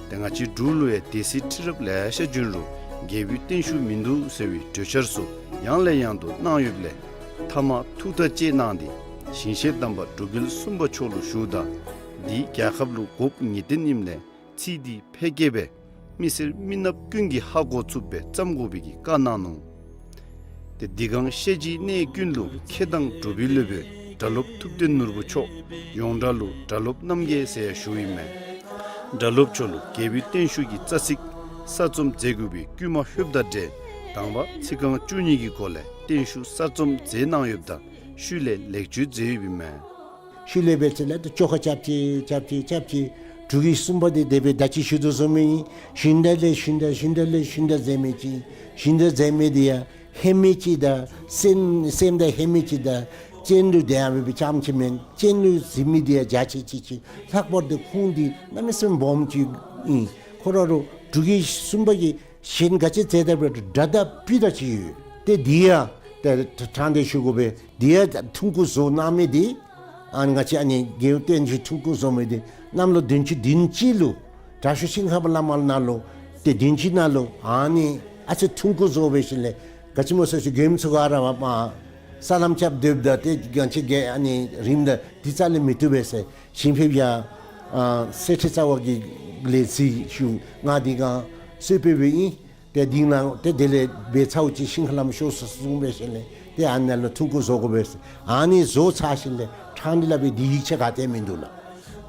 ཏེ་ང་བཅས་འབྲུག་ལུ་ཡང་སྡེ་སྲིད་ཁྲི་རབས་ལེ་ཤ་བྱོན་རུང་རྒྱལ་པོའི་བརྟན་བཞུགས་མིན་འདུག་ཟེར་བའི་གྲོས་འཆར་ཚུ་ཡང་ལས་ཡང་དུ་གནང་ཡོདཔ་ལས་མཐའ་མ་ཐུགས་ཐག་བཅད་གནང་སྟེ་ཞིང་གཤེགས་དམ་པ་འབྲུག་རྒྱལ་གསུམ་པ་མཆོག་ལུ་ཞུཝ་ད་འདི་རྒྱལ་ཁབ་ལུ་དགོཔ་ངེས་བདེན་ཨིནམ་ལས་ཚིག་འདི་ཕལ་སྐད་སྦེ་མི་སེར་མི་ནགཔ་ཀུན་གྱིས་ཧ་གོ་ཚུགསཔ་སྦེ་བརྩམ་དགོ་པའི་གི་བཀའ་གནང་ནུག། ཏེ་འདི་གང་ཤེས་བྱའི་གནས་ཀུན་ལུ་མཁས་དང་གྲུབ་པའི་སློབ་དཔོན་སྒྲ་སློབ་ཐུབ་བསྟན་ནོར་བུ་མཆོག་ཡོངས་གྲགས་ལུ་སྒྲ་སློབ་རྣམ་རྒྱལ་ཟེར་ཡང་ཞུཝ་ཨིན་མས། སྒྲ་སློབ་མཆོག་ལུ་རྒྱལ་པོའི་བརྟན་བཞུགས་ཀྱི་རྩ་ཚིག་གསར་རྩོམ་མཛད་དགོ་པའི་བསྐུལ་མ་ལྷོདཔ་དང་འབྲེལ་དང་པ་ཚིག་རྐང་བཅུ་གཉིས་ཀྱི་སྒོ་ལས་བརྟན་བཞུགས་གསར་རྩོམ་མཛད་གནང་ཡོདཔ་ད་ཤུལ་ལས་ལེགས་བཅོས་མཛད་ཡོདཔ་ཨིན་མས། ཤུལ་ལས་འབད་ཚེ་ལས་ཏེ་བཅོ་ཁ་རྐྱབ་ཅི་རྐྱབ་ཅི་རྐྱབ་ཅི། འབྲུག་གི་གསུམ་པ་འདི་དེ་སྦེ་ད་ཅི་ཞུ་དོ་བཟུམ་ཨིན། ཞུན་དག་ལས་ཞུན་དག་ཞུན་དག་ལས་ཞུན་དག་མཛད་མི་ཅིག་ཨིན། ཞུན་དག་མཛད་མི་འདི་ཡང་ཧེ་མི་ཅིག་དང་སེམས་སེམས་དང་ཧེ་མི་ཅིག་དང་སྤྱན་ལུ་དེ་ཡང་འབད་བའི་རྐྱངམ་ཅིག་མེན། སྤྱན་ལུ་གཟིགས་མི་འདི་ཡང་རྒྱ་ཆེ་ཅིག་ཅིག། ལྷག་པར་དུ་ཁོང་འདི་གནམ་མེད་ས་མེད་སྦོམ་ཅིག་ཨིན། ཁོ་ར་རུ་འབྲུག་གི་གསུམ་པ་གི་གཞན་ག་ཅི་མཛད་ད་འབད་སྒྲ་དང་སྤུ་དང་ཅིག་ཡོད། ཏེ་འདི་ཡང་ཏེ་ཕྲང་སྟེ་ཞུ་དགོ་པས། འདི་ཡང་ཐུང་ཀུ་བཟོ་གནང་མི་འདི་ཨ་ནི་ང་བཅས་ཨ་ནི་རྒྱལ་བསྟན་བཅོས་ཐུང་ཀུ་བཟོ་མི་འདི་གནམ་ལོ་བདུན་ཅུ་དོན་གཅིག་ལུ་དྲག་ཤོས་ཤིང་ཧ་པ་བླ་མ་ནང་ལུ་ཏེ་བདུན་ཅུ་ནང་ལུ་ཨ་ནི་ཨ་ཙི་ཐུང་ཀུ་བཟོ་འབད་ཞིནམ་ལས་ག་ཅི་སྨོ་ཟེར་ཞུ་མཁན་ཚུ་ག་ར་མ་ས་ལམ་རྐྱབ་སྡོདཔ་ད་ཏེ་ག་ཅི་གེ་ཨ་ནི་རིངམ་ད་འདི་རྩ་ལས་མི་བཏུབ་པས་ཟེར་ཞིང་ཕེབས་ཡ་ཨ་གསེར་ཁྲི་རྩ་བ་གི་ལས་གཟིགས་ཞུ། ང་འདི་ག་གསོལ་ཕེབས་འབདཝ་ཨིན། ཏེ་འདི་ནང་ཏེ་དེ་ལས་འབད་ཚརཝ་ཅིག་ཤིང་ཧ་ལམ་ཤོར་སོ་གསུངས་འབད་ཞིནམ་ལས་ཏེ་ཨ་ནཱ་ལུ་ཐུང་ཀུ་བཟོ་དགོ་པས་ཟེར། ཨ་ནི་བཟོ་ཚར་ཞིནམ་ལས་ཕྲང་སྟེ་སླབ་པའི་འདི་ཡིག་ཆ་ག་ཏེ་མིན་འདུག་ལགས།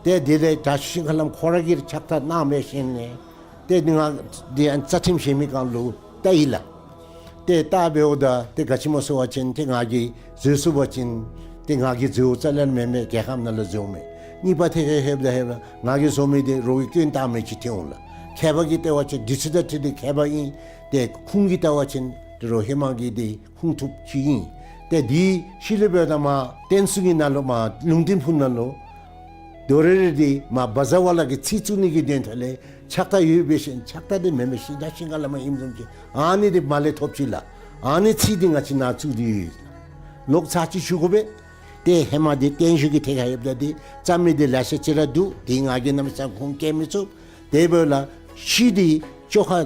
ཏེ་དེ་ལས་དྲག་ཤོས་ཤིང་ཧ་ལམ་ཁོ་ར་གིས་ཕྱག་རྟགས་གནང་འབད་ཞིནམ་ལས་ཏེ་ང་འདི་ཨ་རྩ་ཁྲིམས་བཞེས་མི་སྒང་ལུ་བལྟ་ཡི་ལགས། ཏེ་བལྟ་འབདཝ་ད་ཏེ་ག་ཅི་སྨོ་ཟེར་བ་ཅིན་ཏེ་ང་གིས་བཟོ་ཚུགས་པ་ཅིན་ཏེ་ང་གིས་བཟོཝ་རྩ་ལས་མེན་མས། རྒྱལ་ཁབ་ནང་ལུ་བཟོཝ་མས། གཉིས་པ་ཐད་ཁར་ལྷོདཔ་ད་ལྷོདཔ་ད་ང་གིས་བཟོ་མི་འདི་རོགས་ཀྱིས་སྐྱོན་བཏགས་མི་ཅིག་ཐོན་འོང་ལགས། མཁས་པ་གིས་བལྟ་བ་ཅིན་འདི་ཚུ་དང་འཁྲིལ་ཏེ་མཁས་པ་ཨིན། ཏེ་ཁུངས་ཀྱིས་བལྟ་བ་ཅིན་ཏེ་རོགས་ཧེ་མ་གི་འདི་ཁུངས་ཐུབ་ཅིག་ཨིན། ཏེ་འདི་ཤུལ་ལས་འབདཝ་ད་མར་བསྟན་སྲུང་གི་ནང་ལུ་མར་ལུང་བསྟན་ཕུག་ནང་ལུ་དོ་རེ་རེ་འདི་མར་བཛྲ་ཝཱ་ལ་གི་ཚིག་བཙུགས་ནི་གི་དོན་དག་ལས་ཕྱག་རྟགས་ཡོད་འབད་ཞིནམ་ཕྱག་རྟགས་འདི་མེན་མས། ཤིང་རྟ་ཤིང་ཁ་ལས་མར་ཨིནམ་བཟུམ་ཅིག་ཨ་ནི་འདི་མར་ལས་ཐོབ་ཅི་ལགས། ཨ་ནི་ཚིག་འདི་ང་བཅས་ནཱ་བཙུགས་ཏེ་ཡོད། ལོག་ཚར་ཅིག་ཞུ་དགོ་པས། ཏེ་ཧེ་མ་འདི་བརྟན་བཞུགས་ཀྱི་ཐད་ཁར་ལྷོདཔ་ད་འདི་རྩོམ་མི་འདི་ལེ་ཤ་ཅིག་ར་འདུག། འདི་ང་གིས་གནམ་མེད་ས་མེད་ཁུངས་བཀལ་མི་ཚུགས། དེ་འབདཝ་ལས་ཤུལ་འདི་བཅོ་ཁ་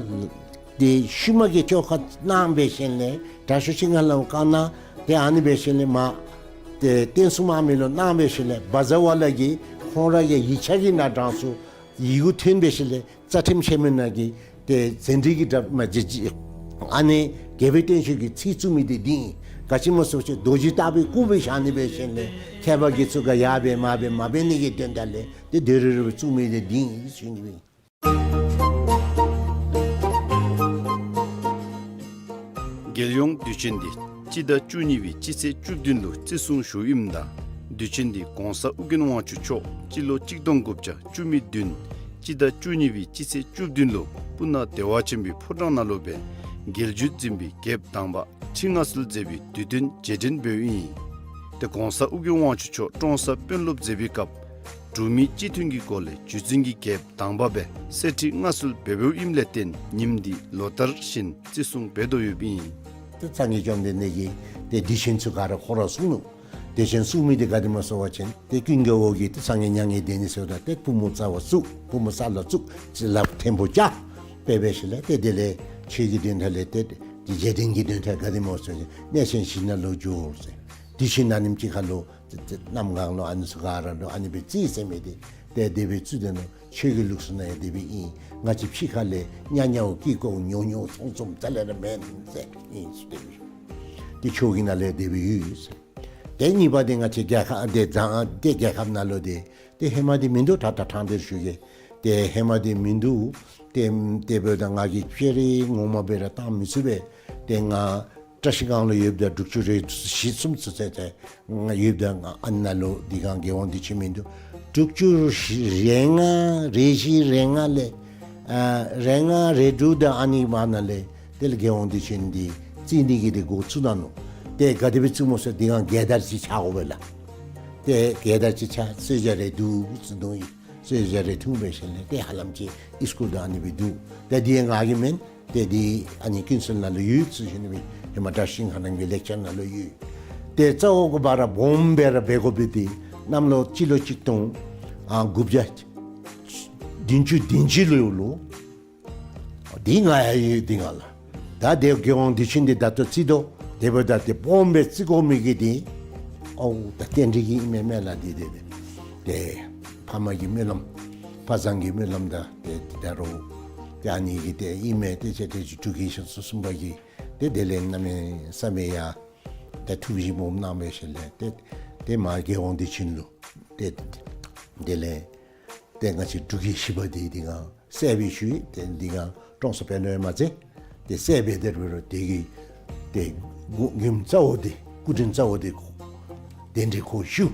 འདི་ཤུལ་མ་གི་བཅོ་ཁ་གནང་འབད་ཞིནམ་ལས་དྲག་ཤོས་ཤིང་ཧ་ལམ་བཀའ་གནང་། ཏེ་ཨ་ནི་འབད་ཞིནམ་ལས་མར་ཏེ་བསྟན་སྲུང་དམག་མི་ལུ་གནང་འབད་ཞིནམ་ལས་བཛྲ་ཝཱ་ལ་གིས་ཁོང་ར་གི་ཡིག་ཆ་གི་ནང་དྲངས་སོ། ཡི་གུ་ཐོན་འབད་ཞིནམ་ལས་རྩ་ཁྲིམས་བཞེས་མི་ནང་གི་ཏེ་ཟན་བྲིས་ཀྱི་འདྲ་མ་བྱེད་ཅིག་ཨ་ནི་རྒྱལ་པོའི་བརྟན་བཞུགས་ཀྱི་ཚིག་བཙུགས་མི་འདི་འདི་ཨིན། ག་ཅི་སྨོ་ཟེར་བ་ཅིན་རྡོ་རྗེ་ལྟ་བུའི་སྐུ་སྦེ་བཞག་ནི་འབད་ཞིནམ་ལས་མཁས་པ་གིས་ཚུ་ག་ཡར་འབད་མར་འབད་མ་འབད་ནི་གི་དོན་དག་ལས་ཏེ་དོ་རེ་རེ་བཙུགས་མི་འདི་འདི་ཨིན་ཞུ་ནི་ཨིན། རྒྱལ་ཡོངས་དུས་ཆེན་འདི་སྤྱི་ཟླ་བཅུ་གཉིས་པའི་སྤྱི་ཚེས་བཅུ་བདུན་ལུ་བརྩི་སྲུང་ཞུཝ་ཨིནམ་ད་དུས་ཆེན་འདི་གོང་ས་ཨོ་རྒྱན་དབང་ཕྱུག་མཆོག་སྤྱི་ལོ་གཅིག་སྟོང་དགུ་བརྒྱ་བཅུ་མེད་བདུན་སྤྱི་ཟླ་བཅུ་གཉིས་པའི་སྤྱི་ཚེས་བཅུ་བདུན་ལུ་སྤུ་ན་བདེ་བ་ཆེན་པོའི་ཕོ་བྲང་ནང་ལུ་སྦེ་རྒྱལ་བརྒྱུད་འཛིན་པའི་རྒྱལཔོ་དང་པ་ཁྲི་མངའ་གསོལ་མཛད་པའི་དུས་སྟོན་རྗེས་དྲན་འབདཝ་ཨིན། ཏེ་གོང་ས་ཨོ་རྒྱན་དབང་ཕྱུག་མཆོག་ཀྲོང་གསར་དཔོན་སློབ་མཛད་པའི་སྐབས་འབྲུག་མི་སྤྱི་མཐུན་གྱི་སྒོ་ལས་རྒྱུད་འཛིན་གྱི་རྒྱལཔོ་དང་པ་སྦེ་གསེར་ཁྲི་མངའ་གསོལ་འབད་འབདཝ་ཨིནམ་ལས་བརྟེན་ཉིནམ་འདི་ལོ་ལྟར་བཞིན་བརྩི་སྲུང་འབད་དོ་ཡོདཔ་ཨིན། ཏེ་སངས་རྒྱས་བཅོམ་ལྡན་འདས་ཀྱིས་ཏེ་དུས་ཆེན་ཚུ་ག་ར་ཁོ་ར་གསུངས་ནུག། དུས་ཆེན་གསུངས་མི་འདི་ག་དེ་སྨོ་ཟེར་བ་ཅིན་ཏེ་ཀུན་དགའ་བོ་གིས་ཏེ་སངས་རྒྱས་མྱ་ངན་འདས་ནི་ཟེརཝ་ད་ཏེ་པུས་མོ་རྩ་བར་བཙུགས། པུས་མོ་ས་ལུ་བཙུགས། ཅིག་ལགཔ་མཐོན་པོ་བཅའ། དཔེ་འབད་ཞིནམ་ལས་ཏེ་དེ་ལས་ཆོས་ཀྱི་དོན་དག་ལས་ཏེ་རྗེས་དྲན་གྱི་དོན་དག་ག་དེ་སྨོ་ཟེར་བ་ཅིན་གནས་ཆེན་བཞི་ནང་ལུ་འགྱོ་ཟེར། དུས་ཆེན་ཨ་ནེམ་ཅིག་ཁར་ལུ་ཏེ་ཏེ་གནམ་གང་ལུ་ཨ་ནི་ཚུ་ག་ར་ལུ་ཨ་ནི་སྦེ་རྩིས་ཟེར་མི་འདི་ཏེ་དེ་སྦེ་རྩིས་དེ་ནང་ཆོས་ཀྱི་ལུགས་སྲོལ་ནང་ཡང་དེ་སྦེ་ཨིན། ང་བཅས་ཕྱི་ཁ་ལས་ཉ་ཉའོ་ཀི་ཀོའོ་ཉོ་ཉོ་ཚོང་ཚོང་རྩ་ལས་ར་མེན་ཟེར་ཨིན་ཟེར་དེ་སྦེ་ཞུ། ཏེ་ཆོས་ཀྱི་ནང་ལས་དེ་སྦེ་ཡོད་ཟེར། ཏེ་གཉིས་པ་འདི་ང་བཅས་རྒྱལ་ཁབ་འདི་ཛ་ཏེ་རྒྱལ་ཁབ་ནང་ལུ་འདི་ཏེ་ཧེ་མ་འདི་མིན་འདུག། ད་ད་ཕྲང་སྟེ་ཞུ་གེ། ཏེ་ཧེ་མ་འདི་མིན་འདུག། ཏེ་དེ་འབདཝ་ད་ང་གིས་སྤྱིར་ངོ་མ་སྦེ་ར་བཏང་མི་ཚུགས་པས། ཏེ་ང་བཀྲ་ཤིས་སྒང་ལུ་ཡོདཔ་ད་དྲུག་ཅུ་རེ་བཞི་གསུམ་ཚུན་ཚོད་ཏེ་ང་ཡོདཔ་ད་ང་ཨ་ནཱ་ལུ་འདི་སྒང་རྒྱལ་ཡོངས་དུས་ཆེན་མིན་འདུག། དྲུག་ཅུ་རེ་ལྔ་རེ་བཞི་རེ་ལྔ་ལས་ཨ་རེ་ལྔ་རེ་དྲུག་དང་ཨ་ནི་མ་ནཱ་ལས་དེ་ལས་རྒྱལ་ཡོངས་དུས་ཆེན་འདི་བརྩི་ནི་གི་འདི་འགོ་བཙུགས་གནང་ནུག། ཏེ་ག་དེ་སྦེ་བཙུགས་མོ་ཟེར་འདི་སྒང་རྒྱལ་དར་ཅིག་འཕྱར་དགོ་པས་ལགས། ཏེ་རྒྱལ་དར་ཅིག་འཕྱར་གསོལ་ཇ་རེ་བསྡུ་ཟེར་འདུག། གསོལ་ཇ་རེ་འཐུང་སྦེ་ཞིནམ་ལས་ཏེ་ཧ་ལམ་ཅིག་ཨིས་ཀུལ་དང་ཨ་ནི་སྦེ་འདུག། ཏེ་འདི་ང་གི་མེན། ཏེ་འདི་ཨ་ནི་ཀུན་གསལ་ནང་ལུ་ཡོད་ཟེར་ཞུ་ནི་སྦེ་ཧེ་མ་བཀྲ་ཤིས་སིང་ཧ་རང་གི་ལེགས་ཆ་ནང་ལུ་ཡོད། ཏེ་གཙོ་བོ་གི་བར་སྦོམ་སྦེ་ར་འབད་དགོ་པའི་འདི་གནམ་ལོ་སྤྱི་ལོ་གཅིག་སྟོང་ཨ་དགུ་བརྒྱ་བདུན་ཅུ་དོན་གཅིག་ལོ་ལུ། འདི་ང་ཡང་ཡོད་འདི་ང་ལགས། ད་དེ་རྒྱལ་ཡོངས་དུས་ཆེན་འདི་ད་ལྟོ་བརྩི་དོ། དེ་འབདཝ་ད་ཏེ་སྦོམ་སྦེ་བརྩི་དགོ་མི་གི་འདི་ཨོ་ད་རྟེན་འབྲེལ་གྱི་ཨིན་མས་མེན་ལགས། འདི་འདི་འདི་ཏེ་ཕ་མ་གི་སྨོན་ལམ་ཕ་བཟང་གི་སྨོན་ལམ་དང་ཏེ་འདི་ད་རུང་ཏེ་ཨ་ནི་གི་ཏེ་ཨིན་མས། ཏེ་ཅིག་ཏེ་ཅིག་འབྲུག་རྒྱལ་ཤོར་སུ་གསུམ་པ་གིས་ཏེ་དེ་ལས་གནམ་མེད་ས་མེད་ཡ་ཏེ་ཐུགས་བཞེད་སྦོམ་གནང་སྦེ་ཞིནམ་ལས་ཏེ་ཏེ་མ་རྒྱལ་ཡོངས་དུས་ཆེན་ལུ་ཏེ་དེ་ལས་ཏེ་ང་བཅས་འབྲུག་རྒྱལ་བཞི་པ་འདི་འདི་སྒང་གསལ་སྦེ་ཞུ་ཡི། ཏེ་འདི་སྒང་ཀྲོང་གསར་དཔོན་སློབ་མ་ཚེ་ཏེ་གསལ་སྦེ་དེ་རུ་རུ་དེ་གི་ཏེ་མགུ་མགུནམ་རྩ་བོ་འདི་སྐུ་དྲིན་རྩ་བོ་འདི་གོ་དེ་འདྲ་གོ་ཞུ།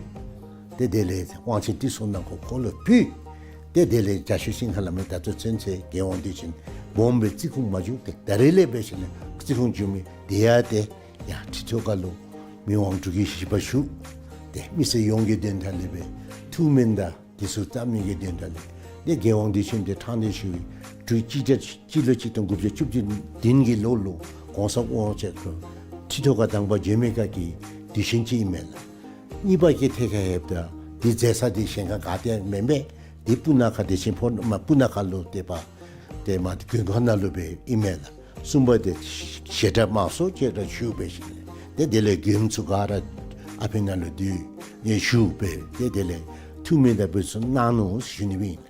ཏེ་དེ་ལས་དབང་ཆེན་ཏི་སུ་ནང་ཁོ་ཁོ་ལུ་ཕུལ། ཏེ་དེ་ལས་རྒྱལ་ཤོས་སིང་ཧ་ལམ་ད་ལྟོ་ཚུན་ཚོད་རྒྱལ་ཡོངས་དུས་ཆེན་སྦོམ་སྦེ་བརྩི་ཁུངས་མ་བྱུང་། ཏེ་ད་རེས་ལས་འབད་ཞིནམ་ལས་བརྩི་ཁུངས་བྱུང་མི་དེ་ཡང་ཏེ་ཡ་ཁྲི་ཐོག་ཁ་ལུ་མི་དབང་འབྲུག་རྒྱལ་བཞི་པ་བཞུགས། ཏེ་མི་སེར་ཡོངས་ཀྱི་དོན་དག་ལས་སྦེ་ཐུགས་སྨོན་དང་དེ་ཚུ་བཏབ་ནི་གི་དོན་དག་ལས་ཏེ་རྒྱལ་ཡོངས་དུས་ཆེན་འདི་ཕྲང་སྟེ་ཞུ་བའི་དྲུག་གཅིག་བརྒྱ་སྤྱི་ལོ་གཅིག་སྟོང་དགུ་བརྒྱ་བཅུ་བདུན་གྱི་ལོ་ལུ་གོང་ས་དབང་ཆེན་ཁྲི་ཐོག་ཁ་དང་པ་འབྱོན་མི་ཁ་གི་དུས་ཆེན་ཅིག་ཨིན་མས་ལགས། གཉིས་པ་གི་ཐད་ཁར་ལྷོདཔ་ད་འདི་མཛད་ས་འདི་གཞན་ཁར་ག་ཏེ་མེན་པས། འདི་སྤུ་ན་ཁ་བདེ་ཆེན་ཕོ་མ་སྤུ་ན་ཁ་ལུ་ཏེ་པ་ཏེ་མ་འདི་དགོན་ཁང་ནང་ལུ་སྦེ་ཨིན་མས་ལགས། གསུམ་པ་འདི་བཤད་གྲྭ་དམངས་སྲོལ་བཅས་ར་ཞུ་སྦེ་ཞིནམ་ལས་ཏེ་དེ་ལས་མགྱོནམ་ཚུ་ག་ར་ཨ་ཕི་ནང་ལུ་འདུས་ཡང་ཞུ་སྦེ་ཏེ་དེ་ལས་ཐུགས་སྨོན་དང་འབུལ་ཚུ་གནང་ནུག་ཞུ་ནི་སྦེ་ཨིན།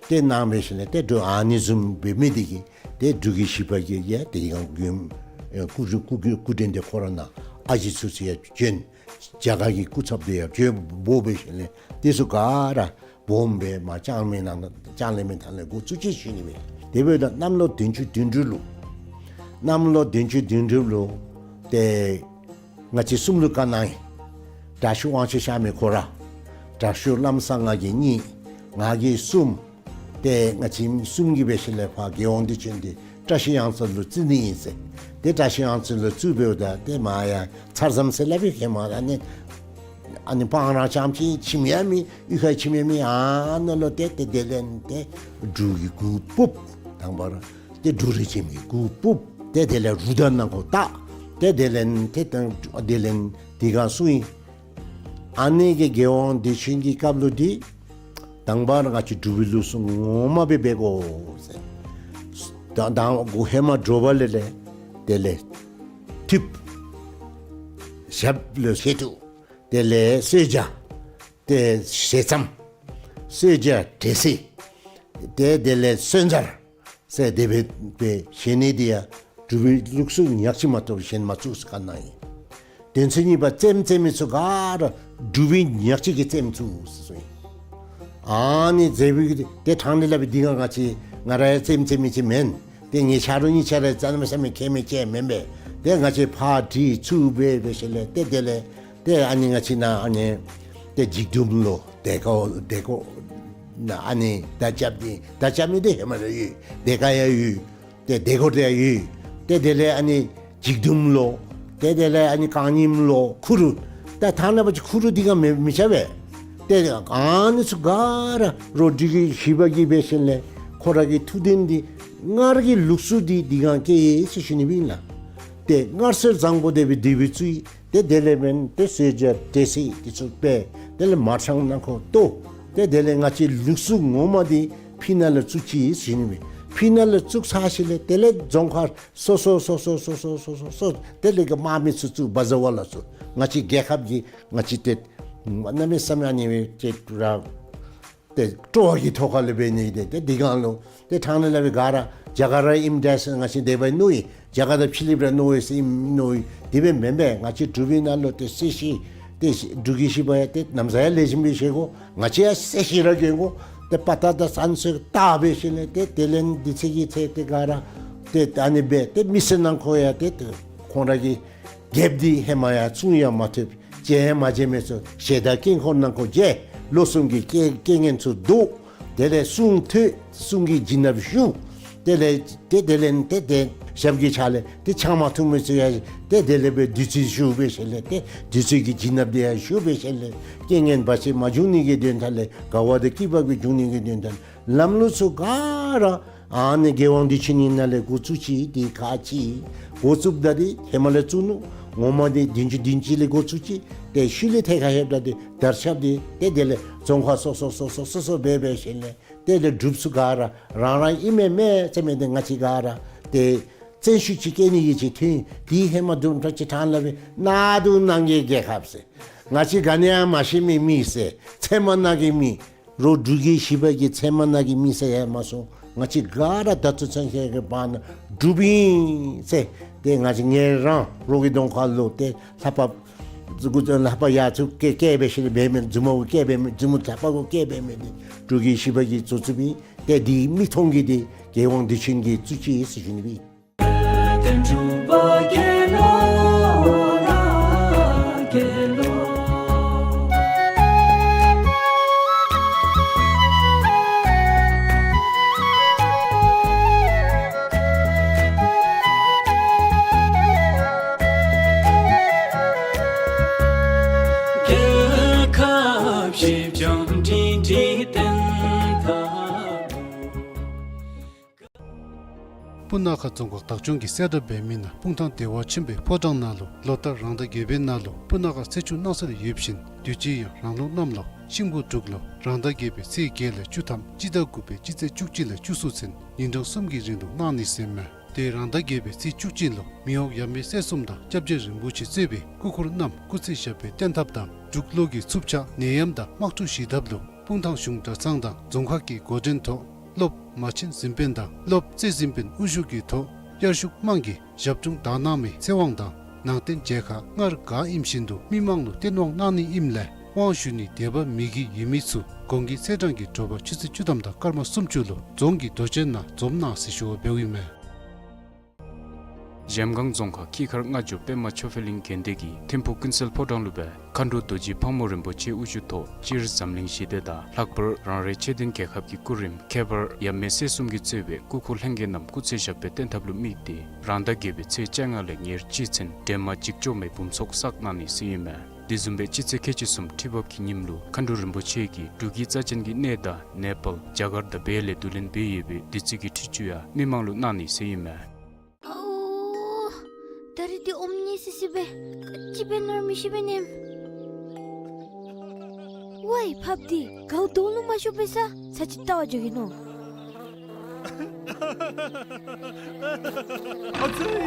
ཏེ་གནང་སྦེ་ཞིནམ་ལས་ཏེ་འབྲུག་ཨ་ནི་བཟུམ་འབད་མི་འདི་གིས་ཏེ་འབྲུག་རྒྱལ་བཞི་པ་གིས་ཡང་ཏེ་ཡང་མགྱོནམ་ཨེ་སྐུ་སྐུ་སྐུ་སྐུ་དྲིན་འདི་ཁོ་ར་ནང་ཨ་ཞེ་ཚུ་ཚུ་ཡང་བྱོན། རྒྱ་གར་གྱི་སྐུ་ཚབ་འདི་ཡང་བྱོན་འབོ་སྦེ་ཞིནམ་ལས་དེ་ཚུ་ག་ར་སྦོམ་སྦེ་མ་ལྕང་མའི་ནང་ལྕང་གླིང་མའི་ཐང་ལས་འགོ་བཙུགས་ཅི་ཞུ་ནི་སྦེ། དེ་འབདཝ་ད་གནམ་ལོ་བདུན་ཅུ་དོན་དྲུག་ལུ་གནམ་ལོ་བདུན་ཅུ་དོན་དྲུག་ལུ་ཏེ་ང་བཅས་གསུམ་ལུ་བཀའ་གནང་ཡི། དྲག་ཤོས་དབང་ཕྱུག་ཤར་མི་ཁོ་ར། དྲག་ཤོས་ལམ་བཟང་ང་གིས་གཉིས། ང་གིས་གསུམ། ཏེ་ང་བཅས་གསུམ་གྱིས་འབད་ཞིནམ་ལས་ཕར་རྒྱལ་ཡོངས་དུས་ཆེན་འདི་བཀྲ་ཤིས་གཡང་རྩེ་ལུ་བརྩི་ནི་ཨིན་ཟེར། ཏེ་བཀྲ་ཤིས་གཡང་རྩེ་ལུ་བརྩིཝ་འབདཝ་ད་ཏེ་མ་ཡ་ཚར་ཙམ་ཟེར་སླབ་པའི་ཧེ་མ་ཨ་ནི་ཨ་ནི་སྤང་ར་རྐྱངམ་ཅིག་ཁྱིམ་ཡང་མེད། གཡུས་ཁར་ཁྱིམ་ཡང་མེད། ཨ་ནཱ་ལུ་ཏེ་ཏེ་དེ་ལས་ཏེ་འབྲུག་གི་གུར་ཕུབ། དང་པ་ར་ཏེ་འབྲུག་རིགས་ཅན་གྱི་གུར་ཕུབ། ཏེ་དེ་ལས་རུ་དང་ནང་ཁོག་བཏགས། ཏེ་དེ་ལས་ཏེ་ཏེ་དེ་ལས་དེ་སྒང་སོང་ཡི། ཨ་ནི་གི་རྒྱལ་ཡོངས་དུས་ཆེན་གྱི་སྐབས་ལུ་འདི་དང་པ་ར་ང་བཅས་འབྲུག་པའི་ལུགས་སྲོལ་ངོ་མ་སྦེ་འབད་དགོ་ཟེར། ད་ད་འགོ་ཧེ་མ་དྲོ་པ་ལས་ལས་དེ་ལས་ཐུབ། ཞབས་ལུ་ཞལ་ཐུབ། དེ་ལས་གསོལ་ཇ། ཏེ་ཞལ་ཙམ། གསོལ་ཇ་འབྲས་སིལ། ཏེ་དེ་ལས་གསོལ་ཇ་ཟེར་དེ་སྦེ་སྦེ་བཞེས་ནི་འདི་ཡང་འབྲུག་པའི་ལུགས་སྲོལ་ཉག་གཅིག་མ་གཏོགས་གཞན་མ་བཙུགས་ཟེར་བཀའ་གནང་ཡི། དོན་ཚན་གཉིས་པ་རྩེདམོ་རྩེ་མི་ཚུ་ག་ར་འབྲུག་པའི་ཉག་གཅིག་གིས་རྩེདམོ་བཙུགས་ཟེར་གསུངས་ཡི། ཨ་ནི་མཛད་པའི་ཏེ་ཕྲང་ནི་སླབ་པའི་འདི་སྒང་ང་བཅས་ང་ར་ཡང་རྩེདམོ་རྩེ་མི་ཅིག་མེན། ཏེ་ངེའི་ཆ་རོགས་གཉིས་ཆ་ར་རྩེདམོ་རྩེ་མི་མཁས་མི་ཅིག་མེན་པས། ཏེ་ང་བཅས་ཕར་དྲི་ཚུར་འབད་འབད་ཞིནམ་ལས་ཏེ་དེ་ལས་ཏེ་ཨ་ནི་ང་བཅས་ནཱ་ཨ་ནི་ཏེ་འཇིགས་མཐུན་ལོ་དེ་ཀ་དེ་ཀོ་ནཱ་ཨ་ནི་མདའ་རྐྱབ་ནི་མདའ་རྐྱབ་ནི་འདི་ཧེ་མ་ར་ཡོད། དེ་ཀ་ཡང་ཡོད། ཏེ་དེ་ཀོ་དེ་ཡང་ཡོད། ཏེ་དེ་ལས་ཨ་ནི་འཇིགས་མཐུན་ལོ། ཏེ་དེ་ལས་ཨ་ནི་རྐང་རྙིངམ་ལོ། ཁུ་རུ། ད་ཐ་ན་པ་ཅིག་ཁུ་རུ་འདི་སྒང་མི་མི་ཆགས་པས། ཏེ་ཨ་ནི་ཚུ་ག་ར་རོགས་འབྲུག་རྒྱལ་བཞི་པ་གིས་འབད་ཞིནམ་ལས་ཁོ་ར་གི་ཐུགས་དོན་འདི་སྔར་གྱི་ལུགས་སྲོལ་འདི་འདི་སྒང་བསྐྱལ་ཡི་ཟེར་ཞུ་ནི་སྦེ་ཨིན་ལགས། ཏེ་སྔར་སྲོལ་བཟང་པོ་དེ་སྦེ་འདི་སྦེ་བཙུགས་ཡི། ཏེ་དེ་ལས་མེན་ཏེ་གསོལ་ཇ་འབྲས་སིལ་འདི་ཚུ་སྦེ་དེ་ལས་མར་ཆང་ནང་ཁོག་བཏོག། ཏེ་དེ་ལས་ང་བཅས་ལུགས་སྲོལ་ངོ་མ་འདི་ཕི་ནང་ལུ་བཙུགས་ཅི་ཟེར་ཞུ་ནི་སྦེ། ཕི་ནང་ལུ་བཙུགས་ཚར་ཞིནམ་ལས་དེ་ལས་རྫོང་ཁག་སོ་སོ་སོ་སོ་དེ་ལས་གི་དམག་མི་ཚུ་བཙུགས་བ་ཟ་བ་ལ་ཚུ་ང་བཅས་རྒྱལ་ཁབ་ཀྱི་ང་བཅས་ཏེ་གནམ་མེད་ས་མེད་ཨ་ནི་སྦེ་ཅིག་ར་ཏེ་སྤྲོ་བ་གི་ཐོག་ཁ་ལུ་འབད་ནི་འདི་ཏེ་འདི་སྒང་ལུ་ཏེ་ཕྲང་ནི་སླབ་པའི་ག་ར་རྒྱ་གར་ར་ཨིནམ་འདྲས་ཟེར་ང་བཅས་དེ་སྦེ་མནོ་ཡི། རྒྱ་གར་དང་ཕྱི་གླིངཔ་ར་མནོ་ཡི་ཟེར་ཨིནམ་མནོ་ཡི། དེ་སྦེ་མེན་པས། ང་བཅས་འབྲུག་པའི་ནང་ལུ་ཏེ་སྲིད་ཞི་ ཏེ་འབྲུག་གི་ཞི་བ་ཡང་ཏེ་ནམ་ཟ་ཡང་ལེགས་ཤོམ་སྦེ་བཞེས་དགོ། ང་བཅས་ཡང་སེ་ཤི་ར་གྱོན་དགོ། ཏེ་དཔའ་རྟགས་དང་བསམ་སྲོལ་དར་སྦེ་ཞིནམ་ལས་ཏེ་དེ་ལས་དུས་ཚོད་ཀྱི་ཚེ་ཏེ་ག་ར་ཏེ་ཨ་ནི་སྦེ་ཏེ་མི་སེར་ནང་འཁོད་ཡང་ཏེ་ཁོང་ར་གི་རྒྱལཔོ་འདི་ཧེ་མ་ཡང་བཙུན་ཡང་མ་ཐུབ། མཇལ་ཡང་མ་མཇལ་མི་ཚུ་ཞལ་དང་དཀྱིལ་འཁོར་ནང་འཁོད་མཇལ། ལོ་གསུམ་གྱི་རྐྱེན་རྐྱེན་ངན་ཚུ་བཟློག། དེ་ལས་གསུང་ཐོས། གསུང་གི་བྱིན་རླབས་ཞུགས། དེ་ལས་ཏེ་དེ་ལས་ཏེ་ཏེ་ཞབས་ཀྱི་ཕྱག་ལས་ཏེ་ཆང་མ་འཐུང་མི་ཚུ་ཡང་ཏེ་དེ་ལས་སྦེ་བདུད་རྩི་ཞུགས་སྦེ་ཞིནམ་ལས་ཏེ་བདུད་རྩི་གི་བྱིན་རླབས་དེ་ཡང་ཞུགས་སྦེ་ཞིནམ་ལས་རྐྱེན་ངན་བར་ཆད་མ་འབྱུང་ནི་གི་དོན་དག་ལས་དགའ་བ་དང་སྐྱིད་པ་གི་འབྱུང་ནི་གི་དོན་དག་ལས་ལམ་ལུགས་ཚུ་ག་ར་ཨ་ནི་རྒྱལ་དབང་བདེ་ཆེན་ནི་ནང་ལས་འགོ་བཙུགས་ཅི། ཏེ་ག་ཅི་འགོ་བཙུགསཔ་ད་འདི་ཧེ་མ་ལས་བཙུགས་ནུག། ངོ་མ་འདི་བདུན་ཅུ་བདུན་ཅུ་ལས་འགོ་བཙུགས་ཅི། ཏེ་ཤུལ་ལས་ཐད་ཁར་ལྷོདཔ་ད་འདི་དར་ཁྱབ་འདི་ཏེ་དེ་ལས་རྫོང་ཁག་སོ་སོ་སོ་སོ་སོ་སོ་སྦེ་སྦེ་ཞིནམ་ལས་དེ་ལས་འབྲུགཔ་ཚུ་ག་ར་རང་རང་ཨིན་མས་མས་ཟེར་མི་འདི་ང་བཅས་ག་ར་ཏེ་བརྩོན་ཤུགས་ཅིག་བསྐྱེད་ནི་གི་ཅིག་ཐོན། དེ་ཧེ་མ་དུམ་གྲ་ཅིག་ཐང་ལ་སྦེ་གནག་དུང་གནག་གི་རྒྱལ་ཁབ་ཟེར། ང་བཅས་ག་ནི་ཡང་མ་ཤེས་མི་མི་ཟེར། ཚལ་མ་ནང་གི་མི། རོགས་འབྲུག་གི་ཞི་བ་གི་ཚལ་མ་ནང་གི་མི་ཟེར་ཡང་མ་སོང་། ང་བཅས་ག་ར་ད་ལྟོ་ཚུན་ཆད་ཀྱི་བར་ན་འབྲུགཔ་ཨིན་ཟེར། ཏེ་ང་བཅས་ངེ་རང་རོགས་ཀྱི་གདོང་ཁ་ལུ་ཏེ་ལྷ་པ་ལྷ་པ་ཡར་ཚུར་བཀལ་བཀལ་སྦེ་ཞིནམ་ལས་འབད་མི་མཛུབ་མོ་བཀལ་འབད་མི་མཛུབ་མོ་ལྷ་པ་གུ་བཀལ་འབད་མི་འདི་འབྲུག་གི་ཞི་བ་གིས་བཙུགས་བཙུགསཔ་ཨིན། ཏེ་འདི་མིག་མཐོང་གི་འདི་རྒྱལ་དབང་བདེ་ཆེན་གྱིས་བཙུགས་ཅི་ཟེར་ཞུ་ནི་སྦེ། རྒྱལ་ཁབ་བཞི་འཆམ་མཐུན་སྒྲིལ་བསྟན་འཐབ། སྤུ་ན་ཁ་རྫོང་ཁག་བདག་སྐྱོང་གིས་གསལ་བསྒྲགས་འབད་མི་ནང་སྤུངས་ཐང་བདེ་བ་ཆེན་པོའི་ཕོ་བྲང་ནང་ལུ་ལོ་ལྟར་རང་ཟླ་བརྒྱད་པའི་ནང་ལུ་སྤུ་ན་ཁ་ཚེས་བཅུ་གནངས་ཚེ་ལུ་ཡོདཔ་བཞིན་དུས་ཅི་ཡང་རང་ལུགས་གནམ་ལོ་ཤིང་ཕོ་འབྲུག་ལོ་རང་ཟླ་བརྒྱད་པའི་ཚེས་བརྒྱད་ལས་བཅུ་ཐམ་སྤྱི་ཟླ་དགུ་པའི་སྤྱི་ཚེས་བཅུ་གཅིག་ལས་བཅུ་གསུམ་ཚུན་ཉིན་གྲངས་གསུམ་གྱི་རིང་ལུ་གནང་ནི་ཟེར་མས། ཏེ་རང་ཟླ་བརྒྱད་པའི་ཚེས་བཅུ་གཅིག་ལུ་མི་དབང་ཡབ་མེས་སྲས་གསུམ་དང་སྐྱབས་རྗེ་རིན་པོ་ཆེ་གཙོས་པའི་སྐུ་འཁོར་རྣམས་སྐུ་ཚེ་ཞབས་པད་བརྟན་ཐབས་དང་འབྲུག་ལོ་གི་འཚུབ་ཆ་ནད་ཡམས་དང་དམག་འཁྲུག་ཞི་ཐབས་ལུ་སྤུངས་ཐང་གཞུང་གྲྭ་ཚང་དང་རྫོང་ཁག་གི་འགོ་འདྲེན་ཐོག་སློབ་མ་ཆེན་གཟིམ་དཔོན་དང་སློབ་རྩེ་གཟིམ་དཔོན་དབུ་བཞུགས་ཀྱི་ཐོག་དབྱར་གཞུང་དམངས་ཀྱིས་ཞབས་དྲུང་དར་གནང་མི་ཚེ་དབང་དང་ནང་རྟེན་མཇལ་ཁ་སྔར་ག་ཨིནམ་བཞིན་དུ་མི་མང་ལུ་བསྟན་དབང་གནང་ནི་ཨིནམ་ལས་དབང་ཞུ་ནི་དད་པ་མོས་གུས་ཡོད་མི་ཚུ་གོང་གི་ཚེས་གྲངས་ཀྱི་དྲོ་པ་ཆུ་ཚོད་བཅུ་ཐམ་དང་སྐར་མ་སུམ་ཅུ་ལུ་རྫོང་གི་རྡོ་གཅལ་ནང་འཛོམས་གནང་ཟེར་ཞུ་བ་འབདཝ་ཨིན་མས། གཞལམ་སྒང་རྫོང་ཁག་ཁྱི་ཁར་སྔ་འགྱུར་པདྨ་ཆོས་འཕེལ་གླིང་དགོན་སྡེ་གི་ཐིམ་ཕུག་ཀུན་གསལ་ཕོ་བྲང་ལུ་སྦེ་མཁའ་འགྲོ་རྡོ་རྗེ་ཕག་མོ་རིན་པོ་ཆེ་དབུ་བཞུགས་ཐོག་སྤྱིར་འཛམ་གླིང་ཞི་བདེ་དང་ལྷག་པར་རང་རེ་ཆོས་ལྡན་རྒྱལ་ཁབ་ཀྱི་སྐུ་རིམ་ཁྱད་པར་ཡབ་མེས་སྲས་གསུམ་གྱིས་གཙོས་པའི་སྐུ་འཁོར་ལྷན་རྒྱས་རྣམས་སྐུ་ཚེ་ཞབས་པད་བརྟན་ཐབས་ལུ་དམིགས་ཏེ་རང་ཟླ་བརྒྱད་པའི་ཚེས་བཅོ་ལྔ་ལས་ཉེར་གཅིག་ཚུན་འདྲེས་མ་འཇིགས་སྐྱོབ་མའི་འབུམ་ཚོགས་བསགས་གནང་ནི་ཟེར་ཨིན་མས། དེ་བཟུམ་སྦེ་སྤྱི་ཚེས་ཁལ་གཅིག་གསུམ་ཁྲི་འབབ་ཀྱི་ཉིནམ་ལུ་མཁའ་འགྲོ་རིན་པོ་ཆེ་གིས་འབྲུག་གི་རྩ་ཅན་གྱི་གནས་བདག་ནེ་པཱལ་རྒྱ་གར་དང་བལ་ལས་བསྡུ་ལེན་འབད་ཡོད་པའི་བདུད་རྩི་གི་ཁྲི་བཅུ་ཡང་མི་མང་ལུ་གནང་ནི་ཟེར་ཨིན་མས། ཨོ། ད་རིས་འདི་ཨོམ་ཉེ་སི་སི་སྦེ་ག་ཅི་འབད་ནི་ར་མི་ཤེས་པས་ནི། ཝའི་ཕགཔ་འདི་གའུ་དོང་ལུ་མ་ཤོར་བས་ས་ཚར་གཅིག་བལྟ་བར་འགྱོ་གེ་ནོ། ཨ་ཙི། ད་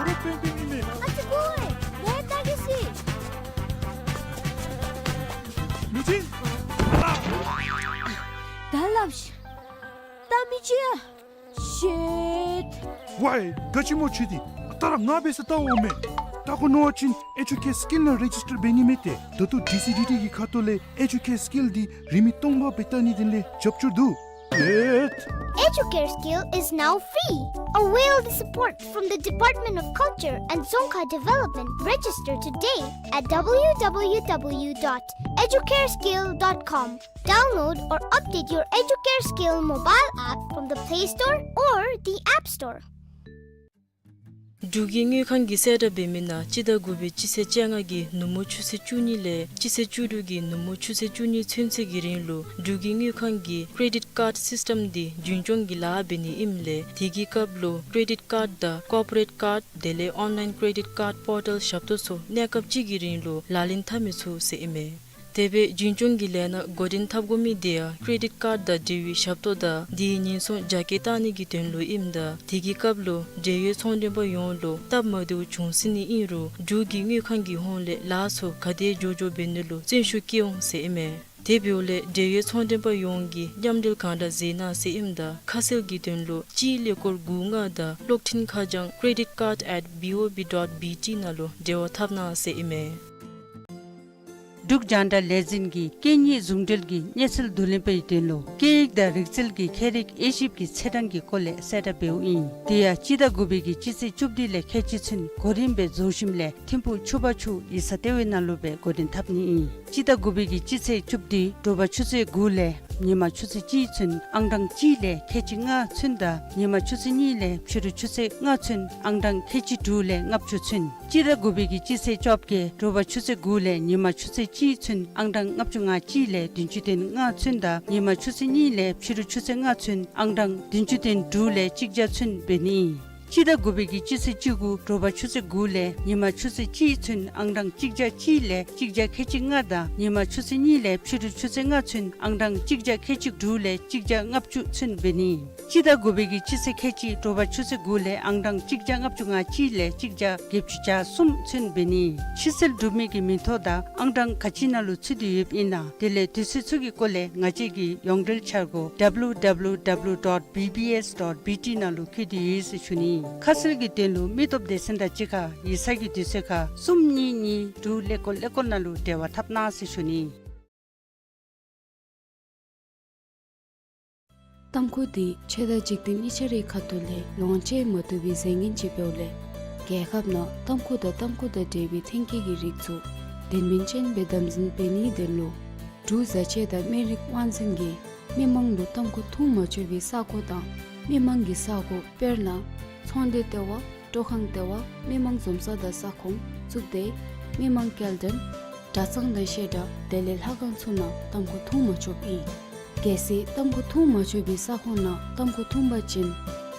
རུང་པེན་པེན་ཨིན་མས། ཨ་ཙི་ཝའི་ད་ཡ་ད་གེ་སི། མི་ཅིག། ད་སླབ་ཤིག། ད་མི་ཅིག་ཡ། ཤིཊ། ཝའི་ག་ཅི་སྨོ་ཁྱོད་འདི། ད་ར་ང་འབད་ས་བལྟ་འོང་མས། བལྟ་དགོ་མནོ་བ་ཅིན་ཨེ་ཇུ་ཀེར་སི་ཀིལ་ནང་རེ་ཇིས་ཊར་འབད་ནི་མས་ཏེ། ད་ལྟོ་ཌི་སི་ཌི་ཊི་གི་ཁ་ཐུག་ལས་ཨེ་ཇུ་ཀེར་སི་ཀིལ་འདི་རིན་མེད་སྟོང་པ་སྦེ་བལྟ་ནི་དེ་ལས་རྒྱབ་སྐྱོར་འདུག། ཨེ། Educare Skill is now free. Avail the support from the Department of Culture and Dzongkha Development. Register today at W W W dot educareskill dot com. Download or update your Educare Skill mobile app from the Play Store or the App Store. འབྲུག་གི་དངུལ་ཁང་གིས་གསལ་བསྒྲགས་འབད་མི་ནང་སྤྱི་ཟླ་དགུ་པའི་སྤྱི་ཚེས་བཅོ་ལྔ་གི་ནུབ་མོ་ཆུ་ཚོད་བཅུ་གཉིས་ལས་སྤྱི་ཚེས་བཅུ་དྲུག་གི་ནུབ་མོ་ཆུ་ཚོད་བཅུ་གཉིས་ཚུན་ཚོད་ཀྱི་རིང་ལུ་འབྲུག་གི་དངུལ་ཁང་གི་ཀེ་རེ་ཌིཊ་ཀཱཌ་སིསི་ཊམ་འདི་རྒྱུན་སྐྱོང་གི་ལཱ་འབད་ནི་ཨིནམ་ལས་དེ་གི་སྐབས་ལུ་ཀེ་རེ་ཌིཊ་ཀཱཌ་དང་ཀོར་པོ་རེཊ་ཀཱཌ་དེ་ལས་ཨོན་ལའིན་ཀེ་རེ་ཌིཊ་ཀཱཌ་པོར་ཊལ་ཞབས་ཏོག་ཚུ་གནས་སྐབས་གཅིག་གི་རིང་ལུ་ལག་ལེན་འཐབ་མི་ཚུགས་ཟེར་ཨིན་མས། དེ་སྦེ་རྒྱུན་སྐྱོང་གི་ལས་སྣ་འགོ་འདྲེན་འཐབ་དགོ་མི་དེ་ཡང་ཀེ་རེ་ཌིཊ་ཀཱཌ་དང་འབྲེལ་བའི་ཞབས་ཏོག་དང་དེའི་ཉེན་སྲུང་རྒྱ་སྐྱེད་བཏང་ནི་གི་དོན་ལུ་ཨིནམ་ད་དེ་གི་སྐབས་ལུ་འབྲེལ་ཡོད་ཚོང་མགྲོན་པ་ཡོངས་ལུ་སྟབས་མ་བདེཝ་བྱུང་སྲིད་ནི་ཨིན་རུང་འབྲུག་གི་དངུལ་ཁང་གི་ཧོངས་ལས་ལཱ་ཚུ་ག་དེ་མགྱོགས་མགྱོགས་འབད་ནི་ལུ་བརྩོན་ཤུགས་བསྐྱེད་འོང་ཟེར་ཨིན་མས། དེ་འབདཝ་ལས་འབྲེལ་ཡོད་ཚོང་མགྲོན་པ་ཡོངས་ཀྱིས་མཉམ་འབྲེལ་གང་དྲག་མཛད་གནང་ཟེར་ཨིནམ་ད་ཁ་གསལ་གྱི་དོན་ལུ་སྤྱིའི་ཀླད་ཀོར་དགུ་ལྔ་དང་གློག་འཕྲིན་ཁ་བྱང་creditcard at B O B dot B T ནང་ལུ་འབྲེལ་བ་འཐབ་གནང་ཟེར་ཨིན་མས། འབྲུག་རྒྱང་བསྒྲགས་ལས་འཛིན་གྱིས་སྐད་གཉིས་ཟུང་འབྲེལ་གྱི་གནས་ཚུལ་བསྡུ་ལེན་པའི་དོན་ལུ་སྐད་ཡིག་དང་རིག་རྩལ་གྱི་ཁྱད་རིག་དབྱེ་ཞིབ་ཀྱི་ཚེས་གྲངས་ཀྱི་སྐོར་ལས་གསལ་བསྒྲགས་འབདཝ་ཨིན། དེ་ཡང་སྤྱི་ཟླ་དགུ་པའི་གི་སྤྱི་ཚེས་བཅུ་བདུན་ལས་ཁལ་གཅིག་ཚུན་གོ་རིམ་སྦེ་རྫོང་གཞིས་ལས་ཐིམ་ཕུག་ཆུ་བར་ཆུ་ཡིག་ཚང་ལྟེ་བའི་ནང་ལུ་སྦེ་འགོ་འདྲེན་འཐབ་ནི་ཨིན། སྤྱི་ཟླ་དགུ་པའི་གི་སྤྱི་ཚེས་བཅུ་བདུན་དྲོ་པ་ཆུ་ཚོད་དགུ་ལས་ཉིན་མ་ཆུ་ཚོད་གཅིག་ཚུན་ཨང་གྲངས་གཅིག་ལས་ཁལ་གཅིག་ལྔ་ཚུན་དང་ཉིན་མ་ཆུ་ཚོད་གཉིས་ལས་ཕྱི་རུ་ཆུ་ཚོད་ལྔ་ཚུན་ཨང་གྲངས་ཁལ་གཅིག་དྲུག་ལས་ལྔ་བཅུ་ཚུན། སྤྱི་ཟླ་དགུ་པའི་གི་སྤྱི་ཚེས་བཅོ་བརྒྱད་དྲོ་པ་ཆུ་ཚོད་དགུ་ལས་ཉིན་མ་ཆུ་ཚོད་གཅིག་ཚུན་ཨང་གྲངས་ལྔ་བཅུ་ང་གཅིག་ལས་བདུན་ཅུ་དོན་ལྔ་ཚུན་དང་ཉིན་མ་ཆུ་ཚོད་གཉིས་ལས་ཕྱི་རུ་ཆུ་ཚོད་ལྔ་ཚུན་ཨང་གྲངས་བདུན་ཅུ་དོན་དྲུག་ལས་གཅིག་བརྒྱ་ཚུན་འབད་ནི་ཨིན། སྤྱི་ཟླ་དགུ་པའི་གི་སྤྱི་ཚེས་བཅུ་དགུ་དྲོ་པ་ཆུ་ཚོད་དགུ་ལས་ཉིན་མ་ཆུ་ཚོད་གཅིག་ཚུན་ཨང་གྲངས་གཅིག་བརྒྱ་གཅིག་ལས་གཅིག་བརྒྱ་ཁལ་གཅིག་ལྔ་དང་ཉིན་མ་ཆུ་ཚོད་གཉིས་ལས་ཕྱི་རུ་ཆུ་ཚོད་ལྔ་ཚུན་ཨང་གྲངས་གཅིག་བརྒྱ་ཁལ་གཅིག་དྲུག་ལས་གཅིག་བརྒྱ་ལྔ་བཅུ་ཚུན་འབད་ནི། སྤྱི་ཟླ་དགུ་པའི་གི་སྤྱི་ཚེས་ཁལ་གཅིག་དྲོ་པ་ཆུ་ཚོད་དགུ་ལས་ཨང་གྲངས་གཅིག་བརྒྱ་ལྔ་བཅུ་ང་གཅིག་ལས་གཅིག་བརྒྱ་བརྒྱད་ཅུ་གྱ་གསུམ་ཚུན་འབད་ནི། ཕྱི་སེལ་གྲུབ་མི་གི་མིང་ཐོ་དང་ཨང་གྲངས་ག་ཅི་ནང་ལུ་ཚུད་དེ་ཡོདཔ་ཨིན་ན། དེ་ལས་དུས་ཚོད་ཚུ་གི་སྐོར་ལས་ང་བཅས་ཀྱི་ཡོངས་འབྲེལ་འཆར་སྒོ་W W W dot B B S dot B T ནང་ལུ་བཀོད་དེ་ཡོད་ཟེར་ཞུ་ནི། ཁ་གསལ་གྱི་དོན་ལུ་མི་སྟོབས་སྡེ་ཚན་དང་གཅིག་ཁར་ཡིག་ཚང་གི་དུས་ཚོད་ཁར་གསུམ་གཉིས་གཉིས་དྲུག་ཀླད་ཀོར་ཀླད་ཀོར་ནང་ལུ་འབྲེལ་བ་འཐབ་གནང་ཟེར་ཞུ་ནི། ཏམ་ཁུ་འདི་ཆོས་དང་འཇིག་རྟེན་གཉིས་ཆ་རའི་ཁ་ཐུག་ལས་ལོངས་སྤྱོད་མ་བཏུབ་པའི་རྫས་ངན་ཅིག་འབདཝ་ལས། རྒྱལ་ཁབ་ནང་ཏམ་ཁུ་དང་ཏམ་ཁུ་དང་འབྲེལ་བའི་ཐོན་སྐྱེད་ཀྱི་རིགས་ཚུ་དོན་སྨིན་ཅན་སྦེ་དམ་འཛིན་འབད་ནིའི་དོན་ལུ་འབྲུག་བཟའ་ཆས་དང་སྨན་རིགས་དབང་འཛིན་གྱིས་མི་མང་ལུ་ཏམ་ཁུ་འཐུང་མ་ཆོག་པའི་ས་གོ་དང་མི་མང་གི་ས་གོ་དཔེར་ན་ཚོང་སྡེ་ལྟེ་བ། སྤྲོ་ཁང་ལྟེ་བ། མི་མང་འཛོམས་ས་དང་ས་ཁོངས་བཙུགས་ཏེ་མི་མང་སྐྱེལ་འདྲེན་གྲྭ་ཚང་དང་བཤད་གྲྭ་དེ་ལས་ལྷ་ཁང་ཚུ་ནང་ཏམ་ཁུ་འཐུང་མ་ཆོགཔ་ཨིན། གལ་སྲིད་ཏམ་ཁུ་འཐུང་མ་ཆོག་པའི་ས་ཁོངས་ནང་ཏམ་ཁུ་འཐུང་པ་ཅིན་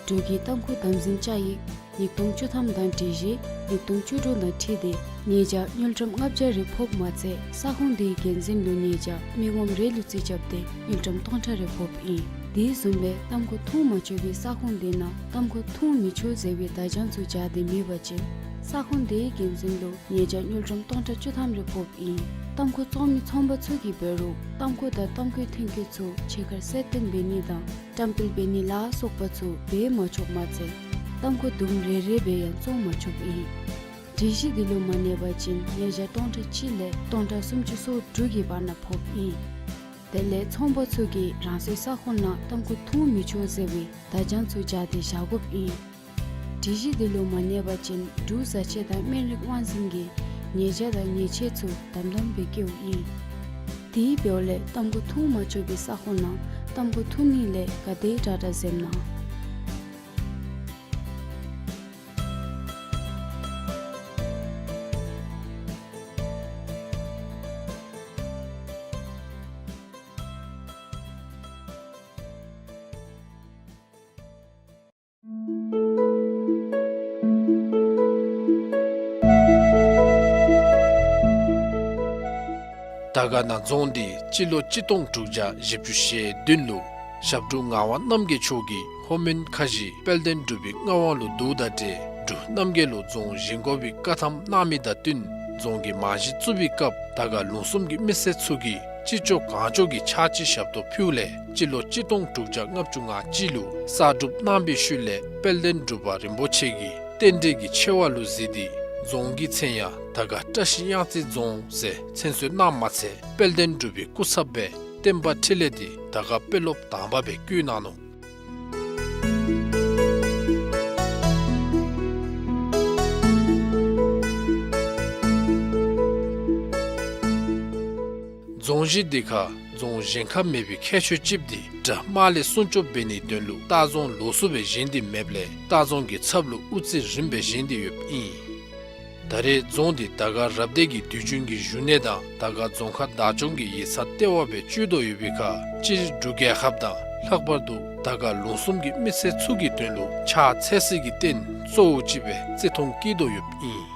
འབྲུག་གི་ཏམ་ཁུ་དམ་འཛིན་བཅའ་ཡིག་ཉིས་སྟོང་བཅུ་ཐམ་དང་སྒྲིག་གཞི་ཉིས་སྟོང་བཅུ་དྲུག་དང་འཁྲིལ་ཏེ་ཉེས་བྱ་དངུལ་ཀྲམ་ལྔ་བརྒྱ་རེ་ཕོགཔ་མ་ཚད་ས་ཁོངས་དེའི་འགན་འཛིན་ལུ་ཉེས་བྱ་མི་ངོམ་རེ་ལུ་རྩིས་རྐྱབ་སྟེ་དངུལ་ཀྲམ་སྟོང་ཕྲག་རེ་ཕོགཔ་ཨིན། དེ་བཟུམ་སྦེ་ཏམ་ཁུ་འཐུང་མ་ཆོག་པའི་ས་ཁོངས་དེ་ནང་ཏམ་ཁུ་འཐུང་མི་ཆོག་ཟེར་བའི་བརྡ་བྱང་ཚུ་སྦྱར་ཏེ་མེད་པ་ཅིན་ས་ཁོངས་དེའི་འགན་འཛིན་ལུ་ཉེས་བྱ་དངུལ་ཀྲམ་སྟོང་ཕྲག་བཅུ་ཐམ་རེ་ཕོགཔ་ཨིན། ཏམ་ཁུ་བཙོང་མི་ཚོང་པ་ཚུ་གིས་འབད་རུང་ཏམ་ཁུ་དང་ཏམ་ཁུའི་ཐོན་སྐྱེད་ཚུ་ཕྱི་ཁར་གསལ་སྟོན་འབད་ནི་དང་བཀྲམ་སྤེལ་འབད་ནི་ལ་སོགས་པ་ཚུ་འབད་མ་ཆོགཔ་མ་ཚད་ཏམ་ཁུ་དུམ་རེ་རེ་སྦེ་ཡང་བཙོང་མ་ཆོགཔ་ཨིན། སྒྲིག་གཞི་འདི་ལུ་མ་གནས་པ་ཅིན་ཉེས་བྱ་སྟོང་ཕྲག་གཅིག་ལས་སྟོང་ཕྲག་སུམ་ཅུ་སོ་དྲུག་གི་བར་ན་ཕོགཔ་ཨིན། དེ་ལས་ཚོང་པ་ཚུ་གིས་རང་སོའི་ས་ཁོངས་ནང་ཏམ་ཁུ་འཐུང་མི་ཆོག་ཟེར་བའི་བརྡ་བྱང་ཚུ་སྦྱར་ཏེ་བཞག་དགོཔ་ཨིན། སྒྲིག་གཞི་འདི་ལུ་མ་གནས་པ་ཅིན་འབྲུག་བཟའ་ཆས་དང་སྨན་རིགས་དབང་འཛིན་གྱིས་ཉེས་བྱ་དང་ཉེས་ཆད་ཚུ་དམ་དམ་སྦེ་བཀལཝ་ཨིན། དེ་འབདཝ་ལས་ཏམ་ཁུ་འཐུང་མ་ཆོག་པའི་ས་ཁོངས་ནང་ཏམ་ཁུ་འཐུང་ནི་ལས་ག་དེ་དྲག་དྲག་འཛེམ་གནང་། དར་དཀར་ན་རྫོང་འདི་སྤྱི་ལོ་གཅིག་སྟོང་དྲུག་བརྒྱ་བཞི་བཅུ་ཞེ་བདུན་ལུ་ཞབས་དྲུང་ངག་དབང་རྣམ་རྒྱལ་མཆོག་གིས་ལྷོ་མོན་ཁ་བཞི་དཔལ་ལྡན་འབྲུག་པའི་མངའ་དབང་ལུ་བསྡུཝ་དང་འབྲེལ་འབྲུག་རྣམ་རྒྱལ་ལུ་རྫོང་བཞེངས་དགོ་པའི་བཀའ་ཐམ་གནང་མི་དང་བསྟུན་རྫོང་གི་རྨང་གཞི་བཙུགས་པའི་སྐབས་དར་དཀར་ལུང་གསུམ་གྱི་མི་སེར་ཚུ་གིས་ཅི་ལྕོགས་གང་ལྕོགས་ཀྱི་ཕྱག་ཕྱི་ཞབས་ཏོག་ཕུལཝ་ལས་སྤྱི་ལོ་གཅིག་སྟོང་དྲུག་བརྒྱ་ལྔ་བཅུ་ང་གཅིག་ལུ་གསར་སྒྲུབ་གནང་བའི་ཤུལ་ལས་དཔལ་ལྡན་འབྲུག་པ་རིན་པོ་ཆེ་གིས་རྟེན་འབྲེལ་གྱི་ཆེ་བ་ལུ་གཟིགས་ཏེ་རྫོང་གི་མཚན་ཡང་དར་དཀར་བཀྲ་ཤིས་གཡང་རྩེ་རྫོང་ཟེར་མཚན་གསོལ་གནངམ་མ་ཚད་དཔལ་ལྡན་འབྲུག་པའི་སྐུ་ཚབ་སྦེ་བསྟན་པ་འཕྲིན་ལས་འདི་དར་དཀར་དཔོན་སློབ་དང་པ་སྦེ་བསྐོ་གནང་ནུག། རྫོང་གཞི་འདི་ཁར་རྫོང་བཞེངས་ཁ་མེད་པའི་ཁྱད་ཆོས་ཅིག་འདི་དགྲ་དམག་ལས་སྲུང་སྐྱོབ་འབད་ནིའི་དོན་ལུ་ལྟ་རྫོང་ལོགས་སུ་སྦེ་བཞེངས་ཏེ་མེདཔ་ལས་ལྟ་རྫོང་གི་ཚབ་ལུ་དབུ་རྩེ་རིངམ་སྦེ་བཞེངས་ཏེ་ཡོདཔ་ཨིན། ད་རེས་རྫོང་འདི་དར་དཀར་རབ་སྡེ་གི་དུས་རྒྱུན་གྱི་བཞུགས་གནས་དང་དར་དཀར་རྫོང་ཁག་བདག་སྐྱོང་གི་ཡིག་ཚང་ལྟེ་བ་སྦེ་སྤྱོད་དོ་ཡོད་པའི་ཁར་སྤྱིར་འབྲུག་རྒྱལ་ཁབ་དང་ལྷག་པར་དུ་དར་དཀར་ལུང་གསུམ་གྱི་མི་སེར་ཚུ་གི་དོན་ལུ་ཕྱག་འཚལ་སའི་རྟེན་གཙོ་བོ་ཅིག་སྦེ་བརྩི་མཐོང་བསྐྱེད་དོ་ཡོདཔ་ཨིན།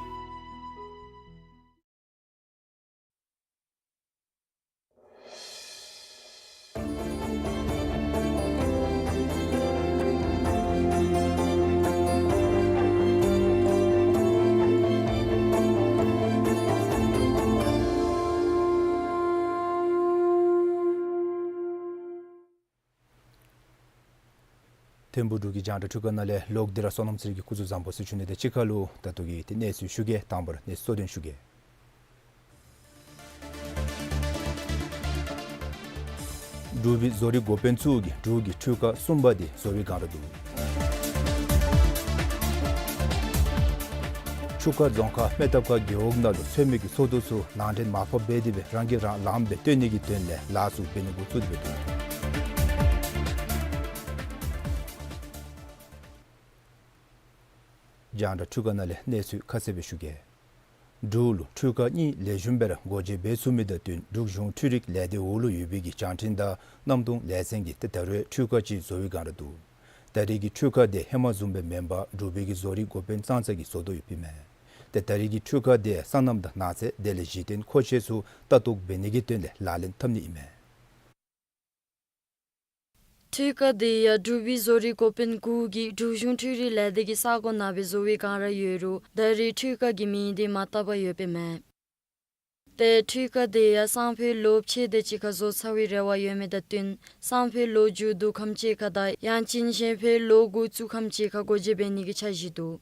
ཐིམ་ཕུག་འབྲུག་གི་རྒྱང་བསྒྲགས་འཕྲུལ་ཁང་ནང་ལས་ལོག་སྟེ་ར་བསོད་ནམས་ཚེ་རིང་གིས་སྐུ་གཟུགས་བཟང་པོ་ཟེར་ཞུ་ནི་དང་གཅིག་ཁར་ལུ་ད་ལྟོ་གི་ཏེ་གནས་ཚུལ་ཞུ་གེ། དང་པ་ར་གནས་ཚུལ་གཙོ་དོན་ཞུ་གེ། འབྲུག་པའི་བཟོ་རིག་འགོ་དཔོན་ཚུ་གིས་འབྲུག་གི་འཕྲུལ་ཁང་གསུམ་པ་དེ་བཟོ་བའི་སྒང་ར་འདུག། ཆུ་ཁ་རྫོང་ཁག་སྨད་ཐབ་ཁ་རྒེད་འོག་ནང་ལུ་ཚོད་མའི་གི་ཚོགས་འདུ་ཚུ་ནང་འདྲེན་མར་ཕབ་འབད་དེ་སྦེ་རང་གིས་རང་ལངམ་སྦེ་སྟོན་ནི་གི་དོན་ལས་ལཱ་ཚུ་འབད་ནི་འགོ་བཙུགས་ཏེ་འདུག། རྒྱང་བསྒྲགས་འཕྲུལ་ཁང་ནང་ལས་གནས་ཚུལ་ཁ་གསལ་སྦེ་ཞུ་གེ། འབྲུག་ལུ་འཕྲུལ་ཁང་གཉིས་ལེགས་ཤོམ་སྦེ་ར་སྒོ་འབྱེད་འབད་ཚུགས་མི་དང་བསྟུན་འབྲུག་གཞུང་འཕྲུལ་རིག་ལས་སྡེ་འོག་ལུ་ཡོད་པའི་གི་བྱང་འཕྲིན་དང་གནམ་སྟོང་ལས་ཚན་གྱིས་ཏེ་ད་རུང་འཕྲུལ་ཁང་ཅིག་བཟོ་བའི་སྒང་ར་འདུག། ད་རེས་ཀྱི་འཕྲུལ་ཁང་དེ་ཧེ་མ་བཟུམ་སྦེ་མེན་པར་འབྲུག་པའི་གི་བཟོ་རིག་འགོ་དཔོན་ཙང་ཙ་གིས་བཟོ་དོ་ཡོདཔ་ཨིན་མས། ཏེ་ད་རེས་ཀྱི་འཕྲུལ་ཁང་དེ་སོ་ནམ་དང་ནགས་ཚལ་དེ་ལས་གཞི་རྟེན་མཁོ་ཆས་ཚུ་ལྟ་རྟོག་འབད་ནི་གི་དོན་ལས་ལག་ལེན་འཐབ་ནི་ཨིན་མས། འཕྲུལ་ཁང་དེ་ཡང་འབྲུག་པའི་བཟོ་རིག་འགོ་དཔོན་དགུ་གིས་འབྲུག་གཞུང་འཕྲུལ་རིག་ལས་སྡེ་གི་ས་གོ་ནང་སྦེ་བཟོ་བའི་སྒང་ར་ཡོད་རུང་ད་རེས་འཕྲུལ་ཁང་གི་མིང་དེ་མ་བཏགས་པར་ཡོདཔ་ཨིན་མས། ཏེ་འཕྲུལ་ཁང་དེ་ཡང་སང་ཕོད་ལོ་ཕྱེད་དེ་ཅིག་ཁར་བཟོ་ཚར་བའི་རེ་བ་ཡོད་མི་དང་བསྟུན་སང་ཕོད་ལོ་མཇུག་བསྡུ་ཁམས་ཅིག་ཁར་དང་ཡང་ཅིན་གཞན་ཕོད་ལོ་དགུ་བཙུགས་ཁམས་ཅིག་ཁར་སྒོ་འབྱེད་འབད་ནི་གི་འཆར་གཞི་འདུག།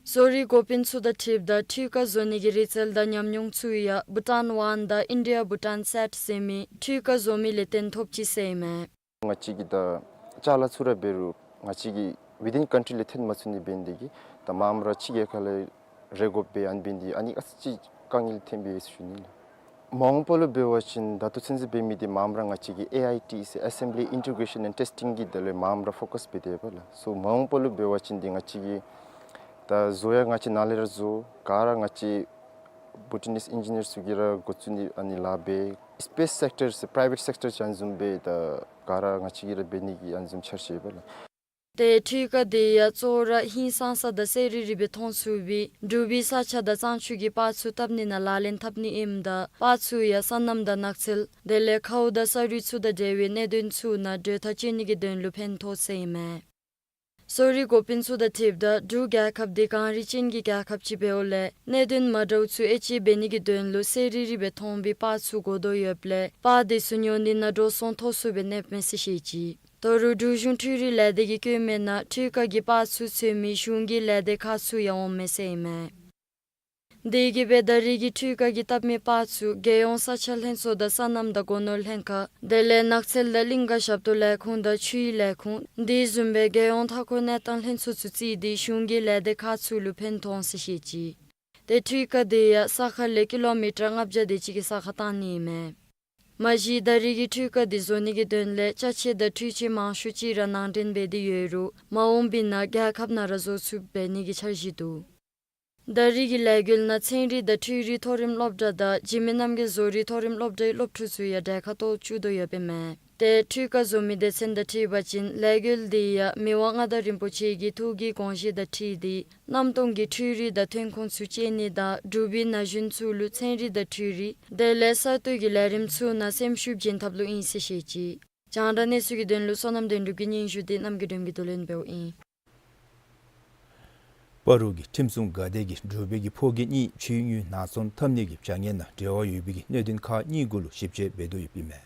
བཟོ་རིག་འགོ་དཔོན་ཚུ་དང་འཁྲིལཝ་ད་འཕྲུལ་ཁང་བཟོ་ནི་གི་རིག་རྩལ་དང་ཉམས་མྱོང་ཚུ་ཡང་བྷུ་ཊཱན་ཝཱན་དང་ཨིན་ཌི་ཡ་བྷུ་ཊཱན་སེཊ་ཟེར་མི་འཕྲུལ་ཁང་བཟོ་མི་ལས་བརྟེན་ཐོབ་ཅི་ཟེར་ཨིན་མས། ང་བཅས་ཀྱིས་ད་ཅ་ལ་ཚུ་ར་འབད་རུང་ང་བཅས་ཀྱིས་ཝི་དིན་ཀཱན་ཊི་ལས་འཐོན་མ་ཚུགས་ནི་འབད་ནི་དེ་གིས་ད་མངམ་ར་ཕྱི་རྒྱལ་ཁ་ལས་རེ་དགོཔ་སྦེ་ཨ་ནི་འབད་ནི་དེ་ཨ་ནི་ཨ་ཙི་ཅིག་དཀའ་ངལ་ཐོན་པས་ཟེར་ཞུ་ནི་ལགས། མ་འོངས་པ་ལུ་འབད་བ་ཅིན་ད་ལྟོ་ཚུན་ཚོད་འབད་མི་དེ་མངམ་ར་ང་བཅས་ཀྱིས་ཨེ་ཨའི་ཊི་ཟེར་Assembly Integration and Testing གི་དེ་ལས་མངམ་ར་ཕོ་ཀཱས་འབད་དེ་ཡོདཔ་ལགས། སོ་མ་འོངས་པ་ལུ་འབད་བ་ཅིན་དེ་ང་བཅས་ཀྱིས་ད་བཟོ་ཡང་ང་བཅས་ནཱ་ལས་ར་བཟོ་ག་ར་ང་བཅས་བྷུ་ཊཱ་ནིས་ཨིན་ཇི་ནིར་ཚུ་གིས་ར་འགོ་བཙུགས་ནི་ཨ་ནི་ལཱ་འབད། སི་པེསི་སེཀ་ཊར་ཟེར་པ་རའི་ཝེཊ་སེཀ་ཊར་ཅིག་ཨ་ནི་བཟུམ་སྦེ་ད་ག་ར་ང་བཅས་ཀྱིས་ར་འབད་ནི་གི་ཨ་ནི་བཟུམ་འཆར་གཞི་ཡོདཔ་ལགས། ཏེ་འཕྲུལ་ཁང་དེ་ཡང་གཙོ་བོ་ར་ཧིང་སངས་ས་དང་གསལ་རི་རི་སྦེ་མཐོང་ཚུགས་པའི་འབྲུག་པའི་ས་ཆ་དང་གཙང་ཆུ་གི་པར་ཚུ་བཏབ་ནི་ནང་ལག་ལེན་འཐབ་ནི་ཨིནམ་ད་པར་ཚུ་ཡང་སོ་ནམ་དང་ནགས་ཚལ་དེ་ལས་ཁཝ་དང་ས་རུད་ཚུ་དང་འབྲེལ་བའི་གནད་དོན་ཚུ་ནང་གྲོས་ཐག་བཅད་ནི་གི་དོན་ལུ་ཕན་ཐོགས་ཟེར་ཨིན་མས། བཟོ་རིག་འགོ་དཔོན་ཚུ་དང་འཁྲིལཝ་ད་འབྲུག་རྒྱལ་ཁབ་དེ་གངས་རི་ཅན་གྱི་རྒྱལ་ཁབ་ཅིག་འབདཝ་ལས་གནད་དོན་མ་འདྲཝ་ཚུ་དབྱེ་དཔྱད་འབད་ནི་གི་དོན་ལུ་གསལ་རི་རི་སྦེ་མཐོང་བའི་པར་ཚུ་དགོ་དོ་ཡོདཔ་ལས་པར་དེ་ཚུ་ཉོ་ནི་ནང་འགྲོ་སོང་མཐོ་སུ་སྦེ་གནསཔ་མས་ཟེར་བཤད་ཅི། ད་རུང་འབྲུག་གཞུང་འཕྲུལ་རིག་ལས་སྡེ་གིས་བཀོད་མི་ནང་འཕྲུལ་ཁང་གི་པར་ཚུ་འཚོལ་མི་གཞུང་གི་ལས་སྡེ་ཁག་ཚུ་ཡང་འོངམ་མས་ཟེར་ཨིན་མས། དེ་གིས་སྦེ་ད་རེས་ཀྱི་འཕྲུལ་ཁང་གིས་བཏབ་མི་པར་ཚུ་རྒྱལ་ཡོངས་ས་ཆ་ལྷན་ཚོགས་དང་སོ་ནམ་དང་སྒོ་ནོར་ལྷན་ཁག་དེ་ལས་ནགས་ཚལ་དང་གླིང་ག་ཞབས་ཏོག་ལས་ཁུངས་དང་ཆུའི་ལས་ཁུངས་དེ་བཟུམ་སྦེ་རྒྱལ་ཡོངས་མཐའ་འཁོར་གནས་སྟངས་ལྷན་ཚོགས་ཚུ་བརྩིས་ཏེ་གཞུང་གི་ལས་སྡེ་ཁག་ཚུ་ལུ་ཕན་ཐོགས་ཟེར་བཤད་ཅི། ཏེ་འཕྲུལ་ཁང་དེ་ཡང་ས་ཁ་ལས་ཀི་ལོ་མི་ཊར་ལྔ་བརྒྱ་དེ་ཅིག་གི་ས་ཁར་བཏང་ནི་ཨིན་མས། མ་གཞི་ད་རེས་ཀྱི་འཕྲུལ་ཁང་དེ་བཟོ་ནི་གི་དོན་ལས་ཅ་ཆས་དང་འཕྲུལ་ཆས་མང་ཤོས་ཅིག་ར་ནང་འདྲེན་འབད་དེ་ཡོད་རུང་མ་འོངས་པའི་ནང་རྒྱལ་ཁབ་ནང་ར་བཟོ་ཚུགསཔ་འབད་ནི་གི་འཆར་གཞི་འདུག། ད་རེས་ཀྱི་ལས་འགུལ་ནང་ཚན་རིག་དང་འཕྲུལ་རིག་མཐོ་རིམ་སློབ་གྲྭ་དང་འཇིགས་མེད་རྣམ་རྒྱལ་བཟོ་རིག་མཐོ་རིམ་སློབ་གྲྭའི་སློབ་ཕྲུག་ཚུ་ཡང་གྲལ་ཁར་གཏོགས་བཅུག་དོ་ཡོདཔ་ཨིན་མས། ཏེ་འཕྲུལ་ཁང་བཟོ་མི་སྡེ་ཚན་དང་འཁྲིལ་བ་ཅིན་ལས་འགུལ་དེ་ཡང་མི་དབང་མངའ་བདག་རིན་པོ་ཆེ་གི་ཐུགས་ཀྱི་དགོངས་བཞེད་དང་འཁྲིལ་ཏེ་གནམ་སྟོང་གི་འཕྲུལ་རིག་དང་ཐོན་ཁུངས་ཚུ་སྤྱད་ནི་དང་འབྲུག་པའི་ན་གཞོན་ཚུ་ལུ་ཚན་རིག་དང་འཕྲུལ་རིག་དེ་ལས་གསར་གཏོད་ཀྱི་ལས་རིམ་ཚུ་ནང་སེམས་ཤུགས་བྱིན་ཐབས་ལུ་ཨིན་ཟེར་བཤད་ཅི། རྒྱང་བསྒྲགས་གནས་ཚུལ་གྱི་དོན་ལུ་བསོད་ནམས་དོན་གྲུབ་ཀྱི་སྙན་ཞུ་དེ་རྣམ་རྒྱལ་སྒྲོལམ་གིས་བསྡུ་ལེན་འབདཝ་ཨིན། སྤ་རོ་གི་ཁྲིམས་སྲུང་འགག་སྡེ་གིས་འབྲུག་པའི་གི་ཕོ་སྐྱེས་གཉིས་ཕྱིའི་དངུལ་ནག་ཚོང་འཐབ་ནི་གི་བྱ་ངན་ནང་འབྲེལ་བ་ཡོད་པའི་གི་གནད་དོན་ཁག་གཉིས་གུ་ལུ་ཞིབ་དཔྱད་འབད་དོ་ཡོདཔ་ཨིན་མས།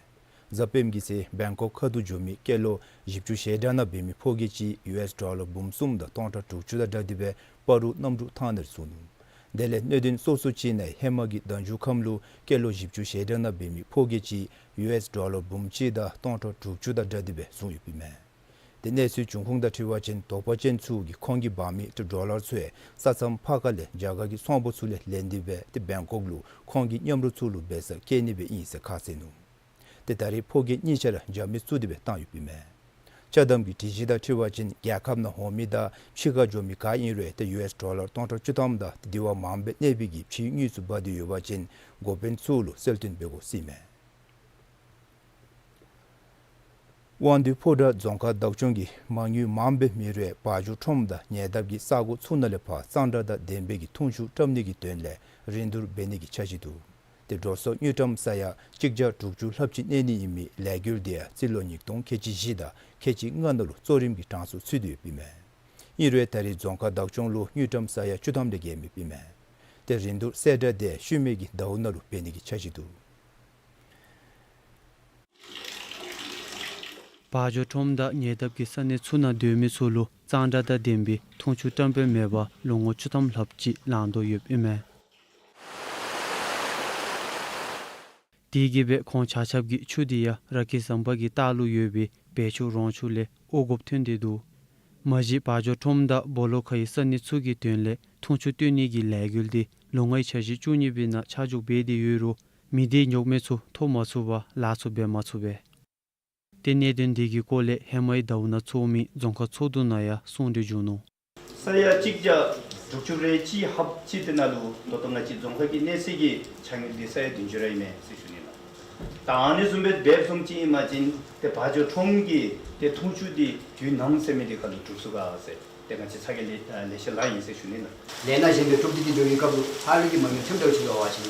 གཟའ་སྤེནམ་གི་ཚེ་བེང་ཀོག་ཁ་ཐུག་འགྱོ་མི་སྐྱེས་ལོ་བཞི་བཅུ་ཞེ་གྲངས་ནང་འབད་མི་ཕོ་སྐྱེས་ཅིག་ཡུ་ཨེསི་ཌོ་ལར་འབུམ་གསུམ་དང་སྟོང་ཕྲག་དྲུག་ཅུ་དང་སྦྲགས་ཏེ་སྦེ་སྤ་རོ་གནམ་གྲུ་ཐང་ནང་བཙུགས་ནུག། དེ་ལས་གནད་དོན་སོ་སོ་ཅིག་ནང་ཧེ་མ་གི་ཟླ་མཇུག་ཁམས་ལུ་སྐྱེས་ལོ་བཞི་བཅུ་ཞེ་གྲངས་ནང་འབད་མི་ཕོ་སྐྱེས་ཅིག་ཡུ་ཨེསི་ཌོ་ལར་འབུམ་གཅིག་དང་སྟོང་ཕྲག་དྲུག་ཅུ་དང་སྦྲགས་ཏེ་སྦེ་བཟུང་ཡོདཔ་ཨིན་མས། ཏེ་གནས་ཚུལ་འབྱུང་ཁུངས་དང་འཁྲིལ་བ་ཅིན་དོགས་པ་ཅན་ཚུ་གིས་ཁོང་གིས་འབག་མི་ཏེ་ཌོ་ལར་ཚུ་ཡང་ས་མཚམས་ཕར་ཁ་ལས་རྒྱ་གར་གྱི་ཚོང་པ་ཚུ་ལས་ལེན་ཏེ་སྦེ་ཏེ་བེང་ཀོག་ལུ་ཁོང་གི་མཉམ་རོགས་ཚུ་ལུ་འབད་སར་བསྐྱལ་ནི་སྦེ་ཨིན་ཟེར་ཁ་གསལ་ནུག། ཏེ་ད་རེས་ཕོ་སྐྱེས་གཉིས་ཆ་ར་རྒྱ་མི་བཙུགས་ཏེ་སྦེ་བཏང་ཡོདཔ་ཨིན་མས། ཅ་དམ་གྱི་སྒྲིག་གཞི་དང་འཁྲིལ་བ་ཅིན་རྒྱལ་ཁབ་ནང་འོང་མི་དང་ཕྱི་ཁར་འགྱོ་མི་ག་ཨིན་རུང་ཏེ་ཡུ་ཨེསི་ཌོ་ལར་སྟོང་ཕྲག་བཅུ་ཐམ་དང་ཏེ་དེ་བ་མངམ་སྦེ་གནས་པའི་གི་ཕྱིའི་དངུལ་ཚུ་འབག་སྟེ་ཡོད་པ་ཅིན་འགོ་དཔོན་ཚུ་ལུ་གསལ་སྟོན་འབད་དགོ་ཟེར་ཨིན་མས། དབང་འདུས་ཕོ་བྲང་རྫོང་ཁག་བདག་སྐྱོང་གིས་མ་དངུལ་མངམ་སྦེ་མེད་རུང་བ་འཇོ་ཁྲོམ་དང་ཉེ་འདབས་ཀྱི་ས་གོ་ཚུ་ནང་ལས་ཕར་གཙང་སྦྲ་དང་ལྡན་པའི་གི་འཐུང་ཆུ་བཀྲམ་ནི་གི་དོན་ལས་རིན་བསྡུར་འབད་ནི་གི་འཆར་གཞི་འདུག། ཏེ་འགྲོ་སོང་དངུལ་ཀྲམ་ས་ཡ་གཅིག་བརྒྱ་དྲུག་ཅུ་ལྷགཔ་ཅིག་གནས་ནི་ཨིན་མི་ལས་འགུལ་དེ་ཡང་རྩིས་ལོ་ཉིས་སྟོང་ཁལ་གཅིག་བཞི་དང་ཁལ་གཅིག་ལྔ་ནང་ལུ་གཙོ་རིམ་གྱི་གྲངས་སུ་ཚུད་དེ་ཡོདཔ་ཨིན་མས། ཨིན་རུང་ད་རེས་རྫོང་ཁག་བདག་སྐྱོང་ལུ་དངུལ་ཀྲམ་ས་ཡ་བཅུ་ཐམ་ལས་བརྒལ་མེདཔ་ཨིན་མས། ཏེ་རིན་བསྡུར་གསལ་བསྒྲགས་དེ་ཤུལ་མའི་གི་ཟླཝ་ནང་ལུ་འབད་ནི་གི་འཆར་གཞི་འདུག། བ་འཇོ་ཁྲོམ་དང་ཉེ་འདབས་ཀྱི་ས་གནས་ཚུ་ནང་སྡོད་མི་ཚུ་ལུ་གཙང་སྦྲ་དང་ལྡན་པའི་འཐུང་ཆུ་བཀྲམ་སྤེལ་མེད་པར་ལོ་ངོ་བཅུ་ཐམ་ལྷགཔ་ཅིག་ལང་དོ་ཡོདཔ་ཨིན་མས། དེ་གིས་སྦེ་ཁོང་ཆ་ཁྱབ་ཀྱི་ཆུ་དེ་ཡང་ར་ཁི་ཟམ་པ་གི་ལྟག་ལུ་ཡོད་པའི་བལ་ཆུ་རོང་ཆུ་ལས་ཨོ་རྒོདཔ་ཐོན་ཏེ་འདུག། མ་གཞི་བ་འཇོ་ཁྲོམ་དང་སྦོ་ལོ་ཁ་ཡི་ས་གནས་ཚུ་གི་དོན་ལས་འཐུང་ཆུ་བཏོན་ནི་གི་ལས་འགུལ་འདི་ལོ་ལྔའི་འཆར་གཞི་བཅུ་གཉིས་པའི་ནང་ཆ་འཇོག་འབད་དེ་ཡོད་རུང་མི་སྡེའི་ཉོག་མེད་ཚུ་ཐོབ་མ་ཚུགས་པར་ལཱ་ཚུ་འབད་མ་ཚུགས་པས། ཏེ་གནད་དོན་འདི་གི་སྐོར་ལས་ཧེ་མའི་ཟླཝ་ནང་ཚོགས་མི་རྫོང་ཁག་ཚོགས་འདུ་ནང་ཡང་གསུང་གྲོས་བྱུང་ནུག། ས་ཡ་གཅིག་བརྒྱ་དྲུག་ཅུ་རེ་གཅིག་ཧབ་གཅིག་དེ་ནང་ལུ་ད་ལྟོ་ང་བཅས་རྫོང་ཁག་གི་གནས་ཚད་ཀྱི་ཆ་ངོས་འདི་ས་ཡ་བདུན་ཅུ་ར་ཨིན་མས་ཟེར་ཞུ་ནི་ལགས། ད་ཨ་ནི་བཟུམ་སྦེ་འབད་བཟུམ་ཅིག་ཨིན་པ་ཅིན་ཏེ་བ་འཇོ་ཁྲོམ་གྱི་ཏེ་འཐུང་ཆུ་འདི་དུས་ནམ་ཟེར་མི་འདི་ཁ་ལུ་གྲུབ་ཚུགས་ག་ཟེར། ཏེ་ང་བཅས་ཚ་གྱང་ལེ་ཨ་ལེ་ཤ་ལང་ཡི་ཟེར་ཞུ་ནི་ལགས། ལས་སྣ་གཞན་སྦེ་གྲུབ་སྟེ་གི་སྡོད་པའི་སྐབས་ལུ་ཧ་ལུགས་ཀྱི་མ་དངུལ་ཐེབས་འདྲཝ་ཅིག་འབད་བ་ཅིན་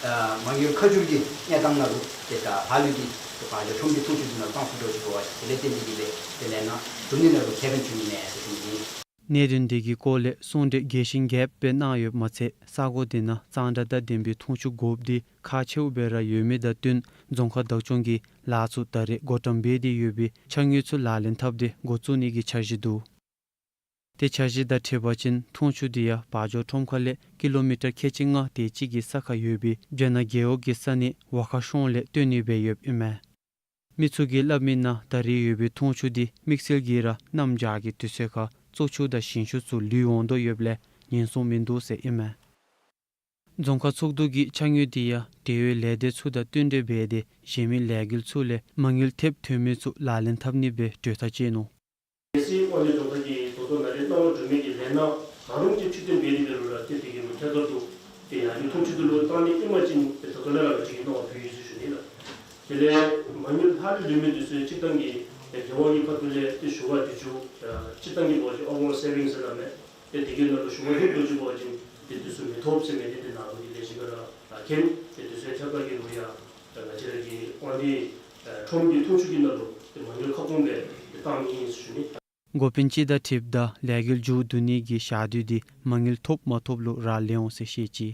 ཨ་མ་དངུལ་ཁ་བསྒྱུར་གྱི་གནས་སྟངས་ནང་ལུ་ཏེ་ད་ཧ་ལུགས་ཀྱི་ཏེ་བ་འཇོ་ཁྲོམ་གྱི་འཐུང་ཆུ་འདི་ནང་ལུ་གཏང་ཚུགས་འདྲཝ་ཅིག་འབད་བ་ཅིན་དེ་ལས་བརྟེན་ཏེ་གི་སྦེ་ཏེ་ལས་སྣ་གྲུབ་ནི་ནང་ལུ་ཁེ་ཕན་བྱུང་ནི་མས་ཟེར་ཞུ་ནི་ཨིན། གནད་དོན་འདི་གི་སྐོར་ལས་གསུང་གྲོས་རྒྱས་ཤིང་རྒྱསཔ་སྦེ་གནང་ཡོདཔ་མ་ཚད་ས་གོ་འདི་ནང་གཙང་སྦྲ་དང་ལྡན་པའི་འཐུང་ཆུ་དགོཔ་འདི་ཁག་ཆེཝ་སྦེ་ར་ཡོད་མི་དང་བསྟུན་རྫོང་ཁག་བདག་སྐྱོང་གིས་ལཱ་ཚུ་ད་རེས་བགོ་བཀྲམ་འབད་དེ་ཡོད་པའི་ཕྱགས་སྙིགས་ཚུ་ལག་ལེན་འཐབ་སྟེ་འགོ་བཙུགས་ནི་གི་འཆར་གཞི་འདུག། ཏེ་འཆར་གཞི་དང་འཁྲིལ་བ་ཅིན་འཐུང་ཆུ་འདི་ཡང་བ་འཇོ་ཁྲོམ་ཁ་ལས་ཀི་ལོ་མི་ཊར་ཁལ་གཅིག་ལྔ་དེ་ཅིག་གི་ས་ཁར་ཡོད་པའི་རྒྱ་ནག་རྒེད་འོག་གི་ས་གནས་ཝ་ཁ་གཤོང་ལས་བཏོན་ནི་སྦེ་ཡོདཔ་ཨིན་མས། མི་ཚུ་གིས་སླབ་མིའི་ནང་ད་རེས་ཡོད་པའི་འཐུང་ཆུ་འདི་དམིགས་བསལ་གྱིས་ར་གནམ་བྱཱར་གྱི་དུས་ཚོད་ཁར་བཙོག་ཆུ་དང་ཞིང་ཆུ་ཚུ་ལུད་འོང་དོ་ཡོདཔ་ལས་ཉེན་སྲུང་མིན་འདུག་ཟེར་ཨིན་མས། རྫོང་ཁག་ཚོགས་འདུ་གིས་ཕྱགས་སྙིགས་འདི་ཡང་འབྲེལ་ཡོད་ལས་སྡེ་ཚུ་དང་བསྟུན་གྲོས་འབད་དེ་གཞན་མི་ལས་འགུལ་ཚུ་ལས་མ་དངུལ་ཐེབས་ཐོན་མི་ཚུ་ལག་ལེན་འཐབ་ནི་སྦེ་གྲོས་ཐག་བཅད་ནུག། གལ་སྲིད་དབང་འདུས་རྫོང་ཁག་གིས་ད་ལྟོ་ནཱ་ལས་གནང་བ་གྲུབ་མི་གི་ལས་སྣ་ག་རུང་ཅིག་ཕྱིར་འཐེན་འབད་དེ་འབད་རུང་ར་ཏེ་དེ་གི་ལུ་ཐད་ཀར་དུ་ཏེ་ཡར་རྒྱས་འཐུང་ཆུ་འདི་ལུ་བཏང་ནི་ཨིན་པ་ཅིན་ཏེ་ད་ལྟོ་ལས་ར་ང་བཅས་ཀྱིས་གནང་བ་ཕུལ་ཡི་ཟེར་ཞུ་ནི་ལགས། དེ་ལས་མ་དངུལ་ལྷག་ལུས་ལུས་མི་འདི་ཚུ་སྤྱིར་བཏང་གི་ཏེ་རྒེད་འོག་གི་ཁ་ཐུག་ལས་ཏེ་ཞུ་བ་འདི་ཚུ་ཨ་སྤྱིར་བཏང་གི་འབད་བ་ཅིན་ཨོ་ཝར་སེ་བིང་ཟེར་སླབ་མས། ཏེ་དེ་གི་ནང་ལུ་ཞུ་བ་ལྷོད་འགྱོ་བཅུག་པ་ཅིན་ཏེ་དུས་ཚོད་མི་ཐོབ་ཟེར་མི་འདི་ཏེ་ནཱ་ལུ་ཏེ་ལེགས་ཤོམ་སྦེ་ར་མཁྱེན། ཏེ་དུས་ཚོད་ཐད་ཀར་གྱི་ལུ་ཡང་ང་བཅས་ར་གི་དབང་འདུས་ཁྲོམ་གྱི་འཐུང་ཆུ་གི་ནང་ལུ་ཏེ་མ་དངུལ་ཁ་སྐོང་སྦེ་ཏེ་བཏང་ནི་ཨིན་ཟེར་ཞུ་ནི། འགོ་དཔོན་སྤྱི་དང་འཁྲིལཝ་ད་ལས་འགུལ་མཇུག་བསྡུ་ནི་གི་ཞག་དུས་འདི་མ་དངུལ་ཐོབ་མ་ཐོབ་ལུ་རག་ལས་འོང་ཟེར་བཤད་ཅི།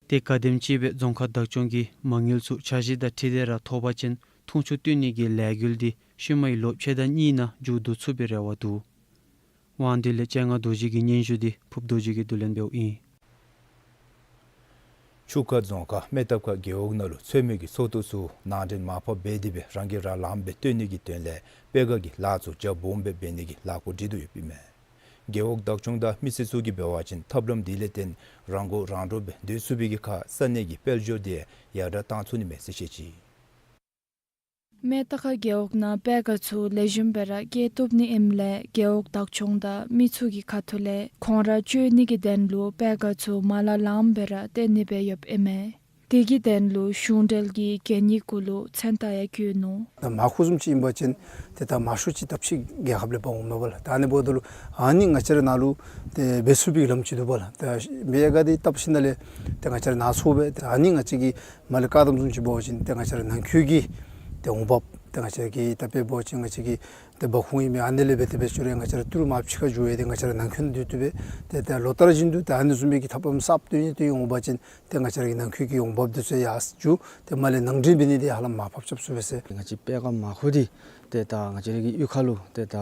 ཏེ་ག་དེམ་ཅིག་སྦེ་རྫོང་ཁག་བདག་སྐྱོང་གིས་མ་དངུལ་ཚུ་འཆར་གཞི་དང་འཁྲིལ་ཏེ་ར་ཐོབ་པ་ཅིན་འཐུང་ཆུ་བཏོན་ནི་གི་ལས་འགུལ་འདི་ཤུལ་མའི་ལོ་ཕྱེད་དང་གཉིས་ནང་མཇུག་བསྡུ་ཚུགས་པའི་རེ་བ་འདུག། དབང་འདུས་ལས་སྤྱན་སྔ་རྡོ་རྗེ་གི་སྙན་ཞུ་འདི་ཕུབ་རྡོ་རྗེ་གིས་བསྡུ་ལེན་འབདཝ་ཨིན། ཆུ་ཁ་རྫོང་ཁག་སྨད་ཐབ་ཁ་རྒེད་འོག་ནང་ལུ་ཚོད་མའི་གི་ཚོགས་འདུ་ཚུ་ནང་འདྲེན་མར་ཕབ་འབད་དེ་སྦེ་རང་གིས་རང་ལངམ་སྦེ་བཏོན་ནི་གི་དོན་ལས་པེ་ཀ་གི་ལཱ་ཚུ་རྒྱ་སྦོམ་སྦེ་འབད་ནི་གི་ལཱ་འགོ་འདྲེན་དོ་ཡོདཔ་ཨིན་མས། རྒེད་འོག་བདག་སྐྱོང་དང་མི་སེར་ཚུ་གིས་འབད་བ་ཅིན་ཐབས་ལམ་འདི་ལས་བརྟེན་རང་མགོ་རང་འདྲོངས་སྦེ་སྡོད་ཚུགས་པའི་གི་ཁར་ས་གནས་ཀྱི་དཔལ་འབྱོར་འདི་ཡར་དྲག་བཏང་ཚུགས་ནི་མས་ཟེར་བཤད་ཅི། སྨད་ཐབ་ཁ་རྒེད་འོག་ནང་པེ་ཀ་ཚུ་ལེགས་ཤོམ་སྦེ་ར་སྐྱེལ་བཏུབ་ནི་ཨིནམ་ལས་རྒེད་འོག་བདག་སྐྱོང་དང་མི་ཚུ་གི་ཁ་ཐུག་ལས་ཁོང་ར་སྤྱོད་ནི་གི་དོན་ལུ་པེ་ཀ་ཚུ་མ་ལ་ལངམ་སྦེ་ར་སྟོན་ནི་སྦེ་ཡོདཔ་ཨིན་མས། དེ་གི་དོན་ལུ་གཞུང་འབྲེལ་གྱི་གད་སྙིགས་གུ་ལུ་མཚན་རྟགས་ཡང་བཀོད་ནུག། ད་མར་ཁུ་བཟུམ་ཅིག་ཨིན་པ་ཅིན་ཏེ་ད་མར་ཤུགས་ཅིག་ད་ཕྱི་རྒྱལ་ཁབ་ལས་འབག་འོངམ་མས་པ་ལགས། ད་ཨ་ནི་འབདཝ་ད་ལུ་ཨ་ནི་ང་བཅས་ར་ནཱ་ལུ་ཏེ་འབད་ཚུགས་པའི་ལམ་ཅིག་འདུག་པ་ལགས། ད་པེ་ཀ་འདི་བཏབ་ཞིནམ་ལས་ཏེ་ང་བཅས་ར་ནང་ཚུད་སྦེ་ཏེ་ཨ་ནི་ང་བཅས་ཀྱིས་མར་ལས་བཀག་དམ་བཟུམ་ཅིག་འབད་བ་ཅིན་ཏེ་ང་བཅས་ར་ནང་འཁོད་ཀྱི་ཏེ་འོང་འབབ་ཏེ་ང་བཅས་ཀྱི་ད་དཔེ་འབད་བ་ཅིན་ང་བཅས་ཀྱི་ཏེ་འབག་ཁུངས་ཨིན་མི་ཨ་ནི་ལས་འབད་དེ་འབད་ཞུ་རུང་ང་བཅས་ར་ཏི་རུ་མར་ཕྱི་ཁར་འགྱོ་སྦེ་ཏེ་ང་བཅས་ར་ནང་འཁོད་ནང་སྡོད་དེ་སྦེ་ཏེ་ད་ལོ་ལྟར་བཞིན་དུ་ཏེ་ཨ་ནི་བཟུམ་མའི་གི་ཐབས་ལམ་གསརཔ་བཏོན་ཏེ་འོང་པ་ཅིན་ཏེ་ང་བཅས་ར་གི་ནང་འཁོད་ཀྱི་འོང་འབབ་འདི་ཚུ་ཡར་འགྱོ། ཏེ་མར་ལས་ནང་འདྲེན་འབད་ནི་འདི་ཧ་ལམ་མར་ཕབ་རྐྱབ་ཚུགས་པས་ཟེར། ང་བཅས་པེ་ཀ་མར་ཁུ་འདི་ཏེ་ད་ང་བཅས་ར་གི་གཡུས་ཁ་ལུ་ཏེ་ད་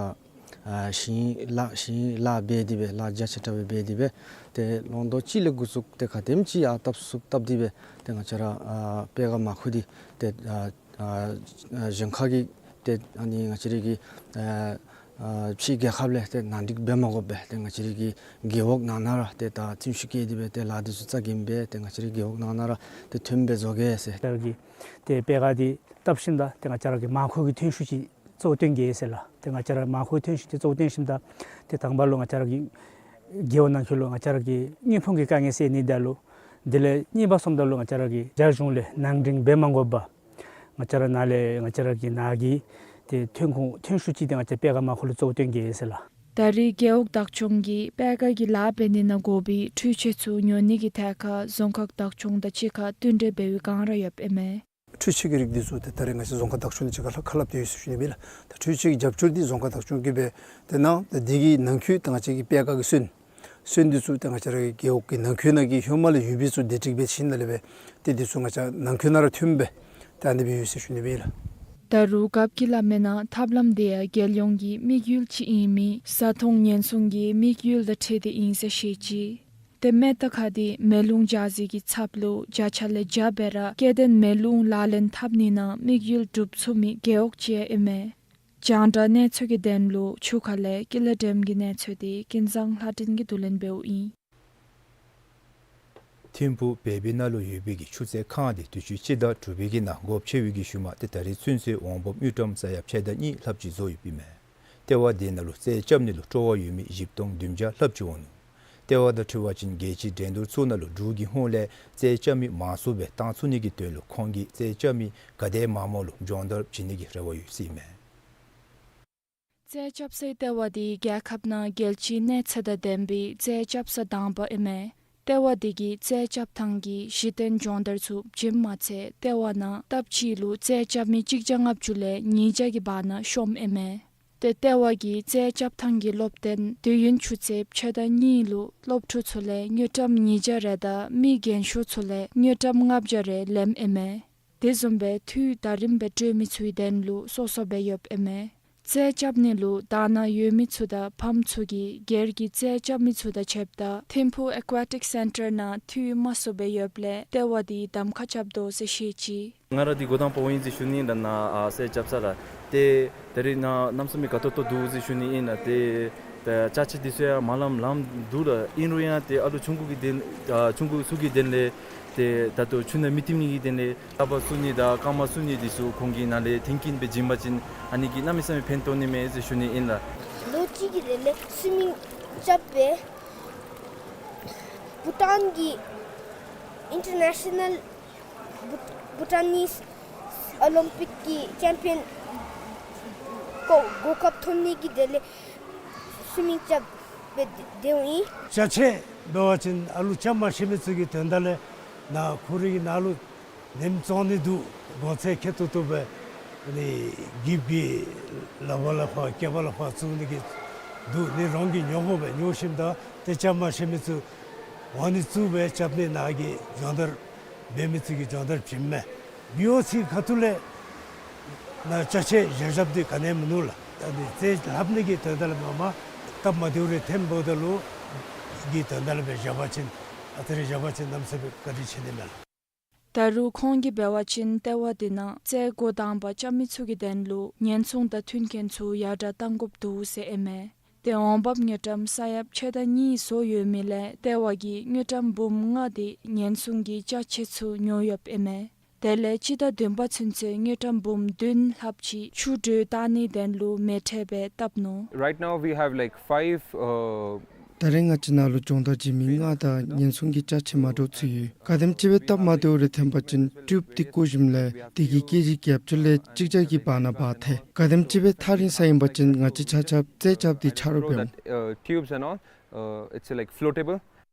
ཨ་ཞིང་ལཱ་ཞིང་ལཱ་འབད་དེ་སྦེ་ལཱ་རྒྱ་ཆེ་དྲགས་སྦེ་འབད་དེ་སྦེ་ཏེ་ལོ་ངོ་གཅིག་ལས་འགོ་བཙུགས་ཏེ་ག་དེམ་ཅིག་ཡར་བཏབ་ཚུགས་བཏབ་སྟེ་སྦེ་ཏེ་ང་བཅས་ར་ཨ་པེ་ཀ་མར་ཁུ་འདི་ཏེ་ཨ་ཨ་གཞན་ཁ་གི་ཏེ་ཨ་ནི་ང་བཅས་ར་གི་ཨ་ཨ་ཕྱི་རྒྱལ་ཁབ་ལས་ཏེ་ནང་འགྲིག་འབད་མ་དགོ་པར་ཏེ་ང་བཅས་ར་གི་རྒེད་འོག་ནང་ན་ར་ཏེ་ད་ཐིམ་ཤུགས་བསྐྱེད་དེ་སྦེ་ཏེ་ལཱ་འདི་ཚུ་རྩ་འགེངས་སྦེ་ཏེ་ང་བཅས་ར་གི་རྒེད་འོག་ནང་ན་ར་ཏེ་ཐོནམ་སྦེ་བཟོ་གེ་ཟེར། ང་བཅས་ར་གིས་ཏེ་པེ་ཀ་འདི་བཏབ་ཞིནམ་ད་ཏེ་ང་བཅས་ར་གི་མར་ཁུ་གི་ཐོན་ཤུགས་ཅིག་གཙོ་བོ་བཏོན་གེ་ཟེར་ལགས། ཏེ་ང་བཅས་ར་མར་ཁུ་ཐོན་ཤུགས་འདི་གཙོ་བོ་བཏོན་ཞིནམ་ད་ཏེ་དང་པ་ལུ་ང་བཅས་ར་གི་རྒེད་འོག་ནང་འཁོད་ལུ་ང་བཅས་ར་གི་དངུལ་ཕོན་གྱི་དཀའ་ངལ་སེལ་ནི་དང་ལུ་དེ་ལས་གཉིས་པ་སོངམ་ད་ལུ་ང་བཅས་ར་གི་རྒྱ་གཞུང་ལས་ནང་འདྲེན་འབད་མ་དགོ་པར་ང་བཅས་ར་ནཱ་ལས་ང་བཅས་ར་གི་ནཱ་གི་ཏེ་ཐོན་ཁུངས་ཐོན་ཤུགས་ཅིག་ཏེ་ང་བཅས་པེ་ཀ་མར་ཁུ་ལུ་གཙོ་བོ་བཏོན་གེ་ཟེར་ལགས། ད་རེས་རྒེད་འོག་བདག་སྐྱོང་གིས་པེ་ཀ་གི་ལཱ་འབད་ནི་ནང་དགོ་པའི་འཕྲུལ་ཆས་ཚུ་ཉོ་ནི་གི་ཐད་ཁར་རྫོང་ཁག་བདག་སྐྱོང་དང་གཅིག་ཁར་བསྟུན་གྲོས་འབད་བའི་བསྒང་ར་ཡོདཔ་ཨིན་མས། འཕྲུལ་ཆས་ཀྱི་རིགས་འདི་ཚུ་ཏེ་ད་རེས་ང་བཅས་རྫོང་ཁག་བདག་སྐྱོང་དང་གཅིག་ཁར་ཁ་སླབ་སྟེ་ཡོད་ཟེར་ཞུ་ནི་ཨིན་ལགས། ད་འཕྲུལ་ཆས་ཀྱི་རྒྱབ་སྐྱོར་འདི་རྫོང་ཁག་བདག་སྐྱོང་གིས་འབད་དེ་གནང་། ད་འདི་གི་ནང་འཁོད་ད་ང་བཅས་ཀྱི་པེ་ཀ་གི་སོན་སོན་འདི་ཚུ་ད་ང་བཅས་ར་གི་རྒེད་འོག་གི་ནང་འཁོད་ནང་གི་ཧེ་མ་ལས་ཡོད་པའི་ཚུ་བདེ་སྒྲིག་འབད་ཞིནམ་ལས་འབད་ཏེ་འདི་ཚུ་ང་བཅས་ནང་འཁོད་ནང་ར་ཐོནམ་སྦེ་ད་ཨ་ནི་སྦེ་ཡོད་ཟེར་ཞུ་ནི་ཨིན་ལགས། ད་རུང་རྒཔོ་གིས་སླབ་མིའི་ནང་ཐབས་ལམ་འདི་ཡང་རྒྱལ་ཡོངས་ཀྱི་དམིགས་ཡུལ་ཅིག་ཨིན་མི་བཟའ་འཐུང་ཉེན་སྲུང་གི་དམིགས་ཡུལ་དང་འཁྲིལ་ཏེ་ཨིན་ཟེར་བཤད་ཅི། ཏེ་མེ་རྟ་ཁ་འདི་མེ་རླུང་འཇའ་ཟེར་གྱི་ཚབ་ལུ་བརྒྱ་ཆ་ལས་བརྒྱ་སྦེ་ར་སྐྱེ་ལྡན་མེ་རླུང་ལག་ལེན་འཐབ་ནི་ནང་དམིགས་ཡུལ་འགྲུབ་ཚུགས་མི་རྒེད་འོག་ཅིག་ཨིན་མས། རྒྱང་བསྒྲགས་གནས་ཚུལ་གྱི་དོན་ལུ་ཆུ་ཁ་ལས་ཀུན་ལེགས་སྒྲོལམ་གྱི་གནས་ཚུལ་འདི་ཀུན་བཟང་ལྷ་སྒྲོན་གྱིས་བསྡུ་ལེན་འབདཝ་ཨིན། ཐིམ་ཕུག་བལ་བི་ནང་ལུ་ཡོད་པའི་གི་ཆུ་ཚོད་ཁང་འདི་དུས་ཅི་སྤྱི་ཟླ་དྲུག་པའི་གི་ནང་སྒོ་ཕྱེ་བའི་གི་ཤུལ་མ་ཏེ་ད་རིས་ཚུན་ཚོད་འོང་འབབ་དངུལ་ཀྲམ་ས་ཡ་ཕྱེད་དང་གཉིས་ལྷགཔ་ཅིག་བཟོ་ཡོདཔ་ཨིན་མས། ལྟེ་བ་འདི་ནང་ལུ་རྩལ་རྐྱབ་ནི་ལུ་སྤྲོ་བ་ཡོད་མི་བཞི་སྟོང་བདུན་བརྒྱ་ལྷགཔ་ཅིག་འོང་ནུག། ལྟེ་བ་དང་འཁྲིལ་བ་ཅིན་རྒྱལ་སྤྱིའི་འགྲན་བསྡུར་ཚུ་ནང་ལུ་འབྲུག་གི་ཧོངས་ལས་རྩལ་རྐྱབ་མི་མང་སུ་སྦེ་བཏང་ཚུགས་ནི་གི་དོན་ལུ་ཁོང་གིས་རྩལ་རྐྱབ་མི་ག་དེ་མང་མང་ལུ་སྦྱོང་བརྡར་བྱིན་ནི་གི་རེ་བ་ཡོད་ཟེར་ཨིན་མས། རྩལ་རྐྱབ་སའི་ལྟེ་བ་འདི་རྒྱལ་ཁབ་ནང་རྒྱལ་སྤྱིའི་གནས་ཚད་དང་ལྡན་པའི་རྩལ་རྐྱབ་ས་དང་པ་ཨིན་མས། ལྟེ་བ་འདི་གིས་རྩལ་རྐྱབ་ཐངས་ཀྱི་གཞི་རྟེན་སྦྱོང་བརྡར་ཚུ་བྱིནམ་མ་ཚད་ལྟེ་བ་ནང་སྟབས་གཅིག་ལུ་རྩལ་རྐྱབ་མི་གཅིག་བརྒྱ་ལྔ་བཅུ་ལས་ཉིས་བརྒྱ་གི་བར་ན་ཤོངམ་ཨིན་མས། ཏེ་ལྟེ་བ་གིས་རྩལ་རྐྱབ་ཐངས་ཀྱི་སློབ་སྟོན་དུས་ཡུན་ཆུ་ཚོད་ཕྱེད་དང་གཉིས་ལུ་སློབ་ཕྲུག་ཚུ་ལས་དངུལ་ཀྲམ་ཉིས་བརྒྱ་རེ་དང་མི་རྒན་ཤོས་ཚུ་ལས་དངུལ་ཀྲམ་ལྔ་བརྒྱ་རེ་ལེནམ་ཨིན་མས། དེ་བཟུམ་སྦེ་འཐུས་ད་རིམ་སྦེ་སྤྲོད་མི་ཚུའི་དོན་ལུ་སོ་སོ་སྦེ་ཡོདཔ་ཨིན་མས། རྩལ་རྐྱབ་ནི་ལུ་དང་ན་ཡོད་མི་ཚུ་དང་ཕམ་ཚུ་གིས་སྒེར་གྱི་རྩལ་རྐྱབ་མི་ཚུ་དང་ཕྱདཔ་ད་ཐིམ་ཕུག་ཨེ་ཀུ་ཨེ་ཊིཀ་སེན་ཊར་ནང་འཐུས་མ་སོང་པའི་ཡོདཔ་ལས་ལྟེ་བ་འདི་གདམ་ཁ་རྐྱབ་དོ་ཟེར་བཤད་ཅི། ང་ར་འདི་འགོ་དང་པ་འོང་ཡི་ཟེར་ཞུ་ནི་ཨིན་ལགས། ནཱ་ཨ་རྩལ་རྐྱབ་ས་ལགས། ཏེ་ད་རིས་ནཱ་གནམ་མེད་ས་མེད་དགའ་ཏོག་ཏོ་འདུག་ཟེར་ཞུ་ནི་ཨིན་ལགས། ཏེ་ད་ཅ་ཆས་འདི་ཚུ་ཡང་མ་ལངམ་ལངམ་འདུག་ལགས། ཨིན་རུང་ཡང་ཏེ་ཨ་ལུ་ཆུང་ཀུ་གི་དོན་ཨ་ཆུང་ཀུ་ཚུ་གི་དོན་ལས་ཏེ་ད་ལྟོ་ཆུ་ནང་མི་ཐིམ་ནི་གི་དོན་ལས་ལགཔ་བསུ་ནི་དང་རྐངམ་བསུ་ནི་འདི་ཚུ་ཁོང་གིས་ནཱ་ལས་མཐུན་རྐྱེན་སྦེ་བྱིན་པ་ཅིན་ཨ་ནི་གིས་གནམ་མེད་ས་མེད་ཕན་ཐོགས་ནི་མས་ཟེར་ཞུ་ནི་ཨིན་ལགས། ལོ་གཅིག་གི་རིང་ལས་སུའི་མིང་རྐྱབ་སྦེ་བྷུ་ཊཱན་གྱི་ཨིན་ཊར་ནེ་ཤ་ནཱལ་བྷུ་བྷུ་ཊཱ་ནིས་ཨོ་ལིམ་པིཀ་གི་ཅེམ་པི་ཡཱན་གོ་གོ་སྐབས་ཐོབ་ནི་གི་དོན་ལས་སུའི་མིང་རྐྱབ་སྦེ་སྡོདཔ་ཨིན། ཅ་ཆས་འབད་བ་ཅིན་ཨ་ལུ་རྐྱབ་མ་ཤེས་མི་ཚུ་གི་དོན་དག་ལས་ནཱ་ཁོ་རའི་ནང་ལུ་ལེནམ་བཙོང་ནི་འདུག། གོང་ཚད་ཁེ་ཏོག་ཏོ་སྦེ་ཨ་ནི་གིབ་ཀྱི་ལགཔ་ལས་ཕར་སྐེདཔ་ལས་ཕར་བཙུགས་ནི་གི་འདུག། ཨ་ནི་རང་གིས་ཉོ་དགོ་པས། ཉོ་ཞིནམ་ད་ཏེ་རྐྱབ་མ་ཤེས་མི་ཚུ་འོང་ནི་བཙུགས་སྦེ་རྐྱབ་ནི་ནང་གི་སྦྱོང་བརྡར་འབད་མི་ཚུ་གི་སྦྱོང་བརྡར་བྱིནམ་མས། བི་ཨོ་སི་ཁ་ཐུག་ལས་ནཱ་ཅ་ཆས་བཞག་བཞགཔ་འདི་ག་ནི་ཡང་མིན་ནུག་ལགས། ད་འདི་རྩལ་ལྷབ་ནི་གི་དོན་དག་ལས་མ་མ་སྟབས་མ་བདེཝ་རེ་ཐོནམ་འབདཝ་ད་ལུ་གི་དོན་དག་ལས་སྦེ་བཞག་པ་ཅིན་ཨ་ཙི་རེ་བཞག་པ་ཅིན་གནམ་མེད་ས་མེད་བཀའ་དྲིན་ཆེ་ནི་མས་ལགས། ད་རུང་ཁོང་གིས་འབད་བ་ཅིན་ལྟེ་བ་འདི་ནང་རྩལ་འགོ་དང་པ་རྐྱབ་མི་ཚུ་གི་དོན་ལུ་ཉེན་སྲུང་དང་མཐུན་རྐྱེན་ཚུ་ཡར་དྲག་གཏང་དགོཔ་འདུག་ཟེར་ཨིན་མས། ཏེ་འོང་འབབ་དངུལ་ཀྲམ་ས་ཡ་ཕྱེད་དང་གཉིས་བཟོ་ཡོད་མི་ལས་ལྟེ་བ་གིས་དངུལ་ཀྲམ་འབུམ་ལྔ་འདི་ཉེན་སྲུང་གི་ཅ་ཆས་ཚུ་ཉོ་ཡོདཔ་ཨིན་མས། དེ་ལས་སྤྱི་ཟླ་བདུན་པ་ཚུན་ཚོད་དངུལ་ཀྲམ་འབུམ་བདུན་ལྷགཔ་ཅིག་ཆུ་དྲོད་བཏང་ནིའི་དོན་ལུ་མེ་ཁྲལ་སྦེ་བཏབ་ནུག། Right now we have, like, five, uh, ད་རེས་ང་བཅས་ནང་ལུ་སྦྱོང་བརྡར་བྱིན་མི་ལྔ་དང་ཉེན་སྲུང་གི་ཅ་ཆས་མ་འདྲཝ་ཚུ་ཡོད། ག་དེམ་ཅིག་སྦེ་སྟབས་མ་བདེཝ་རེ་ཐོན་པ་ཅིན་ཊིའུབ་འདི་བརྐུ་ཞིནམ་ལས་དེ་གི་ཀེ་ཇི་བརྒྱད་ཅུ་ལས་གཅིག་བརྒྱ་གི་བར་ན་འབག་ཐལ། ག་དེམ་ཅིག་སྦེ་ཐག་རིང་ས་ཨིན་པ་ཅིན་ང་བཅས་ཆ་ཁྱབ་རྩལ་རྐྱབ་སྟེ་ཆ་རོགས་འབད་འོང་། That, uh, tubes and all, uh, it's, like, floatable.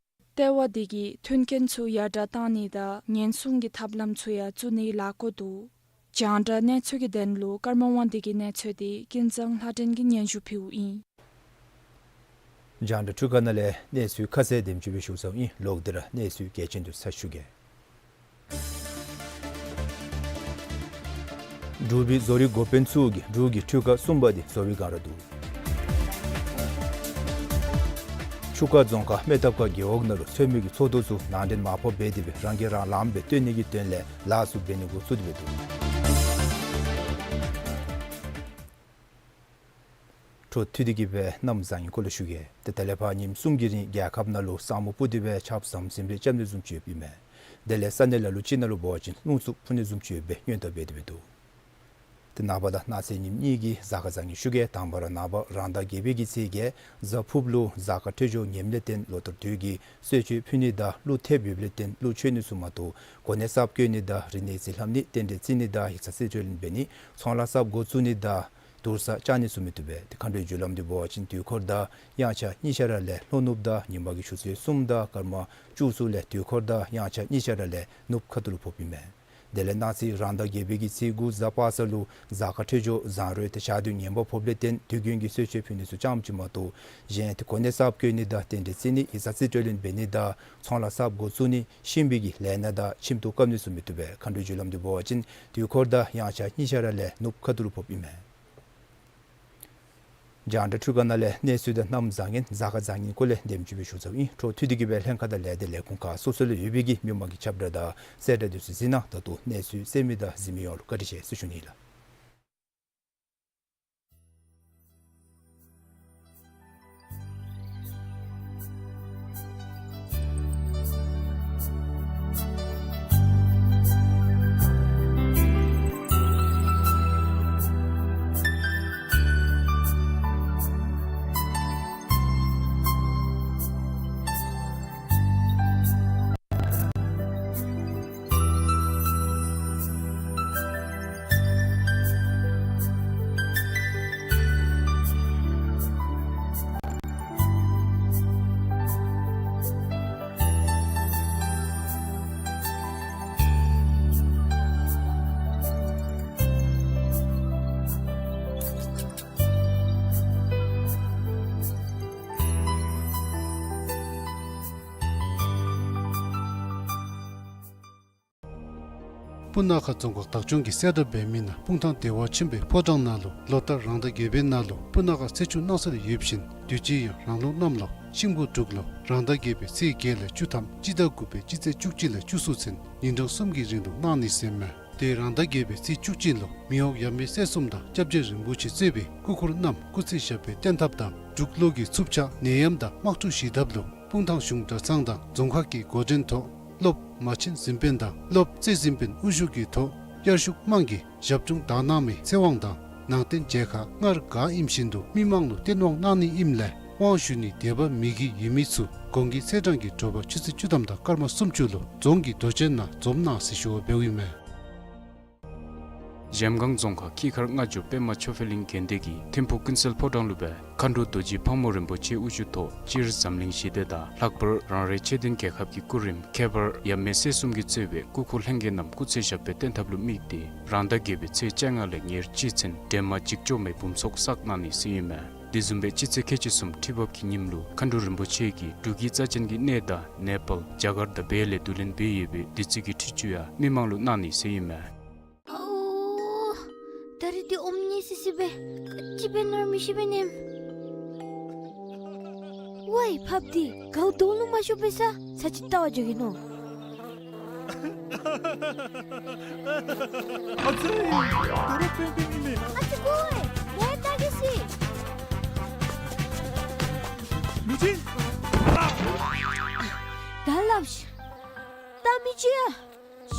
ལྟེ་བ་འདི་གིས་མཐུན་རྐྱེན་ཚུ་ཡར་དྲག་གཏང་ནི་དང་ཉེན་སྲུང་གི་ཐབས་ལམ་ཚུ་ཡང་བཙུགས་ནིའི་ལས་བཀོད་འདུག། རྒྱང་བསྒྲགས་གནས་ཚུལ་གྱི་དོན་ལུ་ཀརྨ་དབང་འདུས་ཀྱི་གནས་ཚུལ་འདི་ཀུན་བཟང་ལྷ་སྒྲོན་གྱིས་སྙན་ཞུ་ཕུལཝ་ཨིན། རྒྱང་བསྒྲགས་འཕྲུལ་ཁང་ནང་ལས་གནས་ཚུལ་ཁ་གསལ་དེམ་ཅིག་སྦེ་ཞུ་ཚརཝ་ཨིན། ལོག་སྟེ་ར་གནས་ཚུལ་གལ་ཆེན་འདི་ཚུ་ཞུ་གེ། འབྲུག་པའི་བཟོ་རིག་འགོ་དཔོན་ཚུ་གིས་འབྲུག་གི་འཕྲུལ་ཁང་གསུམ་པ་འདི་བཟོ་བའི་སྒང་ར་འདུག། ཆུ་ཁ་རྫོང་ཁག་སྨད་ཐབ་ཁ་རྒེད་འོག་ནང་ལུ་ཚོད་མའི་གི་ཚོགས་འདུ་ཚུ་ནང་འདྲེན་མ་ཕོགཔ་འབད་དེ་སྦེ་རང་གིས་རང་ལངམ་སྦེ་སྟོན་ནི་གི་དོན་ལས་ལཱ་ཚུ་འབད་ནི་འགོ་བཙུགས་ཏེ་འབད་འདུག། འཕྲོ་མཐུད་དེ་གི་སྦེ་གནམ་བཟང་ངན་སྐོར་ལས་ཞུ་གེ། ཏེ་ད་ལས་ཕར་ཉིནམ་གསུམ་གྱི་རིང་རྒྱལ་ཁབ་ནང་ལུ་ས་སྨུག་སྤུབས་ཏེ་སྦེ་ཆརཔ་ཟམ་ཟིམ་རེ་རྐྱབ་ནི་བཟུམ་ཅིག་ཡོདཔ་ཨིན་མས། དེ་ལས་ས་གནས་ལ་ལུ་ཅིག་ནང་ལུ་འབད་བ་ཅིན་རླུང་འཚུབ་འཕུ་ནི་བཟུམ་ཅིག་ཡོད་པའི་སྔོན་བརྡ་འབད་དེ་སྦེ་འདུག། ཏེ་ནངས་པ་དང་གནངས་ཚེ་ཉིནམ་གཉིས་ཀྱི་གཟའ་སྐར་བཟང་ངན་ཞུ་གེ། དང་པ་ར་ནངས་པ་རང་ཟླ་བརྒྱད་པའི་གི་ཚེས་བརྒྱད་གཟའ་ཕུརཔ་ལུ་གཟའ་སྐར་འཕྲོད་སྦྱོར་ངནམ་ལས་བརྟེན་ལོ་ལྟར་དུས་ཀྱི་གསོལ་མཆོད་ཕུལ་ནི་དང་ཀླུ་ཐེབས་ཡོདཔ་ལས་བརྟེན་ཀླུ་མཆོད་ནི་ཚུ་མ་གཏོགས་གོ་གནས་གསརཔ་བཀོད་ནི་དང་རིག་གནས་རྩིས་ལྷབ་ནི་རྟེན་འབྲེལ་རྩིས་ནི་དང་ཡིག་ཚང་རྩིས་སྤྲོད་ལེན་འབད་ནི་ཚོང་ལཱ་གསརཔ་འགོ་བཙུགས་ནི་དང་དུར་ས་བཅག་ནི་ཚུ་མི་བཏུབ་པས། ཏེ་མཁའ་འགྲོའི་རྒྱུ་ལམ་འདི་འབད་བ་ཅིན་དུས་འཁོར་དང་དབྱངས་འཆར་གཉིས་ཆ་ར་ལས་ལྷོ་ནུབ་དང་ཉིན་མ་གི་ཆུ་ཚོད་གསུམ་དང་སྐར་མ་བཅུ་ཚུ་ལས་དུས་འཁོར་དང་དབྱངས་འཆར་གཉིས་ཆ་ར་ལས་ནུབ་ཁ་ཐུག་ལུ་ཕོགཔ་ཨིན་མས། དེ་ལས་གནངས་ཚེ་རང་ཟླ་བརྒྱད་པའི་གི་ཚེས་དགུ་གཟའ་པ་སངས་ལུ་གཟའ་སྐར་འཕྲོད་སྦྱོར་བཟང་རོལ་དང་ཞག་དུས་ངན་པ་ཕོགཔ་ལས་བརྟེན་དུས་རྒྱུན་གྱི་གསོལ་མཆོད་ཕུལ་ནི་ཚུ་ཙམ་ཅིག་མ་གཏོགས་གཞན་ཏེ་གོ་གནས་གསརཔ་བཀོད་ནི་དང་རྟེན་འབྲེལ་རྩིས་ནི་ཡིག་ཚང་རྩིས་སྤྲོད་ལེན་འབད་ནི་དང་ཚོང་ལཱ་གསརཔ་འགོ་བཙུགས་ནི་གཤིན་པོའི་གི་ལས་སྣ་དང་ཁྱིམ་ཐོག་བཀབ་ནི་ཚུ་མི་བཏུབ་པས། མཁའ་འགྲོའི་རྒྱུ་ལམ་འདི་འབད་བ་ཅིན་དུས་འཁོར་དང་དབྱངས་འཆར་གཉིས་ཆ་ར་ལས་ནུབ་ཁ་ཐུག་ལུ་ཕོགཔ་ཨིན་མས། རྒྱང་བསྒྲགས་འཕྲུལ་ཁང་ནང་ལས་གནས་ཚུལ་དང་གནམ་བཟང་ངན་གཟའ་སྐར་བཟང་ངན་སྐོར་ལས་འདེམས་ཅིག་སྦེ་ཞུ་ཚརཝ་ཨིན། འཕྲོ་མཐུད་དེ་གི་སྦེ་ལྷན་ཁག་དང་ལས་སྡེ་ལས་ཁུངས་ཁག་སོ་སོ་ལུ་ཡོད་པའི་གི་མི་མང་གི་ཁྱབ་བསྒྲགས་དང་གསལ་བསྒྲགས་འདི་ཚུ་གཟིགས་གནང་། ད་ལྟོ་གནས་ཚུལ་གསན་མི་དང་གཟིགས་མི་ཡོངས་ལུ་བཀའ་དྲིན་ཆེ་ཟེར་ཞུ་ནི་ལགས། སྤུ་ན་ཁ་རྫོང་ཁག་བདག་སྐྱོང་གིས་གསལ་བསྒྲགས་འབད་མི་ནང་སྤུངས་ཐང་བདེ་བ་ཆེན་པོའི་ཕོ་བྲང་ནང་ལུ་ལོ་ལྟར་རང་ཟླ་བརྒྱད་པའི་ནང་ལུ་སྤུ་ན་ཁ་ཚེས་བཅུ་གནངས་ཚེ་ལུ་ཡོདཔ་བཞིན་དུས་ཅི་ཡང་རང་ལུགས་གནམ་ལོ་ཤིང་ཕོ་འབྲུག་ལོ་རང་ཟླ་བརྒྱད་པའི་ཚེས་བརྒྱད་ལས་བཅུ་ཐམ་སྤྱི་ཟླ་དགུ་པའི་སྤྱི་ཚེས་བཅུ་གཅིག་ལས་བཅུ་གསུམ་ཚུན་ཉིན་གྲངས་གསུམ་གྱི་རིང་ལུ་གནང་ནི་ཟེར་མས། དེ་རང་ཟླ་བརྒྱད་པའི་ཚེས་བཅུ་གཅིག་ལུ་མི་དབང་ཡབ་མེས་སྲས་གསུམ་དང་སྐྱབས་རྗེ་རིན་པོ་ཆེ་གཙོས་པའི་སྐུ་འཁོར་རྣམས་སྐུ་ཚེ་ཞབས་པད་བརྟན་ཐབས་དང་འབྲུག་ལོ་གི་འཚུབ་ཆ་ནད་ཡམས་དང་དམག་འཁྲུག་ཞི་ཐབས་ལུ་སྤུངས་ཐང་གཞུང་གྲྭ་ཚང་དང་རྫོང་ཁག་གི་འགོ་འདྲེན་ཐོག་སློབ་མ་ཆེན་གཟིམ་དཔོན་དང་སློབ་རྩེ་གཟིམ་དཔོན་དབུ་བཞུགས་ཀྱི་ཐོག་དབྱར་ཆུ་དམངས་ཀྱིས་ཞབས་དྲུང་བདག་གནང་མི་ཚེ་དབང་དང་ནང་རྟེན་མཇལ་ཁ་སྔར་ག་ཨིནམ་བཞིན་དུ་མི་མང་ལུ་སྟོན་དབང་གནང་ནི་ཨིནམ་ལས་དབང་ཞུ་ནི་དད་པ་མི་དགེ་ཡོད་མི་ཚུ་གོང་གི་ཚེས་གྲངས་ཀྱི་དྲོ་པ་ཆུ་ཚོད་བཅུ་ཐམ་དང་སྐར་མ་སུམ་ཅུ་ལུ་རྫོང་གི་རྡོ་གཅལ་ནང་འཛོམས་གནང་ཟེར་ཞུ་བ་འབདཝ་ཨིན་མས། གཞལམ་སྒང་རྫོང་ཁག་ཁྱི་ཁར་རྔ་ཇོ་པདྨ་ཆོས་འཕེལ་གླིང་དགོན་སྡེ་གིས་ཐིམ་ཕུག་ཀུན་གསལ་ཕོ་བྲང་ལུ་སྦེ་མཁའ་འགྲོ་རྡོ་རྗེ་ཕག་མོ་རིན་པོ་ཆེ་དབུ་བཞུགས་ཐོག་སྤྱིར་འཛམ་གླིང་ཞི་བདེ་དང་ལྷག་པར་རང་རེ་ཆོས་ལྡན་རྒྱལ་ཁབ་ཀྱི་སྐུ་རིམ་ཁྱད་པར་ཡབ་མེས་སྲས་གསུམ་གྱིས་གཙོས་པའི་སྐུ་འཁོར་ལྷན་རྒྱས་རྣམས་སྐུ་ཚེ་ཞབས་པད་བརྟན་ཐབས་ལུ་དམིགས་ཏེ་རང་ཟླ་བརྒྱད་པའི་ཚེས་བཅོ་ལྔ་ལས་ཉེར་གཅིག་ཚུན་འདྲེས་མ་འཇིགས་སྐྱོབ་མའི་འབུམ་ཚོགས་བསགས་གནང་ནི་ཟེར་ཨིན་མས། དེ་བཟུམ་སྦེ་སྤྱི་ཚེས་ཁལ་གཅིག་གསུམ་ཁྲི་འབབ་ཀྱི་ཉིནམ་ལུ་མཁའ་འགྲོ་རིན་པོ་ཆེ་གིས་འབྲུག་གི་རྩ་ཅན་གྱི་གནས་བདག་ནེ་པཱལ་རྒྱ་གར་དང་བལ་ལས་བསྡུ་ལེན་འབད་ཡོད་པའི་བདུད་རྩི་གི་ཁྲུས་ཆུ་ཡང་མི་མང་ལུ་གནང་ནི་ཟེར་ཨིན་མས། ཨོ། ད་རིས་འདི་ཨོམ་ཉེ་སི་སི་སྦེ་ག་ཅི་འབད་ནི་ར་མི་ཤེས་པས་ནམ། ཝའི་ཕགཔ་འདི་གའུ་དོང་ལུ་མ་ཤོར་བའི་ས་ཚར་ཅིག་བལྟ་བར་འགྱོ་གེ་ནོ། ཨ་ཙི། ད་རུང་པེན་པེན་ཨིན་མས། ཨ་ཙི་ཀོ་ཝའི་ལས་བལྟ་གེ་སི། མི་ཅིག། ད་སླབ་ཤིག། ད་མི་ཅིག་ཡ།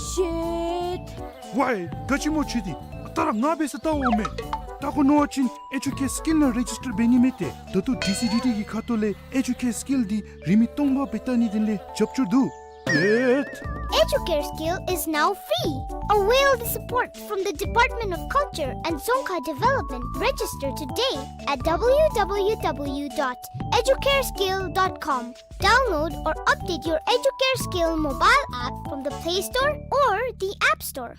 ཤིཊ། ཝའི་ག་ཅི་སྨོ་ཁྱོད་འདི། ད་ར་ང་འབད་ས་བལྟ་འོང་མས། བལྟ་དགོ་མནོ་བ་ཅིན་ཨེ་ཇུ་ཀེར་སི་ཀིལ་ནང་རེ་ཇིས་ཊར་འབད་ནི་མས་ཏེ། ད་ལྟོ་ཌི་སི་ཌི་ཊི་གི་ཁ་ཐུག་ལས་ཨེ་ཇུ་ཀེར་སི་ཀིལ་འདི་རིན་མེད་སྟོང་པ་སྦེ་བལྟ་ནི་དེ་ལས་རྒྱབ་སྐྱོར་འདུག། ཨེ། Educare Skill is now free. Avail the support from the Department of Culture and Dzongkha Development. Register today at w w w dot educareskill dot com. Download or update your Educare Skill mobile app from the Play Store or the App Store.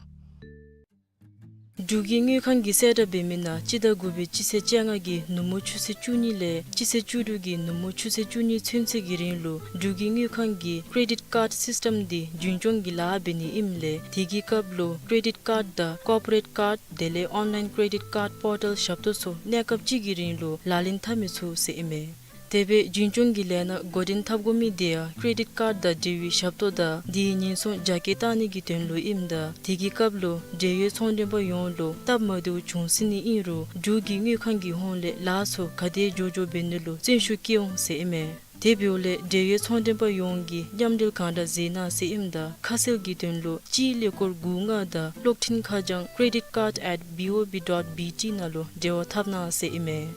འབྲུག་གི་དངུལ་ཁང་གིས་གསལ་བསྒྲགས་འབད་མི་ནང་སྤྱི་ཟླ་དགུ་པའི་སྤྱི་ཚེས་བཅོ་ལྔ་གི་ནུབ་མོ་ཆུ་ཚོད་བཅུ་གཉིས་ལས་སྤྱི་ཚེས་བཅུ་དྲུག་གི་ནུབ་མོ་ཆུ་ཚོད་བཅུ་གཉིས་ཚུན་ཚོད་ཀྱི་རིང་ལུ་འབྲུག་གི་དངུལ་ཁང་གི་ཀེ་རེ་ཌིཊ་ཀཱཌ་སིསི་ཊམ་འདི་རྒྱུན་སྐྱོང་གི་ལཱ་འབད་ནི་ཨིནམ་ལས་དེ་གི་སྐབས་ལུ་ཀེ་རེ་ཌིཊ་ཀཱཌ་དང་ཀོར་པོ་རེཊ་ཀཱཌ་དེ་ལས་ཨོན་ལཱའིན་ཀེ་རེ་ཌིཊ་ཀཱཌ་པོར་ཊལ་ཞབས་ཏོག་ཚུ་གནས་སྐབས་གཅིག་གི་རིང་ལུ་ལག་ལེན་འཐབ་མི་ཚུགས་ཟེར་ཨིན་མས། དེ་སྦེ་རྒྱུན་སྐྱོང་གི་ལས་སྣ་འགོ་འདྲེན་འཐབ་དགོ་མི་དེ་ཡང་ཀེ་རེ་ཌིཊ་ཀཱཌ་དང་འབྲེལ་བའི་ཞབས་ཏོག་དང་དེའི་ཉེན་སྲུང་རྒྱ་སྐྱེད་གཏང་ནི་གི་དོན་ལུ་ཨིནམ་ད་དེ་གི་སྐབས་ལུ་འབྲེལ་ཡོད་ཚོང་མགྲོན་པ་ཡོངས་ལུ་སྟབས་མ་བདེཝ་བྱུང་སྲིད་ནི་ཨིན་རུང་འབྲུག་གི་དངུལ་ཁང་གི་ཧོངས་ལས་ལཱ་ཚུ་ག་དེ་མགྱོགས་མགྱོགས་འབད་ནི་ལུ་བརྩོན་ཤུགས་བསྐྱེད་འོང་ཟེར་ཨིན་མས། དེ་འབདཝ་ལས་འབྲེལ་ཡོད་ཚོང་མགྲོན་པ་ཡོངས་ཀྱིས་མཉམ་འབྲེལ་གང་དྲག་མཛད་གནང་ཟེར་ཨིནམ་ད་ཁ་གསལ་གྱི་དོན་ལུ་སྤྱིའི་ཀླད་ཀོར་དགུ་ལྔ་དང་གློག་འཕྲིན་ཁ་བྱང་credit card at B O B dot B T ནང་ལུ་འབྲེལ་བ་འཐབ་གནང་ཟེར་ཨིན་མས།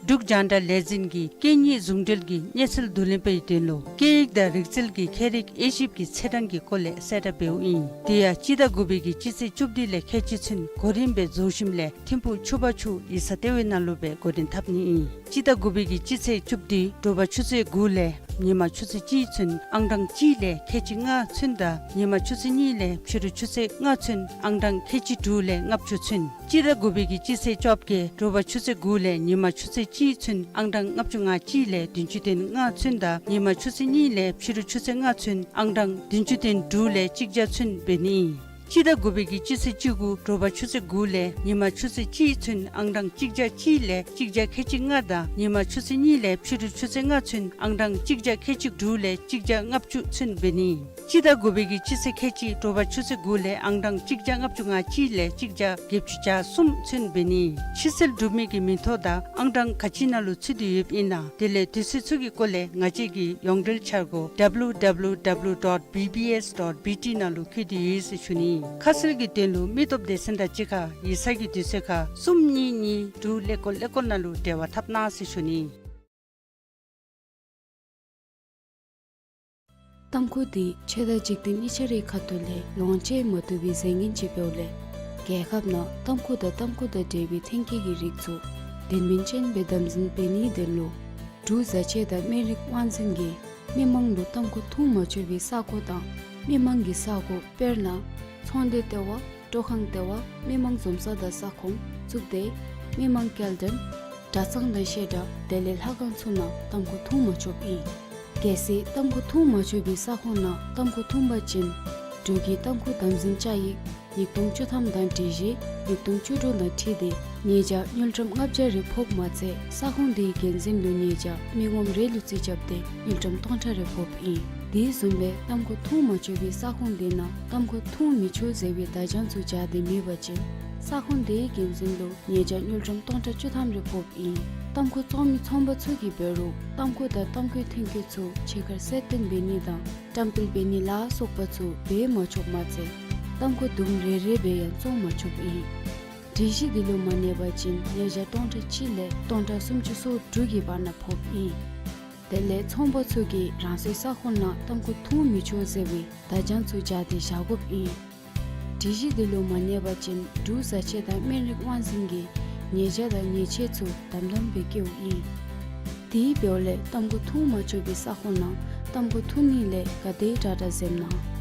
འབྲུག་རྒྱང་བསྒྲགས་ལས་འཛིན་གྱིས་སྐད་གཉིས་ཟུང་འབྲེལ་གྱི་གནས་ཚུལ་བསྡུ་ལེན་པའི་དོན་ལུ་སྐད་ཡིག་དང་རིག་རྩལ་གྱི་ཁྱད་རིག་དབྱེ་ཞིབ་ཀྱི་ཚེས་གྲངས་ཀྱི་སྐོར་ལས་གསལ་བསྒྲགས་འབདཝ་ཨིན། དེ་ཡང་སྤྱི་ཟླ་དགུ་པའི་གི་སྤྱི་ཚེས་བཅུ་བདུན་ལས་ཁལ་གཅིག་ཚུན་གོ་རིམ་སྦེ་རྫོགས་ཞིནམ་ལས་ཐིམ་ཕུག་ཆུ་བར་ཆུ་ཡིག་ཚང་ལྟེ་བའི་ནང་ལུ་སྦེ་གོ་སྒྲིག་འཐབ་ནི་ཨིན། སྤྱི་ཟླ་དགུ་པའི་གི་སྤྱི་ཚེས་བཅུ་བདུན་དྲོ་པ་ཆུ་ཚོད་དགུ་ལས་ཉིན་མ་ཆུ་ཚོད་གཅིག་ཚུན་ཨང་གྲངས་གཅིག་ལས་ཁལ་གཅིག་ལྔ་ཚུན་དང་ཉིན་མ་ཆུ་ཚོད་གཉིས་ལས་ཕྱི་རུ་ཆུ་ཚོད་ལྔ་ཚུན་ཨང་གྲངས་ཁལ་གཅིག་དྲུག་ལས་ལྔ་བཅུ་ཚུན། སྤྱི་ཟླ་དགུ་པའི་གི་སྤྱི་ཚེས་བཅོ་བརྒྱད་དྲོ་པ་ཆུ་ཚོད་དགུ་ལས་ཉིན་མ་ཆུ་ཚོད་གཅིག་ཚུན་ཨང་གྲངས་ལྔ་བཅུ་ང་གཅིག་ལས་བདུན་ཅུ་དོན་ལྔ་ཚུན་དང་ཉིན་མ་ཆུ་ཚོད་གཉིས་ལས་ཕྱི་རུ་ཆུ་ཚོད་ལྔ་ཚུན་ཨང་གྲངས་བདུན་ཅུ་དོན་དྲུག་ལས་གཅིག་བརྒྱ་ཚུན་འབད་ནི་ཨིན། སྤྱི་ཟླ་དགུ་པའི་གི་སྤྱི་ཚེས་བཅུ་དགུ་དྲོ་པ་ཆུ་ཚོད་དགུ་ལས་ཉིན་མ་ཆུ་ཚོད་གཅིག་ཚུན་ཨང་གྲངས་གཅིག་བརྒྱ་གཅིག་ལས་གཅིག་བརྒྱ་ཁལ་གཅིག་ལྔ་དང་ཉིན་མ་ཆུ་ཚོད་གཉིས་ལས་ཕྱི་རུ་ཆུ་ཚོད་ལྔ་ཚུན་ཨང་གྲངས་གཅིག་བརྒྱ་ཁལ་གཅིག་དྲུག་ལས་གཅིག་བརྒྱ་ལྔ་བཅུ་ཚུན་འབད་ནི། སྤྱི་ཟླ་དགུ་པའི་གི་སྤྱི་ཚེས་ཁལ་གཅིག་དྲོ་པ་ཆུ་ཚོད་དགུ་ལས་ཨང་གྲངས་གཅིག་བརྒྱ་ལྔ་བཅུ་ང་གཅིག་ལས་གཅིག་བརྒྱ་བརྒྱད་ཅུ་གྱ་གསུམ་ཚུན་འབད་ནི། ཕྱི་སེལ་གྲུབ་མི་གི་མིང་ཐོ་དང་ཨང་གྲངས་ག་ཅི་ནང་ལུ་ཚུད་དེ་ཡོདཔ་ཨིན་ན། དེ་ལས་དུས་ཚོད་ཚུ་གི་སྐོར་ལས་ང་བཅས་ཀྱི་ཡོངས་འབྲེལ་འཆར་སྒོ་W W W dot B B S dot B T ནང་ལུ་བཀོད་དེ་ཡོད་ཟེར་ཞུ་ནི། ཁ་གསལ་གྱི་དོན་ལུ་མི་སྟོབས་སྡེ་ཚན་དང་གཅིག་ཁར་ཡིག་ཚང་གི་དུས་ཚོད་ཁར་གསུམ་གཉིས་གཉིས་དྲུག་ཀླད་ཀོར་ཀླད་ཀོར་ནང་ལུ་འབྲེལ་བ་འཐབ་གནང་ཟེར་ཞུ་ནི། ཏམ་ཁུ་འདི་ཆོས་དང་འཇིག་རྟེན་གཉིས་ཆ་རའི་ཁ་ཐུག་ལས་ལོངས་སྤྱོད་མ་བཏུབ་པའི་རྫས་ངན་ཅིག་འབདཝ་ལས་རྒྱལ་ཁབ་ནང་ཏམ་ཁུ་དང་ཏམ་ཁུ་དང་འབྲེལ་བའི་ཐོན་སྐྱེད་ཀྱི་རིགས་ཚུ་དོན་སྨིན་ཅན་སྦེ་དམ་འཛིན་འབད་ནིའི་དོན་ལུ་འབྲུག་བཟའ་ཆས་དང་སྨན་རིགས་དབང་འཛིན་གྱིས་མི་མང་ལུ་ཏམ་ཁུ་འཐུང་མ་ཆོག་པའི་ས་གོ་དང་མི་མང་གི་ས་གོ་དཔེར་ན་ཚོང་སྡེ་ལྟེ་བ། སྤྲོ་ཁང་ལྟེ་བ། མི་མང་འཛོམས་ས་དང་ས་ཁོངས་བཙུགས་ཏེ་མི་མང་སྐྱེལ་འདྲེན་གྲྭ་ཚང་དང་བཤད་གྲྭ་དེ་ལས་ལྷ་ཁང་ཚུ་ནང་ཏམ་ཁུ་འཐུང་མ་ཆོགཔ་ཨིན། གལ་སྲིད་ཏམ་ཁུ་འཐུང་མ་ཆོག་པའི་ས་ཁོངས་ནང་ཏམ་ཁུ་འཐུང་པ་ཅིན་འབྲུག་གི་ཏམ་ཁུ་དམ་འཛིན་བཅའ་ཡིག་ཉིས་སྟོང་བཅུ་ཐམ་དང་སྒྲིག་གཞི་ཉིས་སྟོང་བཅུ་དྲུག་དང་འཁྲིལ་ཏེ་ཉེས་བྱ་དངུལ་ཀྲམ་ལྔ་བརྒྱ་རེ་ཕོགཔ་མ་ཚད་ས་ཁོངས་དེའི་འགན་འཛིན་ལུ་ཉེས་བྱ་མི་ངོམ་རེ་ལུ་རྩིས་རྐྱབ་སྟེ་དངུལ་ཀྲམ་སྟོང་ཕྲག་རེ་ཕོགཔ་ཨིན། དེ་བཟུམ་སྦེ་ཏམ་ཁུ་འཐུང་མ་ཆོག་པའི་ས་ཁོངས་དེ་ནང་ཏམ་ཁུ་འཐུང་མི་ཆོག་ཟེར་བའི་བརྡ་བྱང་ཚུ་སྦྱར་ཏེ་མེད་པ་ཅིན་ས་ཁོངས་དེའི་འགན་འཛིན་ལུ་ཉེས་བྱ་དངུལ་ཀྲམ་སྟོང་ཕྲག་བཅུ་ཐམ་རེ་ཕོགཔ་ཨིན། ཏམ་ཁུ་བཙོང་མི་ཚོང་པ་ཚུ་གིས་འབད་རུང་ཏམ་ཁུ་དང་ཏམ་ཁུའི་ཐོན་སྐྱེད་ཚུ་ཕྱི་ཁར་གསལ་སྟོན་འབད་ནི་དང་བཀྲམ་སྤེལ་འབད་ནི་ལ་སོགས་པ་ཚུ་འབད་མ་ཆོགཔ་མ་ཚད་ཏམ་ཁུ་དུམ་རེ་རེ་སྦེ་ཡང་བཙོང་མ་ཆོགཔ་ཨིན། སྒྲིག་གཞི་འདི་ལུ་མ་གནས་པ་ཅིན་ཉེས་བྱ་སྟོང་ཕྲག་གཅིག་ལས་སྟོང་ཕྲག་སུམ་ཅུ་སོ་དྲུག་གི་བར་ན་ཕོགཔ་ཨིན། དེ་ལས་ཚོང་པ་ཚུ་གིས་རང་སོའི་ས་ཁོངས་ནང་ཏམ་ཁུ་འཐུང་མི་ཆོག་ཟེར་བའི་བརྡ་བྱང་ཚུ་སྦྱར་ཏེ་བཞག་དགོཔ་ཨིན། སྒྲིག་གཞི་འདི་ལུ་མ་གནས་པ་ཅིན་འབྲུག་བཟའ་ཆས་དང་སྨན་རིགས་དབང་འཛིན་གྱིས་ཉེས་བྱ་དང་ཉེས་ཆད་ཚུ་དམ་དམ་སྦེ་བཀལཝ་ཨིན། དེ་འབདཝ་ལས་ཏམ་ཁུ་འཐུང་མ་ཆོག་པའི་ས་ཁོངས་ནང་ཏམ་ཁུ་འཐུང་ནི་ལས་ག་དེ་དྲག་དྲག་འཛེམ་གནང་།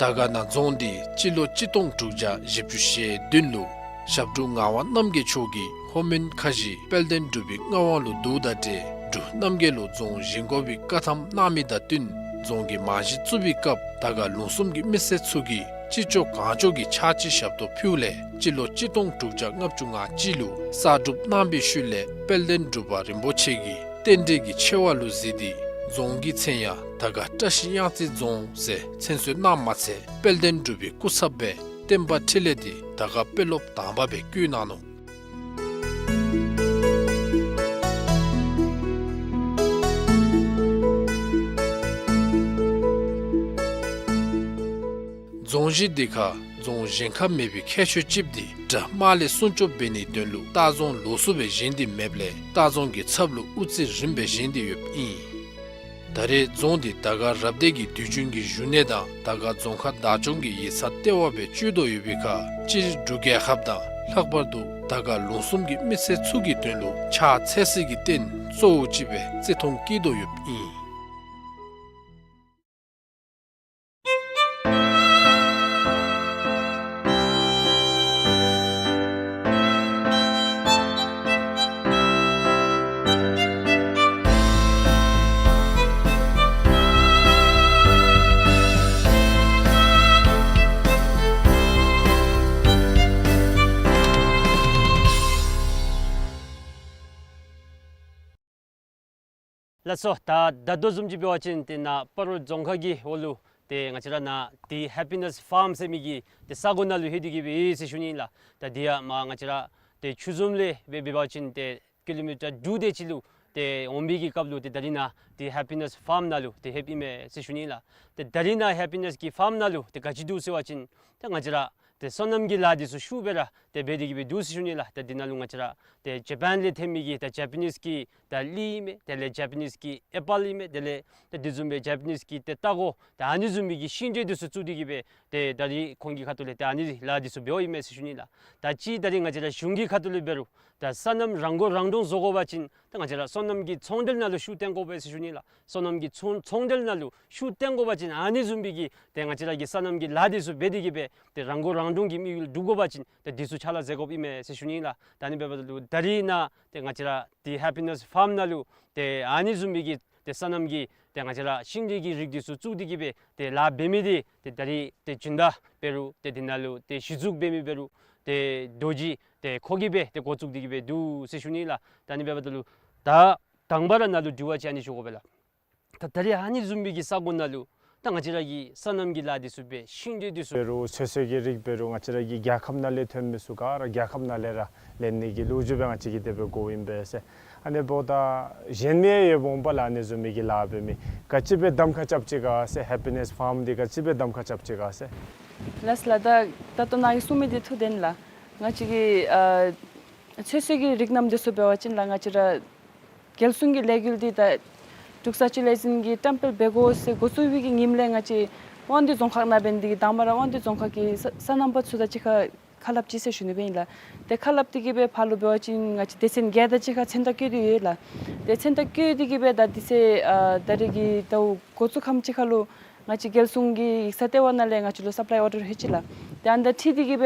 དར་དཀར་ན་རྫོང་འདི་སྤྱི་ལོ་གཅིག་སྟོང་དྲུག་བརྒྱ་བཞི་བཅུ་ཞེ་བདུན་ལུ་ཞབས་དྲུང་ངག་དབང་རྣམ་རྒྱལ་མཆོག་གིས་ལྷོ་མོན་ཁ་བཞི་དཔལ་ལྡན་འབྲུག་པའི་མངའ་དབང་ལུ་བསྡུཝ་དང་འབྲེལ་འབྲུག་རྣམ་རྒྱལ་ལུ་རྫོང་བཞེངས་དགོ་པའི་བཀའ་ཐམ་གནང་མི་དང་བསྟུན་རྫོང་གི་རྨང་གཞི་བཙུགས་པའི་སྐབས་དར་དཀར་ལུང་གསུམ་གྱི་མི་སེར་ཚུ་གིས་ཅི་ལྕོགས་གང་ལྕོགས་ཀྱི་ཕྱག་ཕྱི་ཞབས་ཏོག་ཕུལཝ་ལས་སྤྱི་ལོ་གཅིག་སྟོང་དྲུག་བརྒྱ་ལྔ་བཅུ་ང་གཅིག་ལུ་གསར་སྒྲུབ་གནང་བའི་ཤུལ་ལས་དཔལ་ལྡན་འབྲུག་པ་རིན་པོ་ཆེ་གིས་རྟེན་འབྲེལ་གྱི་ཆེ་བ་ལུ་གཟིགས་ཏེ་རྫོང་གི་མཚན་ཡང་དར་དཀར་བཀྲ་ཤིས་གཡང་རྩེ་རྫོང་ཟེར་མཚན་གསོལ་གནངམ་མ་ཚད་དཔལ་ལྡན་འབྲུག་པའི་སྐུ་ཚབ་སྦེ་བསྟན་པ་འཕྲིན་ལས་འདི་དར་དཀར་དཔོན་སློབ་དང་པ་སྦེ་བསྐོ་གནང་ནུག། རྫོང་གཞི་འདི་ཁར་རྫོང་གཞན་ཁར་མེད་པའི་ཁྱད་ཆོས་ཅིག་འདི་དགྲ་དམག་ལས་སྲུང་སྐྱོབ་འབད་ནིའི་དོན་ལུ་ལྟ་རྫོང་ལོགས་སུ་སྦེ་བཞེངས་ཏེ་མེདཔ་ལས་ལྟ་རྫོང་གི་ཚབ་ལུ་དབུ་རྩེ་རིམ་སྦེ་བཞེངས་ཏེ་ཡོདཔ་ཨིན། ད་རེས་རྫོང་འདི་དར་དཀར་རབ་སྡེ་གི་དུས་རྒྱུན་གྱི་བཞུགས་གནས་དང་དར་དཀར་རྫོང་ཁག་བདག་སྐྱོང་གི་ཡིག་ཚང་ལྟེ་བ་སྦེ་སྤྱོད་དོ་ཡོད་པའི་ཁར་སྤྱིར་འབྲུག་རྒྱལ་ཁབ་དང་ལྷག་པར་དུ་དར་དཀར་ལུང་གསུམ་གྱི་མི་སེར་ཚུ་གི་དོན་ལུ་ཕྱག་འཚལ་སའི་རྟེན་གཙོ་བོ་ཅིག་སྦེ་བརྩི་མཐོང་བསྐྱེད་དོ་ཡོདཔ་ཨིན། ལགས་སོ། ད་ད་ལྟོ་བཟུམ་ཅིག་འབད་བ་ཅིན་ཏེ་ནཱ་སྤ་རོ་རྫོང་ཁག་གི་འོག་ལུ་ཏེ་ང་བཅས་ར་ནཱ་ཏེ་ཧེ་པི་ནེས་ཕཱརམ་ཟེར་མི་གི་ཏེ་ས་གོ་ནང་ལུ་ལྷོད་དེ་གི་སྦེ་ཡོད་ཟེར་ཞུ་ནི་ལགས། ད་འདི་ཡང་མར་ང་བཅས་ར་ཏེ་ཆུ་འཛོམས་ལས་སྦེ་འབད་བ་ཅིན་ཏེ་ཀི་ལོ་མི་ཊར་དྲུག་དེ་ཅིག་ལུ་ཏེ་འོང་བའི་གི་སྐབས་ལུ་ཏེ་ད་རིས་ནཱ་ཏེ་ཧེ་པི་ནེས་ཕཱརམ་ནང་ལུ་ཏེ་ལྷོདཔ་ཨིན་མས་ཟེར་ཞུ་ནི་ལགས། ཏེ་ད་རིས་ནཱ་ཧེ་པི་ནེས་ཀྱི་ཕཱརམ་ནང་ལུ་ཏེ་ག་ཅི་འདུག་ཟེར་བ་ཅིན་ཏེ་ང་བཅས་ར་ཏེ་སོ་ནམ་གྱི་ལཱ་འདི་ཚུ་ཤུགས་སྦེ་ར་ཏེ་འབད་དེ་གི་སྦེ་འདུག་ཟེར་ཞུ་ནི་ལགས། ཏེ་འདི་ནང་ལུ་ང་བཅས་ར་ཏེ་ཇ་པཱན་ལས་ཐོན་མི་གི་ད་ཇ་པ་ནིས་ཀྱི་ད་གླི་ཨིན་མས། དེ་ལས་ཇ་པ་ནིས་ཀྱི་ཨེ་པཱལ་ཨིན་མས། དེ་ལས་ཏེ་དེ་བཟུམ་སྦེ་ཇ་པ་ནིས་ཀྱི་ཏེ་རྟ་མགོ་ད་ཨ་ནི་བཟུམ་མའི་གི་ཤིང་འབྲས་འདི་ཚུ་བཙུགས་ཏེ་གི་སྦེ་ཏེ་ད་རིས་ཁོང་གི་ཁ་ཐུག་ལས་ཏེ་ཨ་ནི་ལཱ་འདི་ཚུ་འབདཝ་ཨིན་མས་ཟེར་ཞུ་ནི་ལགས། ད་ཅི་ད་རིས་ང་བཅས་ར་གཞུང་གི་ཁ་ཐུག་ལས་འབད་རུང་ ད་སོ་ནམ་རང་མགོ་རང་འདྲོངས་བཟོ་དགོ་པ་ཅིན་ད་ང་བཅས་ར་སོ་ནམ་གྱི་ཚོང་འབྲེལ་ནང་ལུ་ཤུགས་བཏོན་དགོ་པས་ཟེར་ཞུ་ནི་ལགས། སོ་ནམ་གྱི་ཚོང་ཚོང་འབྲེལ་ནང་ལུ་ཤུགས་བཏོན་དགོ་པ་ཅིན་ཨ་ནི་བཟུམ་མའི་གི་ཏེ་ང་བཅས་ར་གི་སོ་ནམ་གྱི་ལཱ་འདི་ཚུ་འབད་དེ་གི་སྦེ་ཏེ་རང་མགོ་རང་འདྲོངས་ཀྱི་དམིགས་ཡུལ་འགྲུབ་དགོ་པ་ཅིན་ཏེ་འདི་ཚུ་ཕྱག་ལཱ་མཛད་དགོཔ་ཨིན་མས་ཟེར་ཞུ་ནི་ལགས། ད་ཨ་ནི་འབདཝ་ད་ལུ་ད་རིས་ནཱ་ཏེ་ང་བཅས་ར་ཏེ་ཧེ་པི་ནེས་ཕཱརམ་ནང་ལུ་ཏེ་ཨ་ནི་བཟུམ་མའི་གི་ཏེ་སོ་ནམ་གྱི་ཏེ་ང་བཅས་ར་ཤིང་འབྲས་ཀྱི་རིགས་འདི་ཚུ་བཙུགས་ཏེ་གི་སྦེ་ཏེ་ལཱ་འབད་མི་འདི་ཏེ་ད་རིས་ཏེ་སྦྱིན་བདག་འབད་རུང་ཏེ་འདི་ནང་ལུ་ཏེ་གཞི་བཙུགས་འབད་མི་འབད་རུང་ཏེ་རྡོ་རྗེ་ཏེ་ཁོ་གིས་སྦེ་ཏེ་འགོ་བཙུགས་ཏེ་གི་སྦེ་འདུག་ཟེར་ཞུ་ནི་ལགས། ད་ཨ་ནི་འབདཝ་ད་ལུ་ད་དང་པ་ར་ནཱ་ལུ་དྲི་བ་ཅིག་ཨ་ནི་ཞུ་དགོ་པས་ལགས། ད་ད་རིས་ཨ་ནི་བཟུམ་མའི་གི་ས་གོ་ནང་ལུ་ད་ང་བཅས་ར་གིས་སོ་ནམ་གྱི་ལཱ་འདི་ཚུ་འབད་ཤིང་འབྲས་འདི་ཚུ་འབད་རུང་ཚོད་བསྲེ་གི་རིགས་འབད་རུང་ང་བཅས་ར་གི་རྒྱལ་ཁབ་ནང་ལས་ཐོན་མི་ཚུ་ག་ར་རྒྱལ་ཁབ་ནང་ལས་ར་ལེན་ནི་གི་ལོ་རྒྱུས་སྦེ་ང་བཅས་ཀྱིས་དེ་སྦེ་གོཝ་ཨིན་པས་ཟེར། ཨ་ནི་འབདཝ་ད་གཞན་མི་ཡང་ཡོདཔ་འོང་པས་ལགས། ཨ་ནི་བཟུམ་མའི་གི་ལཱ་འབད་མི་ག་ཅི་སྦེ་གདམ་ཁ་རྐྱབ་ཅི་ག་ཟེར། ཧེ་པི་ནེས་ཕཱརམ་འདི་ག་ཅི་སྦེ་གདམ་ཁ་རྐྱབ་ཅི་ག་ཟེར། ལགས་ལགས། ད་ད་ལྟོ་ནཱ་གིས་གསུངས་མི་འདི་ཐུགས་བདེན་ལགས། ང་བཅས་ཀྱིས་ཨ་ཚོད་བསྲེ་གི་རིགས་རྣམས་འདི་ཚུ་འབད་བ་ཅིན་ལགས་ང་བཅས་ར་རྒྱལ་སྲུང་གི་ལས་འགུལ་འདི་ད་འབྲུག་ས་སྤྱོད་ལས་འཛིན་གྱིས་བཀྲམ་སྤེལ་འབད་དགོ་ཟེར་འགོ་བཙུགས་པའི་གི་ཉིནམ་ལས་ང་བཅས་དབང་འདུས་རྫོང་ཁག་ནང་འབད་ནི་འདི་གིས་དང་པ་ར་དབང་འདུས་རྫོང་ཁག་གི་ས་སོ་ནམ་པ་ཚུ་དང་གཅིག་ཁར་ཁ་སླབ་ཅི་ཟེར་ཞུ་ནི་སྦེ་ཨིན་ལགས། ཏེ་ཁ་སླབ་སྟེ་གི་སྦེ་ཕར་ལུ་འབད་བ་ཅིན་ང་བཅས་སྡེ་ཚན་བརྒྱད་དང་གཅིག་ཁར་མཚན་རྟགས་བཀོད་དེ་ཡོད་ལགས། ཏེ་མཚན་རྟགས་བཀོད་དེ་གི་སྦེ་ད་དེ་ཚེ་ཨ་ད་རེས་ཀྱི་ཟླཝ་འགོ་བཙུགས་ཁམས་ཅིག་ཁར་ལུ་ང་བཅས་རྒྱལ་སྲུང་གི་ཡིག་ཚང་ལྟེ་བ་ནང་ལས་ང་བཅས་ལུ་སབ་ལའི་ཨོར་ཌར་ལྷོད་ཅི་ལགས། ཏེ་ཨ་ནི་དང་འཁྲིལ་ཏེ་གི་སྦེ་